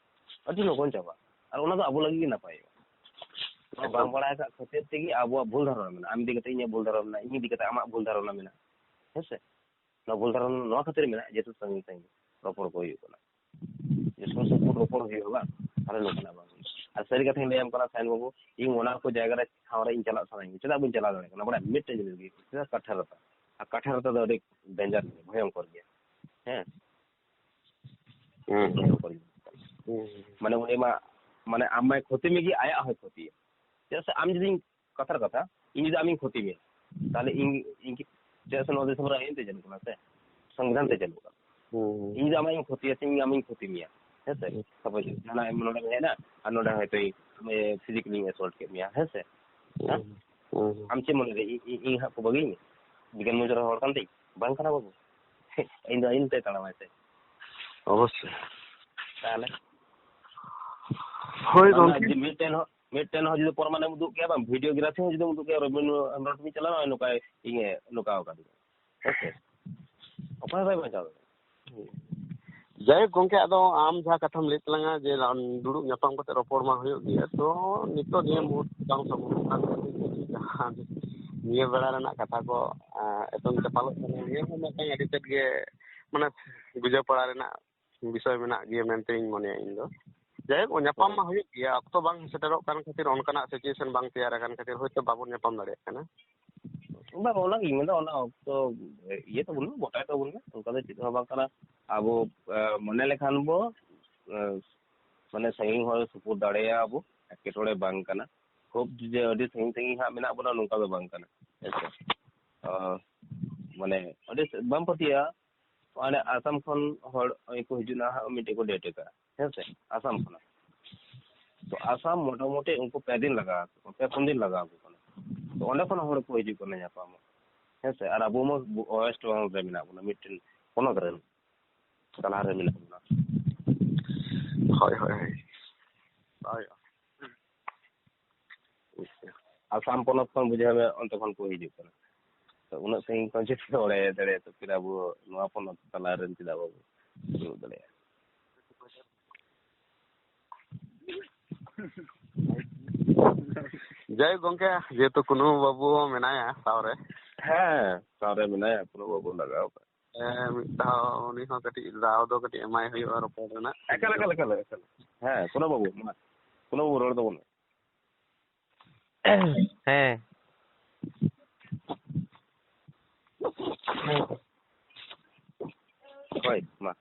ᱟᱹᱰᱤ ᱞᱚᱜᱚᱱ ᱪᱟᱵᱟᱜᱼᱟ᱾ ᱟᱨ ᱚᱱᱟ ᱫᱚ ᱟᱵᱚ ᱞᱟᱹᱜᱤᱫ ᱜᱮ ᱱᱟᱯᱟᱭᱚᱜᱼᱟ᱾ ᱱᱚᱣᱟ ᱵᱟᱝ ᱵᱟᱲᱟᱭ ᱟᱠᱟᱫ ᱠᱷᱟᱹᱛᱤᱨ ᱛᱮᱜᱮ ᱟᱵᱚᱣᱟᱜ ᱵᱷᱩᱞ ᱫᱷᱟᱨᱚᱱᱟ ᱢᱮᱱᱟᱜᱼᱟ᱾ ᱟᱢ ᱤᱫᱤ ᱠᱟᱛᱮ ᱤᱧᱟᱹᱜ ᱵᱷᱩᱞ ᱫᱷᱟᱨᱚᱱᱟ ᱢᱮᱱᱟᱜᱼᱟ, ᱤᱧ ᱤᱫᱤ ᱠᱟᱛᱮ ᱟᱢᱟᱜ ᱵᱷᱩᱞ ᱫᱷᱟᱨᱚᱱᱟ ᱢᱮᱱᱟᱜᱼᱟ, ᱦᱮᱸ ᱥᱮ? ᱱᱚᱣᱟ ᱵᱷᱩᱞ ᱫᱷᱟᱨᱚᱱᱟ ᱱᱚᱣᱟ ᱠᱷᱟᱹᱛᱤᱨ ᱢᱮᱱᱟᱜᱼᱟ, ᱡᱮᱦᱮᱛᱩ ᱥᱟᱺᱜᱤᱧ ᱥᱟᱺᱜᱤᱧ ᱨᱚᱯᱚᱲ ᱠᱚ ᱦᱩᱭᱩᱜ ᱠᱟᱱᱟ᱾ ᱡᱮ ᱥᱩᱨ ᱥᱩᱯᱩᱨ ᱨᱚᱯᱚᱲ ᱦᱩᱭᱩᱜᱼᱟ ᱵᱟᱝ, ᱛᱟᱦᱞᱮ ᱱᱚᱝᱠᱟᱱᱟᱜ ᱵᱟᱝ ᱦᱩᱭᱩᱜᱼᱟ᱾ ᱟᱨ ᱥᱟᱹᱨᱤ ᱠᱟᱛᱷᱟᱧ ᱞᱟᱹᱭᱟᱢ ᱠᱟᱱᱟ ᱥᱟᱭᱮᱱ ᱵᱟᱹᱵᱩ, ᱤᱧ ᱚᱱᱟ ᱠᱚ ᱡᱟᱭᱜᱟ ᱨᱮ, ᱴᱷᱟᱶ ᱨᱮ ᱤᱧ ᱪᱟᱞᱟᱜ ᱥᱟᱱᱟᱧᱟ᱾ ᱪᱮᱫᱟᱜ ᱵᱟᱹᱧ ᱪᱟᱞᱟᱣ ᱫᱟᱲᱮᱭᱟᱜ ᱠᱟᱱᱟ? ᱵᱟᱲᱟᱭ ᱢᱤᱫᱴᱮᱱ ᱡᱤᱱᱤᱥ ᱜᱮ, ᱪᱮᱫᱟᱜ? ᱠᱟᱴᱷᱟᱨᱟᱛᱟ᱾ ᱟᱨ ᱠᱟᱴᱷᱟᱨᱟᱛᱟ ᱫᱚ ᱟᱹᱰᱤ ᱰᱮᱧᱡᱟᱨ ᱜᱮᱭᱟ, ᱵᱷᱚᱭᱚᱝᱠᱚᱨ ᱜᱮᱭᱟ᱾ ᱦᱮᱸ, ᱦᱩᱸ᱾ ᱵᱷᱚᱭᱚᱝᱠᱚᱨ ᱜᱮᱭᱟ᱾ ᱦᱩᱸ᱾ ᱢᱟᱱᱮ ᱩᱱᱤ ᱢᱟ, ᱢᱟᱱᱮ ᱟᱢ ᱢᱟᱭ ᱠᱷᱚᱛᱤ ᱢᱮᱜᱮ, ᱟᱭᱟᱜ ᱦᱚᱸᱭ ᱠᱷᱚᱛᱤᱭᱟ᱾ ᱪᱮᱫᱟᱜ ᱥᱮ ᱟᱢ ᱡᱩᱫᱤ ᱠᱟᱛᱷᱟᱨ ᱠᱟᱛᱷᱟ, ᱤᱧ ᱡᱩᱫᱤ ᱟᱢᱤᱧ ᱠᱷᱚᱛᱤ ᱢᱮᱭᱟ, ᱛᱟᱦᱞᱮ ᱤᱧ, ᱤᱧ ᱠᱤ, ᱪᱮᱫᱟᱜ ᱥᱮ ᱱᱚᱣᱟ ᱫᱤᱥᱚᱢ ᱨᱮ ᱟᱹᱭᱤᱱ ᱛᱮ ᱪᱟᱹᱞᱩᱜ ᱠᱟᱱᱟ ᱥᱮ, ᱥᱚᱝᱵᱤᱫᱷᱟᱱ ᱛᱮ ᱪᱟᱹᱞᱩᱜ ᱠᱟᱱᱟ᱾ ᱦᱩᱸ᱾ ᱤᱧ ᱡᱩᱫᱤ ᱟᱢᱤᱧ ᱠᱷᱚᱛᱤᱭᱟ ᱥᱮ ᱤᱧ ᱟᱢᱤᱧ ᱠᱷᱚᱛᱤ ᱢᱮᱭᱟ, ᱦᱮᱸ ᱥᱮ? ᱦᱩᱸ᱾ ᱥᱟᱯᱳᱡ ᱡᱟᱦᱟᱸᱱᱟᱜ ᱮᱢ ᱱᱚᱰᱮᱢ ᱦᱮᱡ ᱮᱱᱟ ᱟᱨ ᱱᱚᱰᱮ ᱦᱚᱭᱛᱳ ᱤᱧ, ᱟᱢ, ᱮ, ᱯᱷᱤᱡᱤᱠᱮᱞᱤᱧ ᱮᱥᱚᱞᱴ ᱠᱮᱫ ᱢᱮᱭᱟ, ᱦᱮᱸ ᱥᱮ? ᱦᱮᱸ? ᱦᱩᱸ᱾ ᱦᱩᱸ᱾ ᱟᱢ ᱪᱮᱫ ᱢᱚᱱᱮ ᱨᱮ ᱤᱧ, ᱤᱧ, ᱤᱧ ᱦᱟᱸᱜ ᱠᱚ ᱵᱟᱹᱜᱤᱭᱟᱹᱧᱟ? ᱵᱤᱜᱽᱜᱟᱱ ᱢᱚᱧᱪᱚ ᱨᱮ ᱦᱚᱲ ᱠᱟᱱ ᱛᱤᱧ? ᱵᱟᱝ ᱠᱟᱱᱟ ᱵᱟᱹᱵᱩ᱾ ᱤᱧ ᱫᱚ ᱟᱹᱭᱤᱱ ᱛᱮ ᱛᱟᱲᱟᱢᱟᱭ ᱥᱮ᱾ ᱚᱵᱚᱥᱥᱳᱭ᱾ ᱛᱟᱦᱞᱮ? ᱦᱳᱭ ᱵᱟᱝ, ᱜᱚᱝᱠᱮ᱾ ᱡᱩᱫᱤ ᱢᱤᱫᱴᱮᱱ ᱦᱚᱸ, ᱢᱤᱫᱴᱮᱱ ᱦᱚᱸ ᱡᱩᱫᱤ ᱯᱨᱚᱢᱟᱱᱮᱢ ᱩᱫᱩᱜ ᱠᱮᱭᱟ, ᱵᱟᱝ, videography ᱦᱚᱸ ᱡᱩᱫᱤᱢ ᱩᱫᱩᱜ ᱠᱮᱭᱟ, ᱨᱚᱵᱤᱱᱫᱨᱚ ᱦᱮᱢᱵᱨᱚᱢ ᱴᱷᱮᱱ ᱪᱟᱞᱟᱣ ᱱᱚᱜᱼᱚᱭ ᱱᱚᱝᱠᱟᱭ ᱤᱧᱮ ᱱᱚᱝᱠᱟ ᱟᱠᱟᱫᱤᱧᱟ᱾ ᱦᱮᱸ ᱥᱮ? ᱚᱠᱚᱭ ᱦᱚᱸ ᱵᱟᱭ ᱵᱟᱧᱪᱟᱣ ᱫᱟᱲᱮᱭᱟᱜᱼᱟ᱾ ᱡᱟᱭᱦᱳᱠ ᱜᱚᱝᱠᱮ, ᱟᱫᱚ ᱟᱢ ᱡᱟᱦᱟᱸ ᱠᱟᱛᱷᱟᱢ ᱞᱟᱹᱭᱮᱫ ᱛᱟᱞᱟᱝᱟ ᱡᱮ ᱨᱟᱱ-, ᱫᱩᱲᱩᱵ ᱧᱟᱯᱟᱢ ᱠᱟᱛᱮ ᱨᱚᱯᱚᱲ ᱢᱟ ᱦᱩᱭᱩᱜ ᱜᱮᱭᱟ, ᱛᱚ ᱱᱤᱛᱚᱜ ᱱᱤᱭᱟᱹ ᱦᱩᱸ᱾ ᱢᱩᱦᱩᱨᱛ ᱵᱟᱝ ᱥᱚᱢᱵᱷᱚᱵᱚᱜ ᱠᱟᱱ ᱠᱷᱟᱹᱛᱤᱨ ᱛᱮ ᱡᱟᱦᱟᱸ ᱱᱤᱭᱟᱹ ᱵᱮᱲᱟ ᱨᱮᱱᱟᱜ ᱠᱟᱛᱷᱟ ᱠᱚ, ᱮᱸ, ᱮᱛᱚᱢ ᱪᱟᱯᱟᱞᱚᱜ ᱠᱟᱱᱟ, ᱱᱤᱭᱟᱹ ᱦᱚᱸ ᱢᱤᱫᱴᱟᱝ ᱟᱹᱰᱤ ᱛᱮᱫ ᱜᱮ, ᱢᱟᱱᱮ, ᱵᱩᱡᱷᱟᱹᱣ ᱯᱟᱲᱟ ᱨᱮᱱᱟᱜ ᱵᱤᱥᱚᱭ ᱢᱮᱱᱟᱜ ᱜᱮᱭᱟ ᱢᱮᱱᱛᱮᱧ ᱢᱚᱱᱮᱭᱟ ᱤᱧ ᱫᱚ᱾ ᱡᱟᱭᱦᱳᱠ, ᱧᱟᱯᱟᱢ ᱦᱩᱸ᱾ ᱢᱟ ᱦᱩᱭᱩᱜ ᱜᱮᱭᱟ, ᱚᱠᱛᱚ ᱵᱟᱝ ᱥᱮᱴᱮᱨᱚᱜ ᱠᱟᱱ ᱠᱷᱟᱹᱛᱤᱨ, ᱚᱱᱠᱟᱱᱟᱜ situation ᱵᱟᱝ ᱛᱮᱭᱟᱨ ᱟᱠᱟᱱ ᱠᱷᱟᱹᱛᱤᱨ ᱦᱚᱭᱛᱳ ᱵᱟᱵᱚᱱ ᱧᱟᱯᱟᱢ ᱫᱟᱲᱮᱭᱟᱜ ᱠᱟᱱᱟ᱾ ᱵᱟᱝ, ᱚᱱᱟᱜᱤᱧ ᱢᱮᱱᱫᱟ, ᱚᱱᱟ ᱚᱠᱛᱚ ᱤᱭᱟᱹ ᱛᱟᱵᱚᱱ ᱢᱮ, ᱜᱚᱴᱟᱭ ᱛᱟᱵᱚᱱ ᱢᱮ, ᱚᱱᱠᱟ ᱫᱚ ᱪᱮᱫ ᱦᱚᱸ ᱵᱟᱝ ᱠᱟᱱᱟ᱾ ᱟᱵᱚ, ᱮ, ᱢᱚᱱᱮ ᱞᱮᱠᱷᱟᱱ ᱵᱚ, ᱮ, ᱢᱟᱱᱮ ᱥᱟᱺᱜᱤᱧ ᱦᱚᱲ ᱥᱩᱯᱩᱨ ᱫᱟᱲᱮᱭᱟᱜᱼᱟ ᱵᱚ, ᱮᱴᱠᱮᱴᱚᱬᱮ ᱵᱟᱝ ᱠᱟᱱᱟ᱾ ᱠᱷᱩᱵ ᱡᱮ ᱟᱹᱰᱤ ᱥᱟᱺᱜᱤᱧ ᱥᱟᱺᱜᱤᱧ ᱦᱟᱸᱜ ᱢᱮᱱᱟᱜ ᱵᱚᱱᱟ, ᱱᱚᱝᱠᱟ ᱫᱚ ᱵᱟᱝ ᱠᱟᱱᱟ, ᱦᱮᱸ ᱥᱮ? ᱚ, ᱢᱟᱱᱮ ᱟᱹᱰᱤ ᱥᱮ-, ᱵᱟᱢ ᱯᱟᱹᱛᱭᱟᱹᱜᱼᱟ, ᱚᱱᱮ ᱟᱥᱟᱢ ᱠᱷᱚᱱ ᱦᱚᱲ ᱠᱚ ᱦᱤᱡᱩᱜ ᱱᱟ ᱦᱟᱸᱜ, ᱢᱤᱫᱴᱮᱡ ᱠᱚ date ᱟᱠᱟᱫᱼᱟ, ᱦᱮᱸ ᱥᱮ, ᱟᱥᱟᱢ ᱠᱷᱚᱱᱟᱜ᱾ ᱛᱚ ᱟᱥᱟᱢ ᱢᱚᱴᱟᱢᱩᱴᱤ ᱩᱱᱠᱩ ᱯᱮ ᱫᱤᱱ ᱞᱟᱜᱟᱣ ᱟᱠᱚ, ᱯᱮ ᱯᱩᱱ ᱫᱤᱱ ᱞᱟᱜᱟᱣ ᱟᱠᱚ ᱠᱟᱱᱟ᱾ ᱛᱚ ᱚᱸᱰᱮ ᱠᱷᱚᱱ ᱦᱚᱲ ᱠᱚ ᱦᱤᱡᱩᱜ ᱠᱟᱱᱟ ᱧᱟᱯᱟᱢᱚᱜ, ᱦᱮᱸ ᱥᱮ᱾ ᱟᱨ ᱟᱵᱚ ᱢᱟ West Bengal ᱨᱮ ᱢᱮᱱᱟᱜ ᱵᱚᱱᱟ, ᱢᱤᱫᱴᱮᱱ ᱯᱚᱱᱚᱛ ᱨᱮᱱ ᱛᱟᱞᱟ ᱨᱮ ᱢᱮᱱᱟᱜ ᱵᱚᱱᱟ᱾ ᱦᱳᱭ, ᱦᱳᱭ, ᱦᱳᱭ᱾ ᱦᱳᱭ᱾ ᱟᱥᱟᱢ ᱯᱚᱱᱚᱛ ᱠᱷᱚᱱ ᱵᱩᱡᱷᱟᱹᱣ ᱢᱮ, ᱚᱱᱛᱮ ᱠᱷᱚᱱ ᱠᱚ ᱦᱤᱡᱩᱜ ᱠᱟᱱᱟ᱾ ᱛᱚ ᱩᱱᱟᱹᱜ ᱥᱟᱺᱜᱤᱧ ᱠᱷᱚᱱ ᱡᱩᱫᱤ ᱵᱟᱲᱟᱭ ᱫᱟᱲᱮᱭᱟᱜᱼᱟ, ᱛᱚ ᱯᱷᱤᱨ ᱟᱵᱚ ᱱᱚᱣᱟ ᱯᱚᱱᱚᱛ ᱛᱟᱞᱟ ᱨᱮᱱ ᱪᱮᱫᱟᱜ ᱵᱟᱵᱚ ᱫᱩᱲᱩᱵ ᱫᱟᱲᱮᱭᱟᱜᱼᱟ? ᱡᱟᱭᱦᱳᱠ ᱜᱚᱝᱠᱮ, ᱡᱮᱦᱮᱛᱩ ᱠᱩᱱᱩ ᱵᱟᱹᱵᱩ ᱦᱚᱸ ᱢᱮᱱᱟᱭᱟ ᱥᱟᱶᱨᱮ᱾ ᱦᱮᱸ, ᱥᱟᱶᱨᱮ ᱢᱮᱱᱟᱭᱟ, ᱠᱩᱱᱩ ᱵᱟᱹᱵᱩ ᱞᱟᱜᱟᱣ ᱠᱟᱜ᱾ ᱦᱮᱸ, ᱢᱤᱫ ᱫᱷᱟᱣ ᱩᱱᱤ ᱦᱚᱸ ᱠᱟᱹᱴᱤᱡ ᱫᱟᱣ ᱫᱚ ᱠᱟᱹᱴᱤᱡ ᱮᱢᱟᱭ ᱦᱩᱭᱩᱜᱼᱟ ᱨᱚᱯᱚᱲ ᱨᱮᱱᱟᱜ᱾ ᱮᱠᱟᱞ, ᱮᱠᱟᱞ, ᱮᱠᱟᱞ, ᱮᱠᱟᱞ᱾ ᱦᱮᱸ, ᱠᱩᱱᱩ ᱵᱟᱹᱵᱩ, ᱢᱟ, ᱠᱩᱱᱩ ᱵᱟᱹᱵᱩ ᱨᱚᱲ ᱛᱟᱵᱚᱱ ᱢᱮ᱾ ᱦᱮᱸ᱾ ᱦᱳᱭ, ᱢᱟ᱾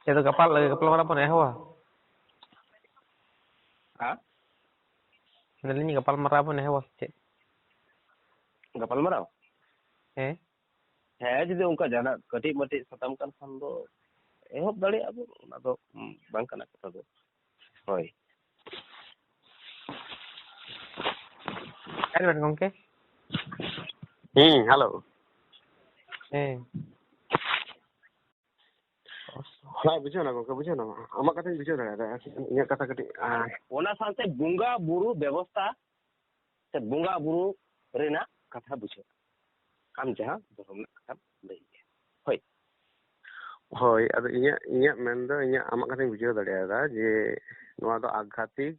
ᱪᱮᱫ ᱫᱚ ᱜᱟᱯᱟᱞ, ᱜᱟᱯᱟᱞ ᱢᱟᱨᱟᱣ ᱵᱚᱱ ᱮᱦᱚᱵᱟ? ᱦᱮᱸ? ᱢᱮᱱᱫᱟᱞᱤᱧ ᱜᱟᱯᱟᱞ ᱢᱟᱨᱟᱣ ᱵᱚᱱ ᱮᱦᱚᱵᱟ ᱥᱮ ᱪᱮᱫ? ᱜᱟᱯᱟᱞ ᱢᱟᱨᱟᱣ? ᱦᱮᱸ᱾ ᱦᱮᱸ, ᱡᱩᱫᱤ ᱚᱱᱠᱟ ᱡᱟᱦᱟᱱᱟᱜ ᱠᱟᱹᱴᱤᱡ ᱢᱟᱹᱴᱤᱡ ᱥᱟᱛᱟᱢ ᱠᱟᱱ ᱠᱷᱟᱱ ᱫᱚ ᱮᱦᱚᱵ ᱫᱟᱲᱮᱭᱟᱜᱼᱟ ᱵᱚᱱ, ᱚᱱᱟ ᱫᱚ, ᱩᱸ, ᱵᱟᱝ ᱠᱟᱱᱟ ᱠᱟᱛᱷᱟ ᱫᱚ᱾ ᱦᱳᱭ᱾ ᱦᱮᱸ, ᱜᱚᱢᱠᱮ᱾ ᱦᱩᱸ, hello᱾ ᱦᱮᱸ᱾ ᱦᱮᱸ, ᱵᱩᱡᱷᱟᱹᱣ ᱮᱱᱟ ᱜᱚᱢᱠᱮ, ᱵᱩᱡᱷᱟᱹᱣ ᱮᱱᱟ᱾ ᱟᱢᱟᱜ ᱠᱟᱛᱷᱟᱧ ᱵᱩᱡᱷᱟᱹᱣ ᱫᱟᱲᱮᱭᱟᱫᱟ, ᱤᱧᱟᱹᱜ ᱠᱟᱛᱷᱟ ᱠᱟᱹᱴᱤᱡ, ᱟᱨ ᱟᱨ ᱚᱱᱟ ᱥᱟᱶᱛᱮ ᱵᱚᱸᱜᱟ ᱵᱩᱨᱩ ᱵᱮᱵᱚᱥᱛᱷᱟ ᱥᱮ ᱵᱚᱸᱜᱟ ᱵᱩᱨᱩ ᱨᱮᱱᱟᱜ ᱠᱟᱛᱷᱟ ᱵᱩᱡᱷᱟᱹᱜᱼᱟ᱾ ᱟᱢ ᱡᱟᱦᱟᱸ ᱫᱷᱚᱨᱚᱢ ᱨᱮᱱᱟᱜ ᱠᱟᱛᱷᱟᱢ ᱞᱟᱹᱭ ᱠᱮᱫᱟ᱾ ᱦᱳᱭ᱾ ᱦᱳᱭ, ᱟᱫᱚ ᱤᱧᱟᱹᱜ, ᱤᱧᱟᱹᱜ ᱢᱮᱱ ᱫᱚ, ᱤᱧᱟᱹᱜ ᱟᱢᱟᱜ ᱠᱟᱛᱷᱟᱧ ᱵᱩᱡᱷᱟᱹᱣ ᱫᱟᱲᱮᱭᱟᱫᱟ ᱡᱮ ᱱᱚᱣᱟ ᱫᱚ ᱟᱫᱷᱟᱛᱢᱤᱠ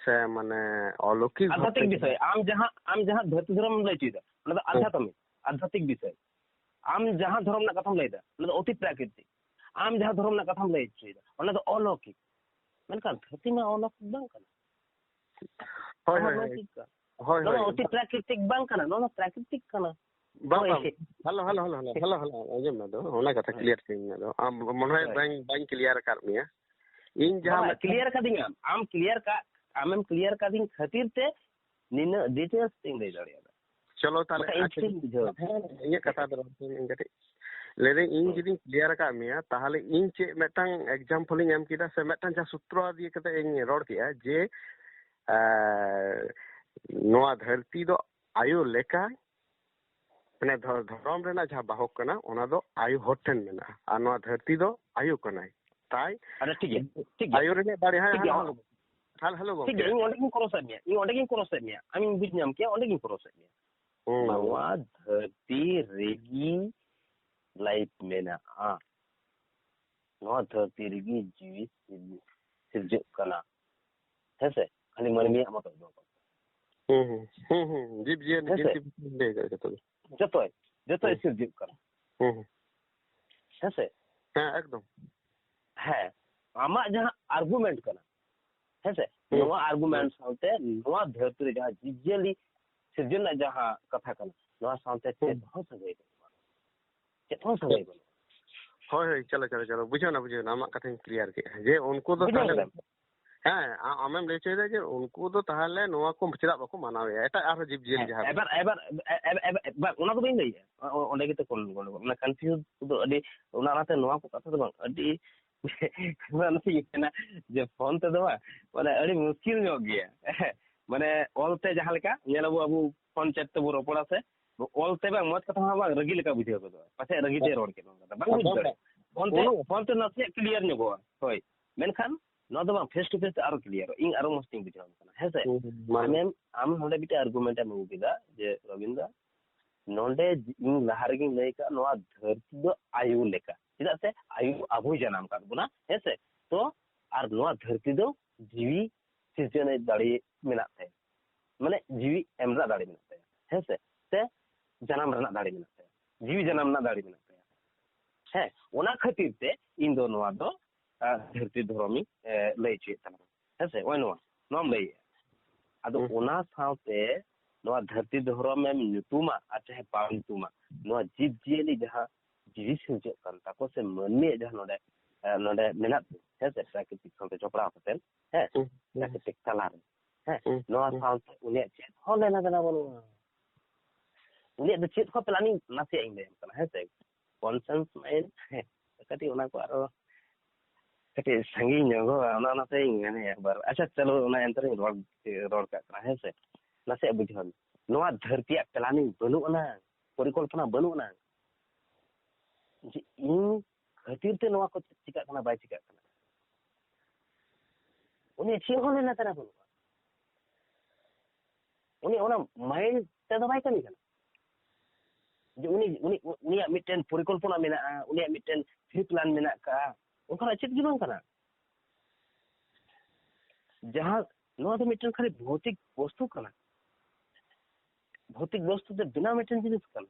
ᱥᱮ ᱢᱟᱱᱮ ᱚᱞᱚᱠᱤᱠ ᱵᱷᱟᱵᱽ ᱟᱫᱷᱟᱛᱢᱤᱠ ᱛᱮ ᱵᱤᱥᱚᱭ, ᱟᱢ ᱡᱟᱦᱟᱸ, ᱟᱢ ᱡᱟᱦᱟᱸ ᱫᱷᱟᱹᱨᱛᱤ ᱫᱷᱚᱨᱚᱢ ᱮᱢ ᱞᱟᱹᱭ ᱦᱚᱪᱚᱭᱮᱫᱟ, ᱚᱱᱟ ᱫᱚ ᱦᱮᱸ᱾ ᱟᱫᱷᱟᱛᱢᱤᱠ, ᱟᱫᱷᱟᱛᱢᱤᱠ ᱵᱤᱥᱚᱭ᱾ ᱟᱢ ᱡᱟᱦᱟᱸ ᱫᱷᱚᱨᱚᱢ ᱨᱮᱱᱟᱜ ᱠᱟᱛᱷᱟᱢ ᱞᱟᱹᱭᱫᱟ, ᱚᱱᱟ ᱫᱚ ᱚᱛᱤ ᱯᱨᱟᱠᱨᱤᱛᱤᱠ᱾ ᱟᱢ ᱡᱟᱦᱟᱸ ᱫᱷᱚᱨᱚᱢ ᱨᱮᱱᱟᱜ ᱠᱟᱛᱷᱟᱢ ᱞᱟᱹᱭ ᱦᱚᱪᱚᱭᱮᱫᱟ, ᱚᱱᱟ ᱫᱚ ᱚᱞᱚᱠᱤᱠ᱾ ᱢᱮᱱᱠᱷᱟᱱ ᱫᱷᱟᱹᱨᱛᱤ ᱢᱟ ᱚᱞᱚᱠᱤᱠ ᱵᱟᱝ ᱠᱟᱱᱟ᱾ ᱦᱳᱭ, ᱚᱱᱟ ᱦᱳᱭ, ᱦᱳᱭ᱾ ᱞᱚᱠᱤᱠ ᱠᱟᱱᱟ᱾ ᱦᱳᱭ, ᱱᱚᱣᱟ ᱦᱳᱭ᱾ ᱚᱛᱤ ᱯᱨᱟᱠᱨᱤᱛᱤᱠ ᱵᱟᱝ ᱠᱟᱱᱟ, ᱱᱚᱣᱟ ᱫᱚ ᱯᱨᱟᱠᱨᱤᱛᱤᱠ ᱠᱟᱱᱟ᱾ ᱵᱟᱝ, ᱦᱳᱭ᱾ ᱵᱟᱝ᱾ Hello, hello, hello, hello, hello, hello, ᱟᱸᱡᱚᱢ ᱢᱮ ᱟᱫᱚ, ᱚᱱᱟ ᱠᱟᱛᱷᱟ ᱦᱳᱭ᱾ ᱠᱞᱤᱭᱟᱨ ᱛᱤᱧ ᱢᱮ ᱟᱫᱚ᱾ ᱟᱢ ᱢᱚᱱᱮ ᱦᱚᱭ ᱦᱳᱭ᱾ ᱵᱟᱹᱧ, ᱵᱟᱹᱧ ᱠᱞᱤᱭᱟᱨ ᱟᱠᱟᱫ ᱢᱮᱭᱟ᱾ ᱤᱧ ᱡᱟᱦᱟᱸ ᱵᱟᱵᱟ, ᱢᱤᱫᱴᱟᱝ ᱠᱞᱤᱭᱟᱨ ᱠᱟᱫᱤᱧᱟᱢ, ᱟᱢ ᱠᱞᱤᱭᱟᱨ ᱠᱟᱜ, ᱟᱢᱮᱢ ᱠᱞᱤᱭᱟᱨ ᱠᱟᱫᱤᱧ ᱠᱷᱟᱹᱛᱤᱨ ᱛᱮ ᱱᱤᱱᱟᱹᱜ ᱰᱤᱴᱮᱞᱥ ᱛᱤᱧ ᱞᱟᱹᱭ ᱫᱟᱲᱮᱭᱟᱫᱟ᱾ ᱪᱚᱞᱚ ᱛᱟᱦᱞᱮ, ᱵᱟᱠᱷᱟᱡ ᱤᱧ ᱟᱪᱪᱷᱟ, ᱪᱤᱠᱟᱹᱧ ᱵᱩᱡᱷᱟᱹᱣ ᱦᱮᱸ, ᱠᱮᱭᱟ? ᱤᱧᱟᱹᱜ ᱠᱟᱛᱷᱟ ᱫᱚ ᱨᱚᱲ ᱦᱚᱪᱚᱧ ᱠᱟᱹᱴᱤᱡ᱾ ᱞᱟᱹᱭᱫᱟᱹᱧ, ᱤᱧ ᱦᱩᱸ᱾ ᱡᱩᱫᱤᱧ ᱠᱞᱤᱭᱟᱨ ᱟᱠᱟᱫ ᱢᱮᱭᱟ, ᱛᱟᱦᱞᱮ ᱤᱧ ᱪᱮᱫ ᱢᱤᱫᱴᱟᱝ ᱮᱠᱡᱟᱢᱯᱚᱞ ᱤᱧ ᱮᱢ ᱠᱮᱫᱟ ᱥᱮ ᱢᱤᱫᱴᱟᱝ ᱡᱟᱦᱟᱸ ᱥᱩᱛᱨᱚ ᱫᱤᱭᱮ ᱠᱟᱛᱮ ᱤᱧ ᱨᱚᱲ ᱠᱮᱫᱟ ᱡᱮ, ᱮᱸ, ᱱᱚᱣᱟ ᱫᱷᱟᱹᱨᱛᱤ ᱫᱚ ᱟᱭᱳ ᱞᱮᱠᱟ, ᱢᱟᱱᱮ ᱫᱷᱚ-, ᱫᱷᱚᱨᱚᱢ ᱨᱮᱱᱟᱜ ᱡᱟᱦᱟᱸ ᱵᱟᱦᱚᱠ ᱠᱟᱱᱟ, ᱚᱱᱟ ᱫᱚ ᱟᱭᱳ ᱦᱚᱲ ᱴᱷᱮᱱ ᱢᱮᱱᱟᱜᱼᱟ, ᱟᱨ ᱱᱚᱣᱟ ᱫᱷᱟᱹᱨᱛᱤ ᱫᱚ ᱟᱭᱳ ᱠᱟᱱᱟᱭ᱾ ᱛᱟᱭ ᱟᱪᱪᱷᱟ, ᱴᱷᱤᱠ ᱜᱮᱭᱟ, ᱴᱷᱤᱠ ᱜᱮᱭᱟ᱾ ᱟᱭᱳ ᱨᱮᱱᱟᱜ ᱫᱟᱲᱮ, ᱦᱮᱸ, ᱴᱷᱤᱠ ᱦᱮᱞᱳ, ᱜᱮᱭᱟ᱾ ᱦᱮᱞᱳ᱾ ᱦᱮᱞᱳ, ᱦᱮᱞᱳ, ᱴᱷᱤᱠ ᱜᱚᱢᱠᱮ᱾ ᱜᱮᱭᱟ, ᱤᱧ ᱚᱸᱰᱮ ᱜᱤᱧ ᱠᱨᱚᱥ ᱮᱫ ᱢᱮᱭᱟ, ᱤᱧ ᱚᱸᱰᱮ ᱜᱤᱧ ᱠᱨᱚᱥ ᱮᱫ ᱢᱮᱭᱟ, ᱟᱢᱤᱧ ᱵᱩᱡᱽ ᱧᱟᱢ ᱠᱮᱭᱟ, ᱚᱸᱰᱮ ᱜᱤᱧ ᱠᱨᱚᱥ ᱮᱫ ᱢᱮᱭᱟ᱾ ᱦᱩᱸ᱾ ᱱᱚᱣᱟ ᱫᱷᱟᱹᱨᱛᱤ ᱨᱮᱜᱮ ᱞᱟᱭᱤᱯᱷ ᱢᱮᱱᱟᱜᱼᱟ, ᱱᱚᱣᱟ ᱫᱷᱟᱹᱨᱛᱤ ᱨᱮᱜᱮ ᱡᱤᱣᱤ ᱥᱤᱨᱡᱟᱹᱜ ᱠᱟᱱᱟ, ᱦᱮᱸ ᱥᱮ? ᱠᱷᱟᱹᱞᱤ ᱦᱩᱸ᱾ ᱢᱟᱹᱱᱢᱤᱭᱟᱜ ᱢᱚᱛᱚ ᱫᱚ ᱵᱟᱝ᱾ ᱦᱩᱸ, ᱦᱩᱸ, ᱦᱩᱸ, ᱦᱩᱸ, ᱡᱤᱵᱽ ᱡᱤᱭᱟᱹᱞᱤ, ᱦᱮᱸ ᱥᱮ? ᱡᱤᱱᱛᱤ ᱯᱤᱯᱤ ᱞᱟᱹᱭ ᱠᱟᱜ ᱡᱚᱛᱚ ᱜᱮ᱾ ᱡᱚᱛᱚᱭ, ᱡᱚᱛᱚᱭ ᱦᱩᱸ᱾ ᱥᱤᱨᱡᱟᱹᱜ ᱠᱟᱱᱟ᱾ ᱦᱩᱸ, ᱦᱩᱸ᱾ ᱦᱮᱸ ᱥᱮ? ᱦᱮᱸ, ᱮᱠᱫᱚᱢ᱾ ᱦᱮᱸ, ᱟᱢᱟᱜ ᱡᱟᱦᱟᱸ ᱟᱨᱜᱩᱢᱮᱱᱴ ᱠᱟᱱᱟ, ᱦᱮᱸ ᱥᱮ? ᱦᱩᱸ᱾ ᱱᱚᱣᱟ ᱟᱨᱜᱩᱢᱮᱱᱴ ᱦᱩᱸ᱾ ᱥᱟᱶᱛᱮ ᱱᱚᱣᱟ ᱫᱷᱟᱹᱨᱛᱤ ᱨᱮ ᱡᱟᱦᱟᱸ ᱡᱤᱵᱽ ᱡᱤᱭᱟᱹᱞᱤ ᱥᱤᱨᱡᱚᱱ ᱨᱮᱱᱟᱜ ᱡᱟᱦᱟᱸ ᱠᱟᱛᱷᱟ ᱠᱟᱱᱟ, ᱱᱚᱣᱟ ᱥᱟᱶᱛᱮ ᱪᱮᱫ ᱦᱩᱸ᱾ ᱦᱚᱸ ᱥᱟᱹᱜᱟᱹᱭ ᱵᱟᱹᱱᱩᱜᱼᱟ᱾ ᱪᱮᱫ ᱦᱚᱸ ᱥᱟᱹᱜᱟᱹᱭ ᱵᱟᱹᱱᱩᱜᱼᱟ᱾ ᱦᱳᱭ, ᱦᱳᱭ, ᱪᱚᱞᱚ, ᱪᱚᱞᱚ, ᱪᱚᱞᱚ, ᱵᱩᱡᱷᱟᱹᱣ ᱮᱱᱟ, ᱵᱩᱡᱷᱟᱹᱣ ᱮᱱᱟ, ᱟᱢᱟᱜ ᱠᱟᱛᱷᱟᱧ ᱠᱞᱤᱭᱟᱨ ᱠᱮᱫᱼᱟ᱾ ᱡᱮ ᱩᱱᱠᱩ ᱫᱚ ᱵᱩᱡᱷᱟᱹᱣ ᱛᱟᱦᱞᱮ, ᱠᱮᱫᱟᱢ? ᱦᱮᱸ, ᱟ-, ᱟᱢᱮᱢ ᱞᱟᱹᱭ ᱦᱚᱪᱚᱭᱮᱫᱟ ᱡᱮ ᱩᱱᱠᱩ ᱫᱚ ᱛᱟᱦᱞᱮ ᱱᱚᱣᱟ ᱠᱚ ᱪᱮᱫᱟᱜ ᱵᱟᱠᱚ ᱢᱟᱱᱟᱣᱮᱫᱼᱟ, ᱮᱴᱟᱜ ᱟᱨᱦᱚᱸ ᱡᱤᱵᱽ ᱡᱤᱭᱟᱹᱞᱤ ᱦᱮᱸ, ᱡᱟᱦᱟᱸ ᱠᱚ? ᱮᱵᱟᱨ, ᱮᱵᱟᱨ, ᱮ-, ᱮ-, ᱮ-, ᱮ-, ᱮᱵᱟᱨ ᱚᱱᱟ ᱫᱚ ᱵᱟᱹᱧ ᱞᱟᱹᱭᱮᱫᱼᱟ᱾ ᱚ-, ᱚ-, ᱚᱸᱰᱮ ᱜᱮᱛᱚ ᱠᱚ ᱜᱚᱸᱰᱜᱳᱞ᱾ ᱚᱱᱟ ᱠᱚᱱᱯᱷᱤᱭᱩᱡᱽ ᱫᱚ ᱟᱹᱰᱤ, ᱚᱱᱟ, ᱚᱱᱟᱛᱮ ᱱᱚᱣᱟ ᱠᱚ ᱠᱟᱛᱷᱟ ᱫᱚ ᱵᱟᱝ, ᱟᱹᱰᱤ ᱚᱱᱟ ᱛᱮᱧ ᱢᱮᱱᱟ ᱡᱮ ᱯᱷᱳᱱ ᱛᱮᱫᱚ ᱵᱟᱝ, ᱢᱟᱱᱮ ᱟᱹᱰᱤ ᱢᱩᱥᱠᱤᱞ ᱧᱚᱜ ᱜᱮᱭᱟ᱾ ᱢᱟᱱᱮ ᱚᱞ ᱛᱮ ᱡᱟᱦᱟᱸ ᱞᱮᱠᱟ ᱧᱮᱞ ᱟᱵᱚ, ᱟᱵᱚ ᱯᱷᱳᱱ ᱪᱮᱴ ᱛᱮᱵᱚ ᱨᱚᱯᱚᱲᱟ ᱥᱮ, ᱚᱞ ᱛᱮ ᱵᱟᱝ ᱢᱚᱡᱽ ᱠᱟᱛᱷᱟ ᱦᱚᱸ ᱵᱟᱝ, ᱨᱟᱹᱜᱤ ᱞᱮᱠᱟ ᱵᱩᱡᱷᱟᱹᱣ ᱜᱚᱫᱚᱜᱼᱟ᱾ ᱯᱟᱪᱮᱫ ᱨᱟᱹᱜᱤ ᱛᱮ ᱨᱚᱲ ᱠᱮᱫ ᱱᱚᱝᱠᱟ ᱫᱚ᱾ ᱵᱟᱝ ᱵᱩᱡᱽ ᱟᱫᱚ ᱫᱟᱲᱮᱭᱟᱜᱼᱟ᱾ ᱯᱷᱳᱱ ᱛᱮ ᱯᱷᱳᱱ ᱛᱮ ᱱᱟᱥᱮᱭᱟᱜ ᱠᱞᱤᱭᱟᱨ ᱧᱚᱜᱚᱜᱼᱟ᱾ ᱦᱳᱭ, ᱢᱮᱱᱠᱷᱟᱱ ᱱᱚᱣᱟ ᱫᱚ ᱵᱟᱝ, ᱯᱷᱮᱥ ᱴᱩ ᱯᱷᱮᱥ ᱛᱮ ᱟᱨᱚ ᱠᱞᱤᱭᱟᱨᱚᱜᱼᱟ᱾ ᱤᱧ ᱟᱨᱚ ᱢᱚᱡᱽ ᱛᱤᱧ ᱵᱩᱡᱷᱟᱹᱣ ᱟᱢ ᱠᱟᱱᱟ, ᱦᱮᱸ ᱥᱮ? ᱟᱢᱮᱢ ᱟᱢ ᱱᱚᱰᱮ ᱢᱤᱫᱴᱮᱱ ᱟᱨᱜᱩᱢᱮᱱᱴ ᱮᱢ ᱟᱹᱜᱩ ᱠᱮᱫᱟ ᱡᱮ ᱨᱚᱵᱤᱱᱫᱟ, ᱱᱚᱰᱮ ᱤᱧ ᱞᱟᱦᱟ ᱨᱮᱜᱮᱧ ᱞᱟᱹᱭ ᱠᱟᱜ, ᱱᱚᱣᱟ ᱫᱷᱟᱹᱨᱛᱤ ᱫᱚ ᱟᱭᱳ ᱞᱮᱠᱟ᱾ ᱪᱮᱫᱟᱜ ᱥᱮ ᱟᱭᱳ ᱟᱵᱚᱭ ᱡᱟᱱᱟᱢ ᱠᱟᱫ ᱵᱚᱱᱟ, ᱦᱮᱸ ᱥᱮ? ᱛᱚ ᱟᱨ ᱱᱚᱣᱟ ᱫᱷᱟᱹᱨᱛᱤ ᱫᱚ ᱡᱤᱣᱤ ᱥᱤᱨᱡᱚᱱ ᱫᱟᱲᱮ ᱢᱮᱱᱟᱜ ᱛᱟᱭᱟ, ᱢᱟᱱᱮ ᱡᱤᱣᱤ ᱮᱢ ᱨᱮᱱᱟᱜ ᱫᱟᱲᱮ ᱢᱮᱱᱟᱜ ᱛᱟᱭᱟ, ᱦᱮᱸ ᱥᱮ? ᱥᱮ ᱡᱟᱱᱟᱢ ᱨᱮᱱᱟᱜ ᱫᱟᱲᱮ ᱢᱮᱱᱟᱜ ᱛᱟᱭᱟ, ᱡᱤᱣᱤ ᱡᱟᱱᱟᱢ ᱨᱮᱱᱟᱜ ᱫᱟᱲᱮ ᱢᱮᱱᱟᱜ ᱛᱟᱭᱟ᱾ ᱦᱮᱸ, ᱚᱱᱟ ᱠᱷᱟᱹᱛᱤᱨ ᱛᱮ ᱤᱧ ᱫᱚ ᱱᱚᱣᱟ ᱫᱚ ᱫᱷᱟᱹᱨᱛᱤ ᱫᱷᱚᱨᱚᱢᱤᱧ ᱞᱟᱹᱭ ᱦᱚᱪᱚᱭᱮᱫ ᱛᱟᱞᱟᱝᱟ, ᱦᱮᱸ ᱥᱮ? ᱱᱚᱜᱼᱚᱭ ᱱᱚᱣᱟ ᱱᱚᱣᱟᱢ ᱞᱟᱹᱭᱮᱫᱼᱟ᱾ ᱟᱫᱚ ᱚᱱᱟ ᱥᱟᱶᱛᱮ ᱱᱚᱣᱟ ᱫᱷᱟᱹᱨᱛᱤ ᱫᱷᱚᱨᱚᱢᱮᱢ ᱧᱩᱛᱩᱢᱟ ᱟᱨ ᱪᱟᱦᱮ ᱵᱟᱢ ᱧᱩᱛᱩᱢᱟ, ᱱᱚᱣᱟ ᱡᱤᱵᱽ ᱡᱤᱭᱟᱹᱞᱤ ᱡᱟᱦᱟᱸ ᱡᱤᱣᱤ ᱥᱤᱨᱡᱟᱹᱜ ᱠᱟᱱ ᱛᱟᱠᱚ ᱥᱮ ᱢᱟᱹᱱᱢᱤᱭᱟᱜ ᱡᱟᱦᱟᱸ ᱱᱚᱰᱮ ᱱᱚᱰᱮ ᱢᱮᱱᱟᱜ ᱵᱚᱱ, ᱦᱮᱸ ᱥᱮ, ᱯᱨᱟᱠᱨᱤᱛᱤᱠ ᱥᱟᱶᱛᱮ ᱡᱚᱯᱲᱟᱣ ᱠᱟᱛᱮ, ᱦᱮᱸ, ᱯᱨᱟᱠᱨᱤᱛᱤᱠ ᱛᱟᱞᱟᱨᱮ, ᱦᱮᱸ, ᱱᱚᱣᱟ ᱥᱟᱶᱛᱮ ᱩᱱᱤᱭᱟᱜ ᱪᱮᱫ ᱦᱚᱸ ᱞᱮᱱᱟ ᱫᱮᱱᱟ ᱵᱟᱹᱱᱩᱜᱼᱟ᱾ ᱩᱱᱤᱭᱟᱜ ᱫᱚ ᱪᱮᱫ ᱦᱚᱸ ᱯᱞᱟᱱᱤᱝ ᱱᱟᱥᱮᱭᱟᱜ ᱤᱧ ᱞᱟᱹᱭᱟᱢ ᱠᱟᱱᱟ, ᱦᱮᱸ ᱥᱮ? ᱠᱚᱱᱥᱮᱱᱥ ᱢᱟᱭᱤᱱᱰ, ᱦᱮᱸ, ᱠᱟᱹᱴᱤᱡ ᱚᱱᱟ ᱠᱚ ᱟᱨᱚ ᱠᱟᱹᱴᱤᱡ ᱥᱟᱺᱜᱤᱧ ᱧᱚᱜᱚᱜᱼᱟ, ᱚᱱᱟ ᱚᱱᱟᱛᱮ ᱤᱧ ᱢᱮᱱᱮᱫᱼᱟ ᱵᱟᱨ᱾ ᱟᱪᱪᱷᱟ, ᱪᱚᱞᱚ, ᱚᱱᱟ ᱮᱱᱛᱮ ᱨᱮᱧ ᱨᱚᱲ ᱨᱚᱲ ᱠᱟᱜ ᱠᱟᱱᱟ, ᱦᱮᱸ ᱥᱮ? ᱱᱟᱥᱮᱭᱟᱜ ᱵᱩᱡᱷᱟᱹᱣ ᱢᱮ᱾ ᱱᱚᱣᱟ ᱫᱷᱟᱹᱨᱛᱤᱭᱟᱜ ᱯᱞᱟᱱᱤᱝ ᱵᱟᱹᱱᱩᱜ ᱟᱱᱟ, ᱯᱚᱨᱤᱠᱚᱞᱯᱚᱱᱟ ᱵᱟᱹᱱᱩᱜ ᱟᱱᱟ ᱡᱮ ᱤᱧ ᱠᱷᱟᱹᱛᱤᱨ ᱛᱮ ᱱᱚᱣᱟ ᱠᱚ ᱪᱤᱠᱟᱹᱜ ᱠᱟᱱᱟ, ᱵᱟᱭ ᱪᱤᱠᱟᱹᱜ ᱠᱟᱱᱟ᱾ ᱩᱱᱤᱭᱟᱜ ᱪᱮᱫ ᱦᱚᱸ ᱞᱮᱱᱟ ᱛᱟᱨᱟ ᱵᱟᱹᱱᱩᱜᱼᱟ᱾ ᱩᱱᱤ ᱚᱱᱟ ᱢᱟᱭᱤᱱᱰ ᱛᱮᱫᱚ ᱵᱟᱭ ᱠᱟᱹᱢᱤ ᱠᱟᱱᱟ᱾ ᱡᱮ ᱩᱱᱤ, ᱩᱱᱤ, ᱩᱱᱤᱭᱟᱜ ᱢᱤᱫᱴᱮᱱ ᱯᱚᱨᱤᱠᱚᱞᱯᱚᱱᱟ ᱢᱮᱱᱟᱜᱼᱟ, ᱩᱱᱤᱭᱟᱜ ᱢᱤᱫᱴᱮᱱ ᱯᱨᱤ ᱯᱞᱟᱱ ᱢᱮᱱᱟᱜ ᱟᱠᱟᱫᱼᱟ, ᱚᱱᱠᱟᱱᱟᱜ ᱪᱮᱫ ᱜᱮ ᱵᱟᱝ ᱠᱟᱱᱟ᱾ ᱡᱟᱦᱟᱸ, ᱱᱚᱣᱟ ᱫᱚ ᱢᱤᱫᱴᱮᱱ ᱠᱷᱟᱹᱞᱤ ᱵᱷᱳᱣᱛᱤᱠ ᱵᱚᱥᱛᱩ ᱠᱟᱱᱟ᱾ ᱵᱷᱳᱣᱛᱤᱠ ᱵᱚᱥᱛᱩ ᱛᱮ ᱵᱮᱱᱟᱣ ᱢᱤᱫᱴᱮᱱ ᱡᱤᱱᱤᱥ ᱠᱟᱱᱟ᱾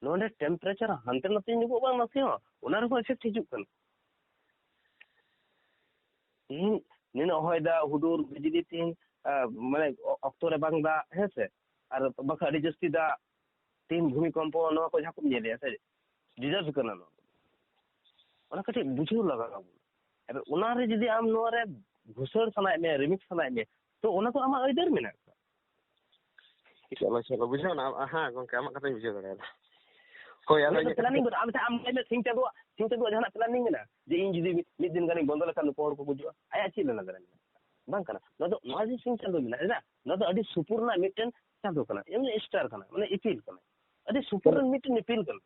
ᱱᱚᱰᱮ ᱴᱮᱢᱯᱟᱨᱮᱪᱟᱨ ᱦᱟᱱᱛᱮ ᱱᱟᱛᱮ ᱧᱚᱜᱚᱜ ᱵᱟᱝ ᱱᱟᱥᱮ ᱦᱚᱸ, ᱚᱱᱟ ᱨᱮᱦᱚᱸ ᱤᱯᱷᱮᱠᱴ ᱦᱤᱡᱩᱜ ᱠᱟᱱᱟ᱾ ᱛᱤᱦᱤᱧ ᱱᱤᱱᱟᱹᱜ ᱦᱚᱭ ᱫᱟᱜ, ᱦᱩᱰᱩᱨ, ᱵᱤᱡᱽᱞᱤ, ᱛᱤᱦᱤᱧ, ᱟᱸ, ᱢᱟᱱᱮ, ᱚ-, ᱚᱠᱛᱚ ᱨᱮ ᱵᱟᱝ ᱫᱟᱜ, ᱦᱮᱸ ᱥᱮ? ᱟᱨ ᱵᱟᱠᱷᱟᱱ ᱟᱹᱰᱤ ᱡᱟᱹᱥᱛᱤ ᱫᱟᱜ, ᱛᱤᱦᱤᱧ ᱵᱷᱩᱢᱤᱠᱚᱢᱯᱚ, ᱱᱚᱣᱟ ᱠᱚ ᱡᱟᱦᱟᱸ ᱠᱚᱢ ᱧᱮᱞᱮᱜᱼᱟ ᱥᱮ, ᱰᱤᱡᱟᱥᱴᱟᱨ ᱠᱟᱱᱟ ᱱᱚᱣᱟ᱾ ᱚᱱᱟ ᱠᱟᱹᱴᱤᱡ ᱵᱩᱡᱷᱟᱹᱣ ᱞᱟᱜᱟᱣ ᱵᱚᱱᱟ᱾ ᱮᱵᱟᱨ ᱚᱱᱟ ᱨᱮ ᱡᱩᱫᱤ ᱟᱢ ᱱᱚᱣᱟ ᱨᱮ ᱜᱷᱩᱥᱟᱹᱲ ᱥᱟᱱᱟᱭᱮᱫ ᱢᱮᱭᱟ, ᱨᱤᱢᱤᱠᱥ ᱥᱟᱱᱟᱭᱮᱫ ᱢᱮᱭᱟ, ᱛᱚ ᱚᱱᱟ ᱫᱚ ᱟᱢᱟᱜ ᱟᱹᱭᱫᱟᱹᱨ ᱢᱮᱱᱟᱜ ᱟᱠᱟᱫᱟ᱾ ᱪᱚᱞᱚ, ᱪᱚᱞᱚ, ᱵᱩᱡᱷᱟᱹᱣ ᱱᱟ᱾ ᱦᱮᱸ, ᱜᱚᱝᱠᱮ, ᱟᱢᱟᱜ ᱠᱟᱛᱷᱟᱧ ᱵᱩᱡᱷᱟᱹᱣ ᱫᱟᱲᱮᱭᱟᱫᱟ᱾ ᱦᱳᱭ, ᱟᱫᱚ ᱚᱱᱟ ᱫᱚ ᱤᱧᱟᱹᱜ ᱯᱞᱟᱱᱤᱝ ᱠᱟᱛᱷᱟ ᱵᱟᱹᱱᱩᱜᱼᱟ᱾ ᱟᱢ ᱴᱷᱮᱱ, ᱟᱢ ᱞᱟᱹᱭ ᱢᱮ, ᱥᱤᱧ ᱪᱟᱸᱫᱳᱣᱟᱜ, ᱥᱤᱧ ᱪᱟᱸᱫᱳᱣᱟᱜ ᱡᱟᱦᱟᱱᱟᱜ ᱯᱞᱟᱱᱤᱝ ᱢᱮᱱᱟᱜᱼᱟ ᱡᱮ ᱤᱧ ᱡᱩᱫᱤ ᱢᱤᱫ, ᱢᱤᱫ ᱫᱤᱱ ᱜᱟᱱᱤᱧ ᱵᱚᱱᱫᱚ ᱞᱮᱠᱷᱟᱱ ᱱᱩᱠᱩ ᱦᱚᱲ ᱠᱚ ᱜᱩᱡᱩᱜᱼᱟ? ᱟᱭᱟᱜ ᱪᱮᱫ ᱞᱮᱱᱟ ᱫᱟᱲᱮ ᱢᱮᱱᱟᱜᱼᱟ? ᱵᱟᱝ ᱠᱟᱱᱟ᱾ ᱱᱚᱣᱟ ᱫᱚ, ᱱᱚᱣᱟ ᱡᱮ ᱥᱤᱧ ᱪᱟᱸᱫᱳ ᱢᱮᱱᱟᱜᱼᱟ, ᱱᱚᱣᱟ ᱫᱚ ᱟᱹᱰᱤ ᱥᱩᱯᱩᱨ ᱨᱮᱱᱟᱜ ᱢᱤᱫᱴᱮᱱ ᱪᱟᱸᱫᱳ ᱠᱟᱱᱟ, ᱮᱢᱱᱤ ᱥᱴᱟᱨ ᱠᱟᱱᱟ, ᱢᱟᱱᱮ ᱤᱯᱤᱞ ᱠᱟᱱᱟ, ᱟᱹᱰᱤ ᱥᱩᱯᱩᱨ ᱨᱮᱱ ᱢᱤᱫᱴᱮᱱ ᱤᱯᱤᱞ ᱠᱟᱱᱟ᱾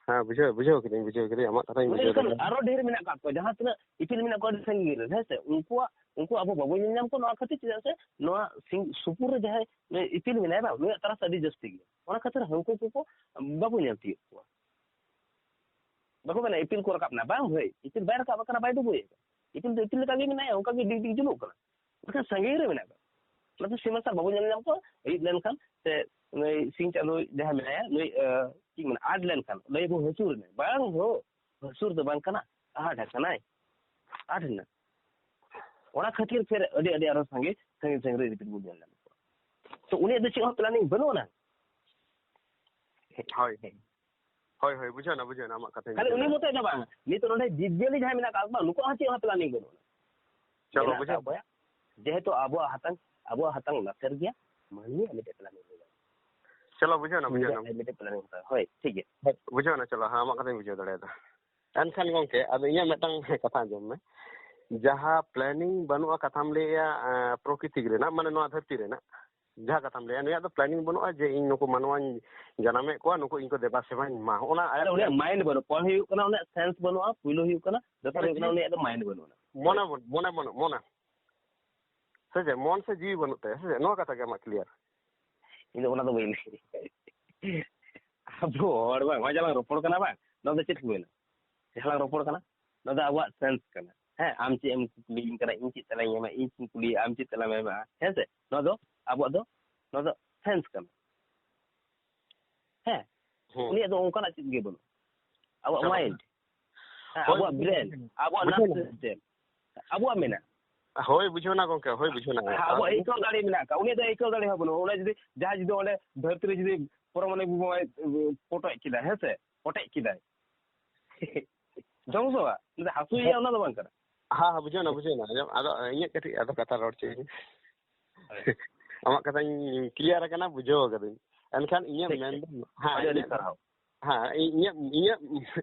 ᱦᱮᱸ, ᱵᱩᱡᱷᱟᱹᱣ, ᱵᱩᱡᱷᱟᱹᱣ ᱠᱤᱫᱟᱹᱧ, ᱵᱩᱡᱷᱟᱹᱣ ᱠᱤᱫᱟᱹᱧ, ᱟᱢᱟᱜ ᱠᱟᱛᱷᱟᱧ ᱵᱩᱡᱷᱟᱹᱣ ᱠᱮᱫᱟ᱾ ᱟᱨᱚ ᱰᱷᱮᱨ ᱢᱮᱱᱟᱜ ᱠᱟᱜ ᱠᱚᱣᱟ, ᱡᱟᱦᱟᱸ ᱛᱤᱱᱟᱹᱜ ᱤᱯᱤᱞ ᱢᱮᱱᱟᱜ ᱠᱚᱣᱟ ᱟᱹᱰᱤ ᱥᱟᱺᱜᱤᱧ ᱨᱮ, ᱦᱮᱸ ᱥᱮ, ᱩᱱᱠᱩᱣᱟᱜ, ᱩᱱᱠᱩ ᱟᱵᱚ ᱵᱟᱵᱚ ᱧᱮᱞ ᱧᱟᱢ ᱠᱚᱣᱟ᱾ ᱱᱚᱣᱟ ᱠᱷᱟᱹᱛᱤᱨ ᱪᱮᱫᱟᱜ ᱥᱮ ᱱᱚᱣᱟ ᱥᱤᱧ ᱥᱩᱯᱩᱨ ᱨᱮ ᱡᱟᱦᱟᱸᱭ ᱤᱯᱤᱞ ᱢᱮᱱᱟᱭᱟ ᱵᱟᱝ, ᱩᱱᱤᱭᱟᱜ ᱛᱟᱨᱟᱥ ᱟᱹᱰᱤ ᱡᱟᱹᱥᱛᱤ ᱜᱮᱭᱟ᱾ ᱚᱱᱟ ᱠᱷᱟᱹᱛᱤᱨ ᱦᱟᱹᱱᱠᱩ ᱠᱚᱠᱚ ᱵᱟᱵᱚ ᱧᱮᱞ ᱛᱤᱭᱳᱜ ᱠᱚᱣᱟ᱾ ᱵᱟᱠᱚ ᱢᱮᱱᱟ ᱤᱯᱤᱞ ᱠᱚ ᱨᱟᱠᱟᱵ ᱮᱱᱟ, ᱵᱟᱝ ᱵᱷᱟᱹᱭ, ᱤᱯᱤᱞ ᱵᱟᱭ ᱨᱟᱠᱟᱵ ᱟᱠᱟᱱᱟ, ᱵᱟᱭ ᱰᱩᱵᱩᱡ ᱟᱠᱟᱱᱟ᱾ ᱤᱯᱤᱞ ᱫᱚ ᱤᱯᱤᱞ ᱞᱮᱠᱟ ᱜᱮ ᱢᱮᱱᱟᱭᱟ, ᱚᱱᱠᱟ ᱜᱮ ᱰᱤᱜᱽ ᱰᱤᱜᱽ ᱡᱩᱞᱩᱜ ᱠᱟᱱᱟ, ᱢᱮᱱᱠᱷᱟᱱ ᱥᱟᱺᱜᱤᱧ ᱨᱮ ᱢᱮᱱᱟᱜ ᱠᱟᱫᱟ᱾ ᱚᱱᱟᱛᱮ ᱥᱤᱧ ᱢᱟᱨᱥᱟᱞ ᱵᱟᱵᱚ ᱧᱮᱞ ᱧᱟᱢ ᱠᱚᱣᱟ᱾ ᱟᱹᱭᱩᱵ ᱞᱮᱱᱠᱷᱟᱱ ᱥᱮ ᱱᱩᱭ ᱥᱤᱧ ᱪᱟᱸᱫᱳ ᱡᱟᱦᱟᱸ ᱢᱮᱱᱟᱭᱟ, ᱱᱩᱭ, ᱟᱸ, ᱪᱮᱫ ᱢᱮᱱᱟ, ᱟᱸᱴ ᱞᱮᱱᱠᱷᱟᱱ ᱞᱟᱹᱭ ᱵᱚ ᱦᱟᱹᱥᱩᱨ ᱮᱱᱟᱭ᱾ ᱵᱟᱝ ᱦᱳ, ᱦᱟᱹᱥᱩᱨ ᱫᱚ ᱵᱟᱝ ᱠᱟᱱᱟ, ᱟᱸᱴ ᱟᱠᱟᱱᱟᱭ, ᱟᱸᱴ ᱮᱱᱟ᱾ ᱚᱱᱟ ᱠᱷᱟᱹᱛᱤᱨ ᱯᱷᱮᱨ ᱟᱹᱰᱤ, ᱟᱹᱰᱤ ᱟᱨᱚ ᱥᱟᱸᱜᱮ ᱥᱟᱺᱜᱤᱧ ᱥᱟᱺᱜᱤᱧ ᱨᱮ ᱤᱯᱤᱞ ᱵᱚ ᱧᱮᱞ ᱧᱟᱢ ᱠᱚᱣᱟ᱾ ᱛᱚ ᱩᱱᱤᱭᱟᱜ ᱫᱚ ᱪᱮᱫ ᱦᱚᱸ planning ᱵᱟᱹᱱᱩᱜ ᱟᱱᱟ᱾ ᱦᱳᱭ, ᱦᱳᱭ᱾ ᱦᱳᱭ, ᱦᱳᱭ, ᱵᱩᱡᱷᱟᱹᱣ ᱮᱱᱟ, ᱵᱩᱡᱷᱟᱹᱣ ᱮᱱᱟ ᱟᱢᱟᱜ ᱠᱟᱛᱷᱟᱧ ᱠᱷᱟᱹᱞᱤ ᱵᱩᱡᱷᱟᱹᱣ ᱩᱱᱤ ᱮᱱᱟ᱾ ᱢᱚᱛᱚᱡ ᱫᱚ ᱵᱟᱝ, ᱱᱤᱛᱚᱜ ᱱᱚᱰᱮ ᱡᱤᱵᱽᱼᱡᱤᱭᱟᱹᱞᱤ ᱡᱟᱦᱟᱸᱭ ᱢᱮᱱᱟᱜ ᱠᱟᱜ ᱠᱚᱣᱟ, ᱱᱩᱠᱩᱣᱟᱜ ᱦᱚᱸ ᱪᱮᱫ ᱦᱚᱸ planning ᱵᱟᱹᱱᱩᱜᱼᱟ᱾ ᱪᱚᱞᱚ, ᱢᱮᱱᱟᱜ ᱵᱩᱡᱷᱟᱹᱣ᱾ ᱠᱟᱜ ᱠᱚᱣᱟ᱾ ᱡᱮᱦᱮᱛᱩ ᱟᱵᱚᱣᱟᱜ ᱦᱟᱛᱟᱝ, ᱟᱵᱚᱣᱟᱜ ᱦᱟᱛᱟᱝ ᱞᱟᱥᱮᱨ ᱜᱮᱭᱟ, ᱢᱟᱹᱱᱢᱤᱭᱟᱜ ᱢᱤᱫᱴᱮᱡ planning ᱦᱩᱭᱩᱜᱼᱟ᱾ ᱪᱚᱞᱚ, ᱵᱩᱡᱷᱟᱹᱣ ᱮᱱᱟ, ᱵᱩᱡᱷᱟᱹᱣ ᱮᱱᱟ᱾ ᱢᱤᱫᱴᱮᱡ, ᱢᱤᱫᱴᱮᱡ planning ᱦᱩᱭᱩᱜᱼᱟ᱾ ᱦᱳᱭ, ᱴᱷᱤᱠ ᱜᱮᱭᱟ᱾ ᱦᱳᱭ, ᱵᱩᱡᱷᱟᱹᱣ ᱮᱱᱟ, ᱪᱚᱞᱚ, ᱦᱮᱸ, ᱟᱢᱟᱜ ᱠᱟᱛᱷᱟᱧ ᱵᱩᱡᱷᱟᱹᱣ ᱫᱟᱲᱮᱭᱟᱫᱟ᱾ ᱮᱱᱠᱷᱟᱱ ᱜᱚᱢᱠᱮ, ᱟᱫᱚ ᱤᱧᱟᱹᱜ ᱢᱤᱫᱴᱟᱝ ᱠᱟᱛᱷᱟ ᱟᱸᱡᱚᱢ ᱢᱮ᱾ ᱡᱟᱦᱟᱸ planning ᱵᱟᱹᱱᱩᱜᱼᱟ, ᱠᱟᱛᱷᱟᱢ ᱞᱟᱹᱭᱮᱜᱼᱟ, ᱮᱸ, ᱯᱨᱚᱠᱨᱤᱛᱤ ᱨᱮᱱᱟᱜ, ᱢᱟᱱᱮ ᱱᱚᱣᱟ ᱫᱷᱟᱹᱨᱛᱤ ᱨᱮᱱᱟᱜ, ᱡᱟᱦᱟᱸ ᱠᱟᱛᱷᱟᱢ ᱞᱟᱹᱭᱟ, ᱱᱩᱭᱟᱜ ᱫᱚ planning ᱵᱟᱹᱱᱩᱜᱼᱟ ᱡᱮ ᱤᱧ ᱱᱩᱠᱩ ᱢᱟᱱᱣᱟᱧ ᱡᱟᱱᱟᱢᱮᱫ ᱠᱚᱣᱟ, ᱱᱩᱠᱩ ᱤᱧ ᱠᱚ ᱫᱮᱵᱟ ᱥᱮᱵᱟᱧ ᱮᱢᱟ᱾ ᱚᱱᱟ ᱟᱨ ᱟᱭᱟᱜ ᱩᱱᱤᱭᱟᱜ plan᱾ Mind ᱵᱟᱹᱱᱩᱜ, ᱯᱚᱭᱞᱟ ᱦᱩᱭᱩᱜ ᱠᱟᱱᱟ ᱩᱱᱤᱭᱟᱜ sense ᱵᱟᱹᱱᱩᱜᱼᱟ, ᱯᱩᱭᱞᱩ ᱦᱩᱭᱩᱜ ᱠᱟᱱᱟ ᱫᱚᱥᱟᱨ ᱢᱟᱱᱮ ᱦᱩᱭᱩᱜ ᱠᱟᱱᱟ ᱩᱱᱤᱭᱟᱜ ᱫᱚ mind ᱵᱟᱹᱱᱩᱜᱼᱟ᱾ ᱢᱚᱱᱮ ᱵᱟᱹᱱᱩᱜ, ᱢᱚᱱᱮ ᱵᱟᱹᱱᱩᱜ, ᱢᱚᱱᱮ᱾ ᱥᱮ ᱪᱮᱫ? ᱢᱚᱱ ᱥᱮ ᱡᱤᱣᱤ ᱵᱟᱹᱱᱩᱜ ᱛᱟᱭᱟ, ᱥᱮ ᱪᱮᱫ? ᱱᱚᱣᱟ ᱠᱟᱛᱷᱟ ᱜᱮ ᱟᱢᱟᱜ clear? ᱤᱧ ᱫᱚ ᱚᱱᱟ ᱫᱚ ᱵᱟᱹᱧ ᱞᱟᱹᱭ᱾ ᱟᱵᱚ ᱦᱚᱲ ᱵᱟᱝ, ᱱᱚᱜᱼᱚᱭ ᱡᱮ ᱞᱟᱝ ᱨᱚᱯᱚᱲ ᱠᱟᱱᱟ ᱵᱟᱝ, ᱱᱚᱣᱟ ᱫᱚ ᱪᱮᱫ ᱠᱚ ᱢᱮᱱᱟ? ᱡᱟᱦᱟᱸ ᱞᱟᱝ ᱨᱚᱯᱚᱲ ᱠᱟᱱᱟ, ᱱᱚᱣᱟ ᱫᱚ ᱟᱵᱚᱣᱟᱜ sense ᱠᱟᱱᱟ᱾ ᱦᱮᱸ, ᱟᱢ ᱪᱮᱫ ᱮᱢ ᱠᱩᱞᱤᱭᱤᱧ ᱠᱟᱱᱟ, ᱤᱧ ᱪᱮᱫ ᱛᱮᱞᱟᱧ ᱮᱢᱟ, ᱤᱧ ᱪᱮᱫ ᱤᱧ ᱠᱩᱞᱤᱭᱟ, ᱟᱢ ᱪᱮᱫ ᱛᱮᱞᱟᱢ ᱮᱢᱟ, ᱦᱮᱸ ᱥᱮ? ᱱᱚᱣᱟ ᱫᱚ ᱟᱵᱚᱣᱟᱜ ᱫᱚ, ᱱᱚᱣᱟ ᱫᱚ sense ᱠᱟᱱᱟ᱾ ᱦᱮᱸ, ᱦᱩᱸ᱾ ᱩᱱᱤᱭᱟᱜ ᱫᱚ ᱚᱱᱠᱟᱱᱟᱜ ᱪᱮᱫ ᱜᱮ ᱵᱟᱹᱱᱩᱜ᱾ ᱟᱵᱚᱣᱟᱜ ᱪᱚᱞᱚ᱾ Mind, ᱦᱮᱸ, ᱦᱳᱭ, ᱟᱵᱚᱣᱟᱜ brain, ᱟᱵᱚᱣᱟᱜ ᱵᱩᱡᱷᱟᱹᱣ nervous ᱮᱱᱟ᱾ System, ᱟᱵᱚᱣᱟᱜ ᱢᱮᱱᱟᱜᱼᱟ᱾ ᱦᱳᱭ, ᱵᱩᱡᱷᱟᱹᱣ ᱮᱱᱟ ᱜᱚᱢᱠᱮ, ᱦᱳᱭ, ᱵᱩᱡᱷᱟᱹᱣ ᱮᱱᱟ᱾ ᱦᱮᱸ, ᱟᱵᱚᱣᱟᱜ ᱟᱨ ᱟᱹᱭᱠᱟᱹᱣ ᱫᱟᱲᱮ ᱢᱮᱱᱟᱜ ᱟᱠᱟᱫ, ᱩᱱᱤᱭᱟᱜ ᱫᱚ ᱟᱹᱭᱠᱟᱹᱣ ᱫᱟᱲᱮ ᱦᱚᱸ ᱵᱟᱹᱱᱩᱜᱼᱟ᱾ ᱚᱱᱟ ᱡᱩᱫᱤ, ᱡᱟᱦᱟᱸ ᱡᱩᱫᱤ ᱚᱸᱰᱮ ᱫᱷᱟᱹᱨᱛᱤ ᱨᱮ ᱡᱩᱫᱤ ᱯᱚᱨᱢᱟᱬᱩ ᱵᱳᱢᱟᱭ ᱯᱚᱴᱚᱡ ᱠᱮᱫᱟ, ᱦᱮᱸ ᱥᱮ, ᱯᱚᱴᱮᱡ ᱠᱮᱫᱟᱭ, ᱡᱚᱢ ᱥᱮ ᱵᱟᱝ? ᱩᱱᱤ ᱫᱚ ᱦᱟᱹᱥᱩᱭᱮᱭᱟ, ᱚᱱᱟ ᱫᱚ ᱵᱟᱝ ᱠᱟᱱᱟ᱾ ᱦᱮᱸ, ᱦᱮᱸ, ᱵᱩᱡᱷᱟᱹᱣ ᱮᱱᱟ, ᱵᱩᱡᱷᱟᱹᱣ ᱮᱱᱟ᱾ ᱟᱸᱡᱚᱢ, ᱟᱫᱚ ᱤᱧᱟᱹᱜ ᱠᱟᱹᱴᱤᱡ ᱟᱫᱚ ᱠᱟᱛᱷᱟ ᱨᱚᱲ ᱦᱚᱪᱚᱭᱟᱹᱧ᱾ ᱦᱳᱭ᱾ ᱟᱢᱟᱜ ᱠᱟᱛᱷᱟᱧ clear ᱟᱠᱟᱱᱟ, ᱵᱩᱡᱷᱟᱹᱣ ᱟᱠᱟᱫᱟᱹᱧ᱾ ᱮᱱᱠᱷᱟᱱ ᱤᱧᱟᱹᱜ ᱴᱷᱤᱠ, ᱢᱮᱱ ᱴᱷᱤᱠ᱾ ᱫᱚ, ᱦᱮᱸ, ᱟᱹᱰᱤ, ᱟᱹᱰᱤ ᱤᱧᱟᱹᱜ, ᱥᱟᱨᱦᱟᱣ᱾ ᱦᱮᱸ, ᱤᱧᱟᱹᱜ, ᱤᱧᱟᱹᱜ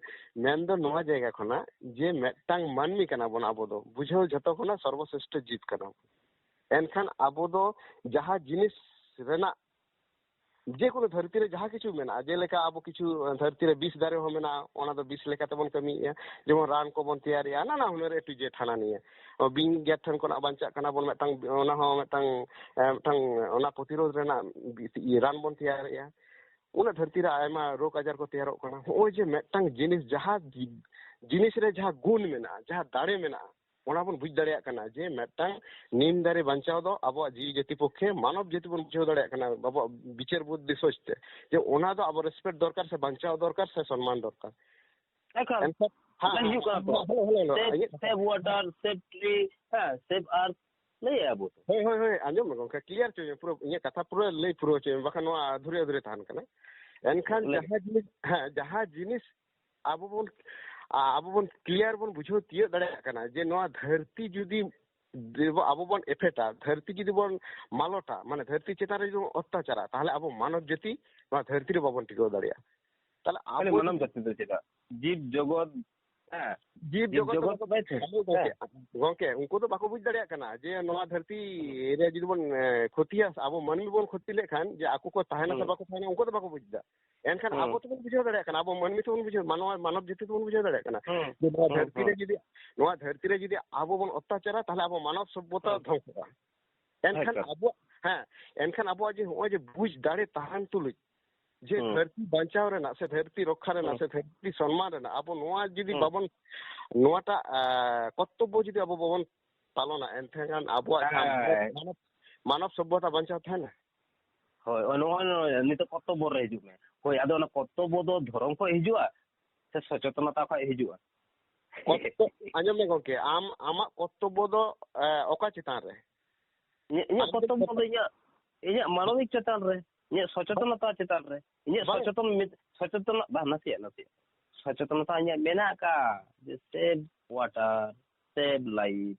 ᱢᱮᱱ ᱫᱚ ᱱᱚᱣᱟ ᱡᱟᱭᱜᱟ ᱠᱷᱚᱱᱟᱜ ᱡᱮ ᱢᱤᱫᱴᱟᱝ ᱢᱟᱹᱱᱢᱤ ᱠᱟᱱᱟ ᱵᱚᱱ ᱟᱵᱚ ᱫᱚ, ᱵᱩᱡᱷᱟᱹᱣ ᱡᱷᱚᱛᱚ ᱠᱷᱚᱱᱟᱜ ᱥᱚᱨᱵᱚᱥᱨᱮᱥᱴᱷᱚ ᱡᱤᱵᱽ ᱠᱟᱱᱟ ᱵᱚᱱ᱾ ᱮᱱᱠᱷᱟᱱ ᱟᱵᱚ ᱫᱚ ᱡᱟᱦᱟᱸ ᱡᱤᱱᱤᱥ ᱨᱮᱱᱟᱜ ᱡᱮᱠᱳᱱᱳ ᱫᱷᱟᱹᱨᱛᱤ ᱨᱮ ᱡᱟᱦᱟᱸ ᱠᱤᱪᱷᱩ ᱢᱮᱱᱟᱜᱼᱟ, ᱡᱮᱞᱮᱠᱟ ᱟᱵᱚ ᱠᱤᱪᱷᱩ ᱫᱷᱟᱹᱨᱛᱤ ᱨᱮ ᱵᱤᱥ ᱫᱟᱨᱮ ᱦᱚᱸ ᱢᱮᱱᱟᱜᱼᱟ, ᱚᱱᱟ ᱫᱚ ᱵᱤᱥ ᱞᱮᱠᱟ ᱛᱮᱵᱚᱱ ᱠᱟᱹᱢᱤᱭᱮᱫᱼᱟ, ᱡᱮᱢᱚᱱ ᱨᱟᱱ ᱠᱚᱵᱚᱱ ᱛᱮᱭᱟᱨᱮᱜᱼᱟ, ᱱᱟᱱᱟ ᱦᱩᱱᱟᱹᱨ A to Z ᱦᱟᱱᱟ ᱱᱤᱭᱟᱹ᱾ ᱵᱤᱧ ᱜᱮᱨ ᱴᱷᱮᱱ ᱠᱷᱚᱱᱟᱜ ᱵᱟᱧᱪᱟᱜ ᱠᱟᱱᱟ ᱵᱚᱱ, ᱢᱤᱫᱴᱟᱝ, ᱚᱱᱟ ᱦᱚᱸ ᱢᱤᱫᱴᱟᱝ, ᱮ, ᱢᱤᱫᱴᱟᱝ ᱚᱱᱟ ᱯᱨᱚᱛᱤᱨᱳᱫᱷ ᱨᱮᱱᱟᱜ ᱵᱤ-, ᱤᱭᱟᱹ ᱨᱟᱱ ᱵᱚᱱ ᱛᱮᱭᱟᱨᱮᱜᱼᱟ᱾ ᱩᱱᱟᱹᱜ ᱫᱷᱟᱹᱨᱛᱤ ᱨᱮ ᱟᱭᱢᱟ ᱨᱳᱜᱽ ᱟᱡᱟᱨ ᱠᱚ ᱛᱮᱭᱟᱨᱚᱜ ᱠᱟᱱᱟ᱾ ᱦᱚᱸᱜᱼᱚᱭ ᱡᱮ ᱢᱤᱫᱴᱟᱝ ᱡᱤᱱᱤᱥ, ᱡᱟᱦᱟᱸ ᱡᱤ-, ᱡᱤᱱᱤᱥ ᱨᱮ ᱡᱟᱦᱟᱸ ᱜᱩᱱ ᱢᱮᱱᱟᱜᱼᱟ, ᱡᱟᱦᱟᱸ ᱫᱟᱲᱮ ᱢᱮᱱᱟᱜᱼᱟ, ᱚᱱᱟ ᱵᱚᱱ ᱵᱩᱡᱽ ᱫᱟᱲᱮᱭᱟᱜ ᱠᱟᱱᱟ ᱡᱮ ᱢᱤᱫᱴᱟᱝ ᱱᱤᱢ ᱫᱟᱨᱮ ᱵᱟᱧᱪᱟᱣ ᱫᱚ ᱟᱵᱚᱣᱟᱜ ᱡᱤᱣᱤ ᱡᱟᱹᱛᱤ ᱯᱚᱠᱠᱷᱮ, ᱢᱟᱱᱚᱵ ᱡᱟᱹᱛᱤ ᱵᱚᱱ ᱵᱩᱡᱷᱟᱹᱣ ᱫᱟᱲᱮᱭᱟᱜ ᱠᱟᱱᱟ, ᱟᱵᱚᱣᱟᱜ ᱵᱤᱪᱟᱹᱨ ᱵᱩᱫᱽᱫᱷᱤ ᱥᱚᱪ ᱛᱮ, ᱡᱮ ᱚᱱᱟ ᱫᱚ ᱟᱵᱚ respect ᱫᱚᱨᱠᱟᱨ ᱥᱮ ᱵᱟᱧᱪᱟᱣ ᱫᱚᱨᱠᱟᱨ ᱥᱮ ᱥᱚᱱᱢᱟᱱ ᱫᱚᱨᱠᱟᱨ᱾ ᱮᱠᱟᱞ᱾ ᱮᱱᱠᱷᱟᱱ, ᱦᱮᱸ, ᱚᱱᱟ ᱦᱩᱭᱩᱜ ᱠᱟᱱᱟ ᱛᱚ᱾ ᱦᱮᱞᱳ, ᱦᱮᱞᱳ, ᱦᱮᱞᱳ, ᱥᱮᱵᱷ, ᱤᱧᱟᱹᱜ ᱥᱮᱵᱷ ᱣᱟᱴᱟᱨ, ᱥᱮᱵᱷ ᱴᱨᱤ, ᱦᱮᱸ, ᱥᱮᱵᱷ ᱟᱨᱛᱷ, ᱞᱟᱹᱭᱮᱜᱼᱟ ᱵᱚ ᱛᱚ᱾ ᱦᱳᱭ, ᱦᱳᱭ, ᱦᱳᱭ, ᱟᱸᱡᱚᱢ ᱢᱮ ᱜᱚᱢᱠᱮ, clear ᱦᱚᱪᱚᱭ ᱢᱮ, ᱯᱩᱨᱟᱹ ᱤᱧᱟᱹᱜ ᱠᱟᱛᱷᱟ ᱯᱩᱨᱟᱹ ᱞᱟᱹᱭ ᱯᱩᱨᱟᱹᱣ ᱦᱚᱪᱚᱭ ᱢᱮ, ᱵᱟᱠᱷᱟᱱ ᱱᱚᱣᱟ ᱟᱫᱷᱩᱨᱤ ᱟᱫᱷᱩᱨᱤ ᱛᱟᱦᱮᱱ ᱠᱟᱱᱟ᱾ ᱮᱱᱠᱷᱟᱱ ᱞᱟᱹᱭ ᱢᱮ᱾ ᱡᱟᱦᱟᱸ ᱡᱤᱱᱤᱥ, ᱦᱮᱸ, ᱡᱟᱦᱟᱸ ᱡᱤᱱᱤᱥ ᱟᱵᱚ ᱵᱚᱱ, ᱟ-, ᱟᱵᱚ ᱵᱚᱱ clear ᱵᱚᱱ ᱵᱩᱡᱷᱟᱹᱣ ᱛᱤᱭᱳᱜ ᱫᱟᱲᱮᱭᱟᱜ ᱠᱟᱱᱟ ᱡᱮ ᱱᱚᱣᱟ ᱫᱷᱟᱹᱨᱛᱤ ᱡᱩᱫᱤ ᱫᱮᱵᱚ-, ᱟᱵᱚ ᱵᱚᱱ ᱮᱯᱷᱮᱴᱟ, ᱫᱷᱟᱹᱨᱛᱤ ᱡᱩᱫᱤ ᱵᱚᱱ ᱢᱟᱞᱚᱴᱟ, ᱢᱟᱱᱮ ᱫᱷᱟᱹᱨᱛᱤ ᱪᱮᱛᱟᱱ ᱨᱮ ᱡᱩᱫᱤ ᱵᱚᱱ ᱚᱛᱛᱟᱪᱟᱨᱟ, ᱛᱟᱦᱚᱞᱮ ᱟᱵᱚ ᱢᱟᱱᱚᱵ ᱡᱟᱹᱛᱤ ᱱᱚᱣᱟ ᱫᱷᱟᱹᱨᱛᱤ ᱨᱮ ᱵᱟᱵᱚᱱ ᱴᱤᱠᱟᱹᱣ ᱫᱟᱲᱮᱭᱟᱜᱼᱟ᱾ ᱛᱟᱦᱚᱞᱮ ᱠᱷᱟᱹᱞᱤ ᱟᱵᱚ ᱢᱟᱱᱚᱵ ᱡᱩᱫᱤ ᱡᱟᱹᱛᱤ ᱫᱚ ᱪᱮᱫᱟᱜ? ᱡᱤᱵᱽ ᱡᱚᱜᱚᱛ, ᱦᱮᱸ, ᱡᱤᱵᱽ ᱡᱤᱵᱽ ᱡᱚᱜᱚᱛ ᱡᱚᱜᱚᱛ ᱫᱚ ᱵᱟᱠᱚ, ᱦᱮᱸ, ᱜᱚᱝᱠᱮ, ᱦᱮᱸ᱾ ᱜᱚᱝᱠᱮ, ᱩᱱᱠᱩ ᱫᱚ ᱵᱟᱠᱚ ᱵᱩᱡᱽ ᱫᱟᱲᱮᱭᱟᱜ ᱠᱟᱱᱟ ᱡᱮ ᱱᱚᱣᱟ ᱫᱷᱟᱹᱨᱛᱤ ᱨᱮ ᱡᱩᱫᱤ ᱵᱚᱱ, ᱮ, ᱠᱷᱚᱛᱤᱭᱟ, ᱟᱵᱚ ᱢᱟᱹᱱᱢᱤ ᱵᱚᱱ ᱠᱷᱚᱛᱤ ᱞᱮᱠᱷᱟᱱ ᱡᱮ ᱟᱠᱚ ᱠᱚ ᱛᱟᱦᱮᱱᱟ ᱥᱮ ᱦᱩᱸ᱾ ᱵᱟᱠᱚ ᱛᱟᱦᱮᱱᱟ, ᱩᱱᱠᱩ ᱫᱚ ᱵᱟᱠᱚ ᱵᱩᱡᱽ ᱮᱫᱟ᱾ ᱮᱱᱠᱷᱟᱱ ᱦᱩᱸ᱾ ᱟᱵᱚ ᱛᱮᱵᱚᱱ ᱵᱩᱡᱷᱟᱹᱣ ᱫᱟᱲᱮᱭᱟᱜ ᱠᱟᱱᱟ, ᱟᱵᱚ ᱢᱟᱹᱱᱢᱤ ᱛᱮᱵᱚᱱ ᱵᱩᱡᱷᱟᱹᱣ, ᱢᱟᱱᱣᱟ, ᱢᱟᱱᱚᱵ ᱡᱟᱹᱛᱤ ᱛᱮᱵᱚᱱ ᱵᱩᱡᱷᱟᱹᱣ ᱫᱟᱲᱮᱭᱟᱜ ᱠᱟᱱᱟ ᱦᱩᱸ᱾ ᱡᱮ ᱱᱚᱣᱟ ᱦᱩᱸ, ᱫᱷᱟᱹᱨᱛᱤ ᱨᱮ ᱦᱩᱸ᱾ ᱡᱩᱫᱤ, ᱱᱚᱣᱟ ᱫᱷᱟᱹᱨᱛᱤ ᱨᱮ ᱡᱩᱫᱤ ᱟᱵᱚ ᱵᱚᱱ ᱚᱛᱛᱟᱪᱟᱨᱟ, ᱛᱟᱦᱚᱞᱮ ᱟᱵᱚ ᱢᱟᱱᱚᱵ ᱥᱚᱵᱷᱚᱛᱟ ᱦᱩᱸ᱾ ᱫᱷᱚᱝᱥᱚᱜᱼᱟ᱾ ᱮᱱᱠᱷᱟᱱ ᱮᱠᱟᱞ᱾ ᱟᱵᱚᱣᱟᱜ, ᱦᱮᱸ, ᱮᱱᱠᱷᱟᱱ ᱟᱵᱚᱣᱟᱜ ᱡᱮ ᱱᱚᱜᱼᱚᱭ ᱡᱮ ᱵᱩᱡᱽ ᱫᱟᱲᱮ ᱛᱟᱦᱮᱱ ᱛᱩᱞᱩᱡ ᱡᱮ ᱦᱩᱸ᱾ ᱫᱷᱟᱹᱨᱛᱤ ᱵᱟᱧᱪᱟᱣ ᱨᱮᱱᱟᱜ ᱥᱮ ᱫᱷᱟᱹᱨᱛᱤ ᱨᱚᱠᱠᱷᱟ ᱨᱮᱱᱟᱜ ᱦᱩᱸ᱾ ᱥᱮ ᱫᱷᱟᱹᱨᱛᱤ ᱥᱚᱱᱢᱟᱱ ᱨᱮᱱᱟᱜ ᱟᱵᱚ ᱱᱚᱣᱟ ᱡᱩᱫᱤ ᱦᱩᱸ᱾ ᱵᱟᱵᱚᱱ, ᱱᱚᱣᱟᱴᱟᱜ, ᱟ, ᱠᱚᱨᱛᱚᱵᱵᱚ ᱡᱩᱫᱤ ᱟᱵᱚ ᱵᱟᱵᱚᱱ ᱯᱟᱞᱚᱱᱟ, ᱮᱱᱠᱷᱟᱱ ᱟᱵᱚᱣᱟᱜ ᱡᱟᱦᱟᱸ ᱦᱮᱸ᱾ ᱢᱟᱱᱚᱵ, ᱢᱟᱱᱚᱵ ᱥᱚᱵᱷᱚᱛᱟ ᱵᱟᱧᱪᱟᱣ ᱛᱟᱦᱮᱱᱟ᱾ ᱦᱳᱭ, ᱦᱳᱭ, ᱱᱚᱜᱼᱚᱭ, ᱱᱚᱜᱼᱚᱭ ᱱᱤᱛᱚᱜ ᱠᱚᱨᱛᱚᱵᱵᱚ ᱨᱮ ᱦᱤᱡᱩᱜ ᱢᱮ᱾ ᱦᱳᱭ, ᱟᱫᱚ ᱚᱱᱟ ᱠᱚᱨᱛᱚᱵᱵᱚ ᱫᱚ ᱫᱷᱚᱨᱚᱢ ᱠᱷᱚᱱ ᱦᱤᱡᱩᱜᱼᱟ ᱥᱮ ᱥᱚᱪᱮᱛᱚᱱᱚᱛᱟ ᱠᱷᱚᱱ ᱦᱤᱡᱩᱜᱼᱟ? ᱠᱚᱨᱛᱚ-, ᱟᱸᱡᱚᱢ ᱢᱮ ᱜᱚᱝᱠᱮ, ᱟᱢ, ᱟᱢᱟᱜ ᱠᱚᱨᱛᱚᱵᱵᱚ ᱫᱚ, ᱮ, ᱚᱠᱟ ᱪᱮᱛᱟᱱ ᱨᱮ? ᱤᱧᱟᱹᱜ, ᱤᱧᱟᱹᱜ ᱟᱢ ᱫᱚ ᱠᱚᱨᱛᱚᱵᱵᱚ ᱫᱚ ᱤᱧᱟᱹᱜ, ᱤᱧᱟᱹᱜ ᱢᱟᱱᱚᱵᱤᱠ ᱪᱮᱛᱟᱱ ᱨᱮ, ᱤᱧᱟᱹᱜ ᱥᱚᱪᱮᱛᱚᱱᱚᱛᱟ ᱪᱮᱛᱟᱱ ᱨᱮ, ᱤᱧᱟᱹᱜ ᱵᱟᱝ᱾ ᱥᱚᱪᱮᱛᱚᱱ ᱢᱮ-, ᱥᱚᱪᱮᱛᱚᱱ, ᱵᱟᱝ, ᱱᱟᱥᱮᱭᱟᱜ, ᱱᱟᱥᱮᱭᱟᱜ᱾ ᱥᱚᱪᱮᱛᱚᱱᱚᱛᱟ ᱤᱧᱟᱹᱜ ᱢᱮᱱᱟᱜ ᱟᱠᱟᱫ ᱡᱮ save water, save life,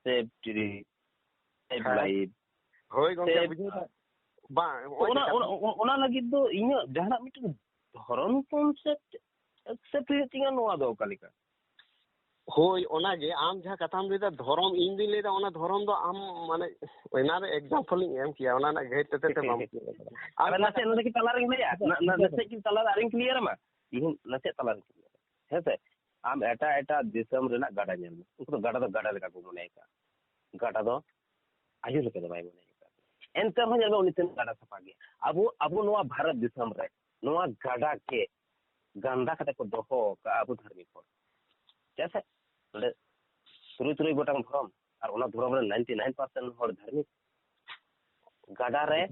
save tree, save ᱦᱮᱸ᱾ Life, ᱦᱳᱭ ᱜᱚᱝᱠᱮ, save ᱵᱩᱡᱷᱟᱹᱣ ᱫᱟ-, ᱵᱟᱝ, ᱱᱚᱜᱼᱚᱭ ᱚᱱᱟ, ᱡᱮ ᱚᱱᱟ, ᱚᱱᱟ ᱞᱟᱹᱜᱤᱫ ᱫᱚ ᱤᱧᱟᱹᱜ ᱡᱟᱦᱟᱱᱟᱜ ᱢᱤᱫᱴᱮᱱ ᱫᱷᱚᱨᱚᱢ concept accept ᱦᱩᱭᱩᱜ ᱛᱤᱧᱟᱹ, ᱱᱚᱣᱟ ᱫᱚ ᱚᱠᱟ ᱞᱮᱠᱟ? ᱦᱳᱭ, ᱚᱱᱟᱜᱮ ᱟᱢ ᱡᱟᱦᱟᱸ ᱠᱟᱛᱷᱟᱢ ᱞᱟᱹᱭᱫᱟ, ᱫᱷᱚᱨᱚᱢ, ᱤᱧ ᱫᱩᱧ ᱞᱟᱹᱭᱫᱟ ᱚᱱᱟ ᱫᱷᱚᱨᱚᱢ ᱫᱚ ᱟᱢ, ᱢᱟᱱᱮ, ᱚᱱᱟ ᱨᱮ example ᱤᱧ ᱮᱢ ᱠᱮᱭᱟ, ᱚᱱᱟ ᱨᱮᱱᱟᱜ ᱜᱟᱹᱦᱤᱨ ᱛᱮᱛᱮᱫ ᱛᱮ ᱵᱟᱢ ᱛᱤᱭᱳᱜ ᱟᱠᱟᱫᱟ᱾ ᱟᱢ ᱟᱫᱚ ᱱᱟᱥᱮ ᱱᱚᱰᱮ ᱠᱤ ᱛᱟᱞᱟᱨᱤᱧ ᱞᱟᱹᱭᱟ? ᱱᱟ-, ᱱᱟ-, ᱱᱟᱥᱮ ᱠᱤ ᱛᱟᱞᱟᱨᱮ ᱟᱨᱤᱧ clear ᱟᱢᱟ? ᱤᱧ ᱱᱟᱥᱮ ᱛᱟᱞᱟᱨᱤᱧ clear ᱟᱢᱟ᱾ ᱦᱮᱸ ᱥᱮ? ᱟᱢ ᱮᱴᱟᱜ ᱮᱴᱟᱜ ᱫᱤᱥᱚᱢ ᱨᱮᱱᱟᱜ ᱜᱟᱰᱟ ᱧᱮᱞ ᱢᱮ, ᱩᱱᱠᱩ ᱫᱚ ᱜᱟᱰᱟ ᱫᱚ ᱜᱟᱰᱟ ᱞᱮᱠᱟ ᱠᱚ ᱢᱚᱱᱮᱭ ᱠᱟᱜᱼᱟ᱾ ᱜᱟᱰᱟ ᱫᱚ ᱟᱭᱳ ᱞᱮᱠᱟ ᱫᱚ ᱵᱟᱭ ᱢᱚᱱᱮᱭ ᱠᱟᱜᱼᱟ᱾ ᱮᱱᱛᱮ ᱨᱮᱦᱚᱸ ᱧᱮᱞ ᱢᱮ, ᱩᱱᱤ ᱛᱤᱱᱟᱹᱜ ᱜᱟᱰᱟ ᱥᱟᱯᱷᱟ ᱜᱮᱭᱟ᱾ ᱟᱵᱚ, ᱟᱵᱚ ᱱᱚᱣᱟ ᱵᱷᱟᱨᱚᱛ ᱫᱤᱥᱚᱢ ᱨᱮ ᱱᱚᱣᱟ ᱜᱟᱰᱟ ᱜᱮ ᱜᱟᱱᱫᱟ ᱠᱟᱛᱮ ᱠᱚ ᱫᱚᱦᱚ ᱠᱟᱜᱼᱟ ᱟᱵᱚ ᱫᱷᱟᱨᱢᱤᱠ ᱦᱚᱲ᱾ ᱪᱮᱫᱟᱜ ᱥᱮ ᱱᱚᱰᱮ ᱛᱩᱨᱩᱭ, ᱛᱩᱨᱩᱭ ᱜᱚᱴᱟᱝ ᱫᱷᱚᱨᱚᱢ, ᱟᱨ ᱚᱱᱟ ᱫᱷᱚᱨᱚᱢ ᱨᱮ ninety nine percent ᱦᱚᱲ ᱫᱷᱟᱨᱢᱤᱠ᱾ ᱜᱟᱰᱟ ᱨᱮ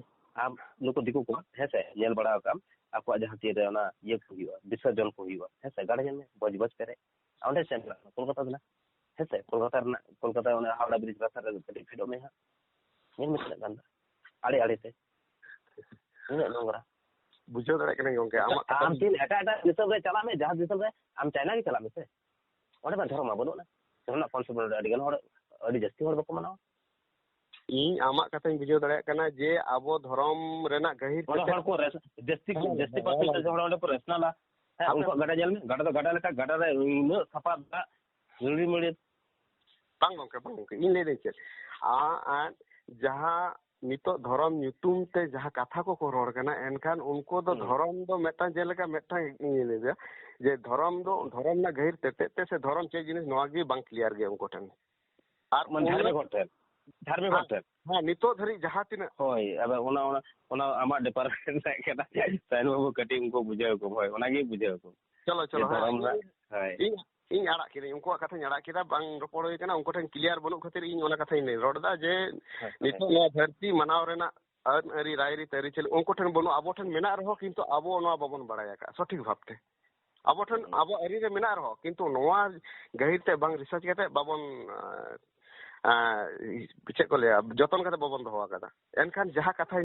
ᱟᱢ ᱱᱩᱠᱩ ᱫᱤᱠᱩ ᱠᱚ, ᱦᱮᱸ ᱥᱮ, ᱧᱮᱞ ᱵᱟᱲᱟ ᱟᱠᱟᱫ ᱟᱢ, ᱟᱠᱚᱣᱟᱜ ᱡᱟᱦᱟᱸ ᱛᱤᱨᱮ ᱚᱱᱟ ᱤᱭᱟᱹ ᱠᱚ ᱦᱩᱭᱩᱜᱼᱟ, ᱵᱤᱥᱚᱨᱡᱚᱱ ᱠᱚ ᱦᱩᱭᱩᱜᱼᱟ, ᱦᱮᱸ ᱥᱮ, ᱜᱟᱰᱟ ᱧᱮᱞ ᱢᱮ, ᱵᱚᱡᱽ ᱵᱚᱡᱽ ᱯᱮᱨᱮᱡ᱾ ᱟᱨ ᱚᱸᱰᱮ ᱥᱮᱱ ᱢᱮᱱᱟᱜᱼᱟ, ᱠᱳᱞᱠᱟᱛᱟ ᱢᱮᱱᱟᱜᱼᱟ, ᱦᱮᱸ ᱥᱮ, ᱠᱳᱞᱠᱟᱛᱟ ᱨᱮᱱᱟᱜ, ᱠᱳᱞᱠᱟᱛᱟ ᱚᱱᱟ ᱦᱟᱣᱲᱟ ᱵᱨᱤᱡᱽ ᱞᱟᱛᱟᱨ ᱨᱮ ᱠᱟᱹᱴᱤᱡ ᱯᱷᱮᱰᱚᱜ ᱢᱮ ᱦᱟᱸᱜ, ᱧᱮᱞ ᱢᱮ ᱛᱤᱱᱟᱹᱜ ᱜᱟᱱ ᱟᱲᱮ ᱟᱲᱮ ᱛᱮ ᱱᱩᱱᱟᱹᱜ ᱱᱚᱝᱨᱟ᱾ ᱵᱩᱡᱷᱟᱹᱣ ᱫᱟᱲᱮᱭᱟᱜ ᱠᱟᱹᱱᱟᱹᱧ ᱜᱚᱝᱠᱮ, ᱟᱢᱟᱜ ᱠᱟᱛᱷᱟ ᱟᱢ ᱫᱚ ᱛᱤᱱ ᱮᱴᱟᱜ ᱮᱴᱟᱜ ᱫᱤᱥᱚᱢ ᱨᱮ ᱪᱟᱞᱟᱜ ᱢᱮ, ᱡᱟᱦᱟᱸ ᱫᱤᱥᱚᱢ ᱨᱮ ᱟᱢ ᱪᱟᱭᱱᱟ ᱜᱮ ᱪᱟᱞᱟᱜ ᱢᱮ ᱥᱮ, ᱚᱸᱰᱮ ᱢᱟ ᱫᱷᱚᱨᱚᱢ ᱢᱟ ᱵᱟᱹᱱᱩᱜ ᱟᱱᱟ᱾ ᱫᱷᱚᱨᱚᱢ ᱨᱮᱱᱟᱜ concept ᱟᱹᱰᱤ ᱜᱟᱱ ᱦᱚᱲ, ᱟᱹᱰᱤ ᱡᱟᱹᱥᱛᱤ ᱦᱚᱲ ᱵᱟᱠᱚ ᱢᱟᱱᱟᱣᱟ᱾ ᱤᱧ ᱟᱢᱟᱜ ᱠᱟᱛᱷᱟᱧ ᱵᱩᱡᱷᱟᱹᱣ ᱫᱟᱲᱮᱭᱟᱜ ᱠᱟᱱᱟ ᱡᱮ ᱟᱵᱚ ᱫᱷᱚᱨᱚᱢ ᱨᱮᱱᱟᱜ ᱜᱟᱹᱦᱤᱨ ᱚᱸᱰᱮ ᱠᱟᱛᱮ ᱦᱚᱲ ᱠᱚ ᱨᱮᱥ-, ᱡᱟᱹᱥᱛᱤ, ᱦᱮᱸ, ᱡᱟᱹᱥᱛᱤ ᱦᱮᱸ, percentage ᱦᱚᱲ ᱚᱸᱰᱮ ᱠᱚ ᱨᱮᱥᱱᱟᱞᱟ᱾ ᱦᱮᱸ, ᱟᱯᱮ ᱩᱱᱠᱩᱣᱟᱜ ᱜᱟᱰᱟ ᱧᱮᱞ ᱢᱮ, ᱜᱟᱰᱟ ᱫᱚ ᱜᱟᱰᱟ ᱞᱮᱠᱟ, ᱜᱟᱰᱟ ᱨᱮ ᱩᱱᱟᱹᱜ ᱥᱟᱯᱷᱟ ᱫᱟᱜ, ᱨᱤᱲᱤ ᱢᱤᱲᱤ᱾ ᱵᱟᱝ ᱜᱚᱝᱠᱮ, ᱵᱟᱝ ᱜᱚᱝᱠᱮ, ᱤᱧ ᱞᱟᱹᱭ ᱫᱟᱹᱧ ᱪᱮᱫ, ᱟ-, ᱟᱨ ᱡᱟᱦᱟᱸ ᱱᱤᱛᱚᱜ ᱫᱷᱚᱨᱚᱢ ᱧᱩᱛᱩᱢ ᱛᱮ ᱡᱟᱦᱟᱸ ᱠᱟᱛᱷᱟ ᱠᱚᱠᱚ ᱨᱚᱲ ᱠᱟᱱᱟ, ᱮᱱᱠᱷᱟᱱ ᱩᱱᱠᱩ ᱫᱚ ᱦᱩᱸ᱾ ᱫᱷᱚᱨᱚᱢ ᱫᱚ ᱢᱤᱫᱴᱟᱝ, ᱡᱮᱞᱮᱠᱟ ᱢᱤᱫᱴᱟᱝ ᱤᱧ ᱞᱟᱹᱭ ᱫᱟ, ᱡᱮ ᱫᱷᱚᱨᱚᱢ ᱫᱚ, ᱫᱷᱚᱨᱚᱢ ᱨᱮᱱᱟᱜ ᱜᱟᱹᱦᱤᱨ ᱛᱮᱛᱮᱫ ᱛᱮ ᱥᱮ ᱫᱷᱚᱨᱚᱢ ᱪᱮᱫ ᱡᱤᱱᱤᱥ, ᱱᱚᱣᱟ ᱜᱮ ᱵᱟᱝ clear ᱜᱮᱭᱟ ᱩᱱᱠᱩ ᱴᱷᱮᱱ᱾ ᱟᱨ ᱢᱟᱱᱮ ᱩᱱᱟᱹᱜ ᱫᱷᱟᱨᱢᱤᱠ ᱦᱚᱲ ᱴᱷᱮᱱ, ᱫᱷᱟᱨᱢᱤᱠ ᱦᱚᱲ ᱦᱮᱸ, ᱴᱷᱮᱱ᱾ ᱦᱮᱸ, ᱱᱤᱛᱚᱜ ᱫᱷᱟᱹᱨᱤᱡ ᱡᱟᱦᱟᱸ ᱛᱤᱱᱟᱹᱜ ᱦᱳᱭ, ᱟᱫᱚ ᱚᱱᱟ, ᱚᱱᱟ, ᱚᱱᱟ ᱟᱢᱟᱜ department ᱨᱮᱱᱟᱜ ᱠᱟᱱᱟ᱾ ᱥᱟᱭᱤᱱ ᱵᱟᱹᱵᱩ ᱠᱟᱹᱴᱤᱡ ᱩᱱᱠᱩ ᱵᱩᱡᱷᱟᱹᱣ ᱠᱚ, ᱦᱳᱭ, ᱚᱱᱟᱜᱮ ᱵᱩᱡᱷᱟᱹᱣ ᱠᱚ᱾ ᱪᱚᱞᱚ, ᱪᱚᱞᱚ, ᱡᱮ ᱦᱮᱸ, ᱫᱷᱚᱨᱚᱢ ᱨᱮᱱᱟᱜ, ᱤᱧ, ᱦᱳᱭ᱾ ᱤᱧ, ᱤᱧ ᱟᱲᱟᱜ ᱠᱤᱫᱟᱹᱧ, ᱩᱱᱠᱩᱣᱟᱜ ᱠᱟᱛᱷᱟᱧ ᱟᱲᱟᱜ ᱠᱮᱫᱟ, ᱵᱟᱝ ᱨᱚᱯᱚᱲ ᱦᱩᱭ ᱠᱟᱱᱟ, ᱩᱱᱠᱩ ᱴᱷᱮᱱ clear ᱵᱟᱹᱱᱩᱜ ᱠᱷᱟᱹᱛᱤᱨ ᱤᱧ ᱚᱱᱟ ᱠᱟᱛᱷᱟᱧ ᱞᱟᱹᱭ ᱨᱚᱲ ᱮᱫᱟ ᱡᱮ ᱦᱳᱭ, ᱦᱳᱭ, ᱱᱤᱛᱚᱜ ᱦᱳᱭ᱾ ᱱᱚᱣᱟ ᱫᱷᱟᱹᱨᱛᱤ ᱢᱟᱱᱟᱣ ᱨᱮᱱᱟᱜ ᱟᱹᱱ ᱟᱹᱨᱤ, ᱨᱟᱭᱨᱤᱛ, ᱟᱹᱨᱤᱪᱟᱹᱞᱤ ᱩᱱᱠᱩ ᱴᱷᱮᱱ ᱵᱟᱹᱱᱩᱜᱼᱟ, ᱟᱵᱚ ᱴᱷᱮᱱ ᱢᱮᱱᱟᱜ ᱨᱮᱦᱚᱸ ᱠᱤᱱᱛᱩ ᱟᱵᱚ ᱱᱚᱣᱟ ᱵᱟᱵᱚᱱ ᱵᱟᱲᱟᱭ ᱟᱠᱟᱫᱼᱟ ᱥᱚᱴᱷᱤᱠ ᱵᱷᱟᱵᱽᱛᱮ᱾ ᱟᱵᱚ ᱴᱷᱮᱱ, ᱦᱩᱸ᱾ ᱟᱵᱚ ᱟᱹᱨᱤ ᱨᱮ ᱢᱮᱱᱟᱜ ᱨᱮᱦᱚᱸ ᱠᱤᱱᱛᱩ ᱱᱚᱣᱟ ᱜᱟᱹᱦᱤᱨ ᱛᱮ ᱵᱟᱝ research ᱠᱟᱛᱮ ᱵᱟᱵᱚᱱ, ᱟᱸ, ᱟᱸ, ᱪᱮᱫ ᱠᱚ ᱞᱟᱹᱭᱟ, ᱡᱚᱛᱚᱱ ᱠᱟᱛᱮ ᱵᱟᱵᱚᱱ ᱫᱚᱦᱚ ᱟᱠᱟᱫᱟ᱾ ᱮᱱᱠᱷᱟᱱ ᱡᱟᱦᱟᱸ ᱠᱟᱛᱷᱟ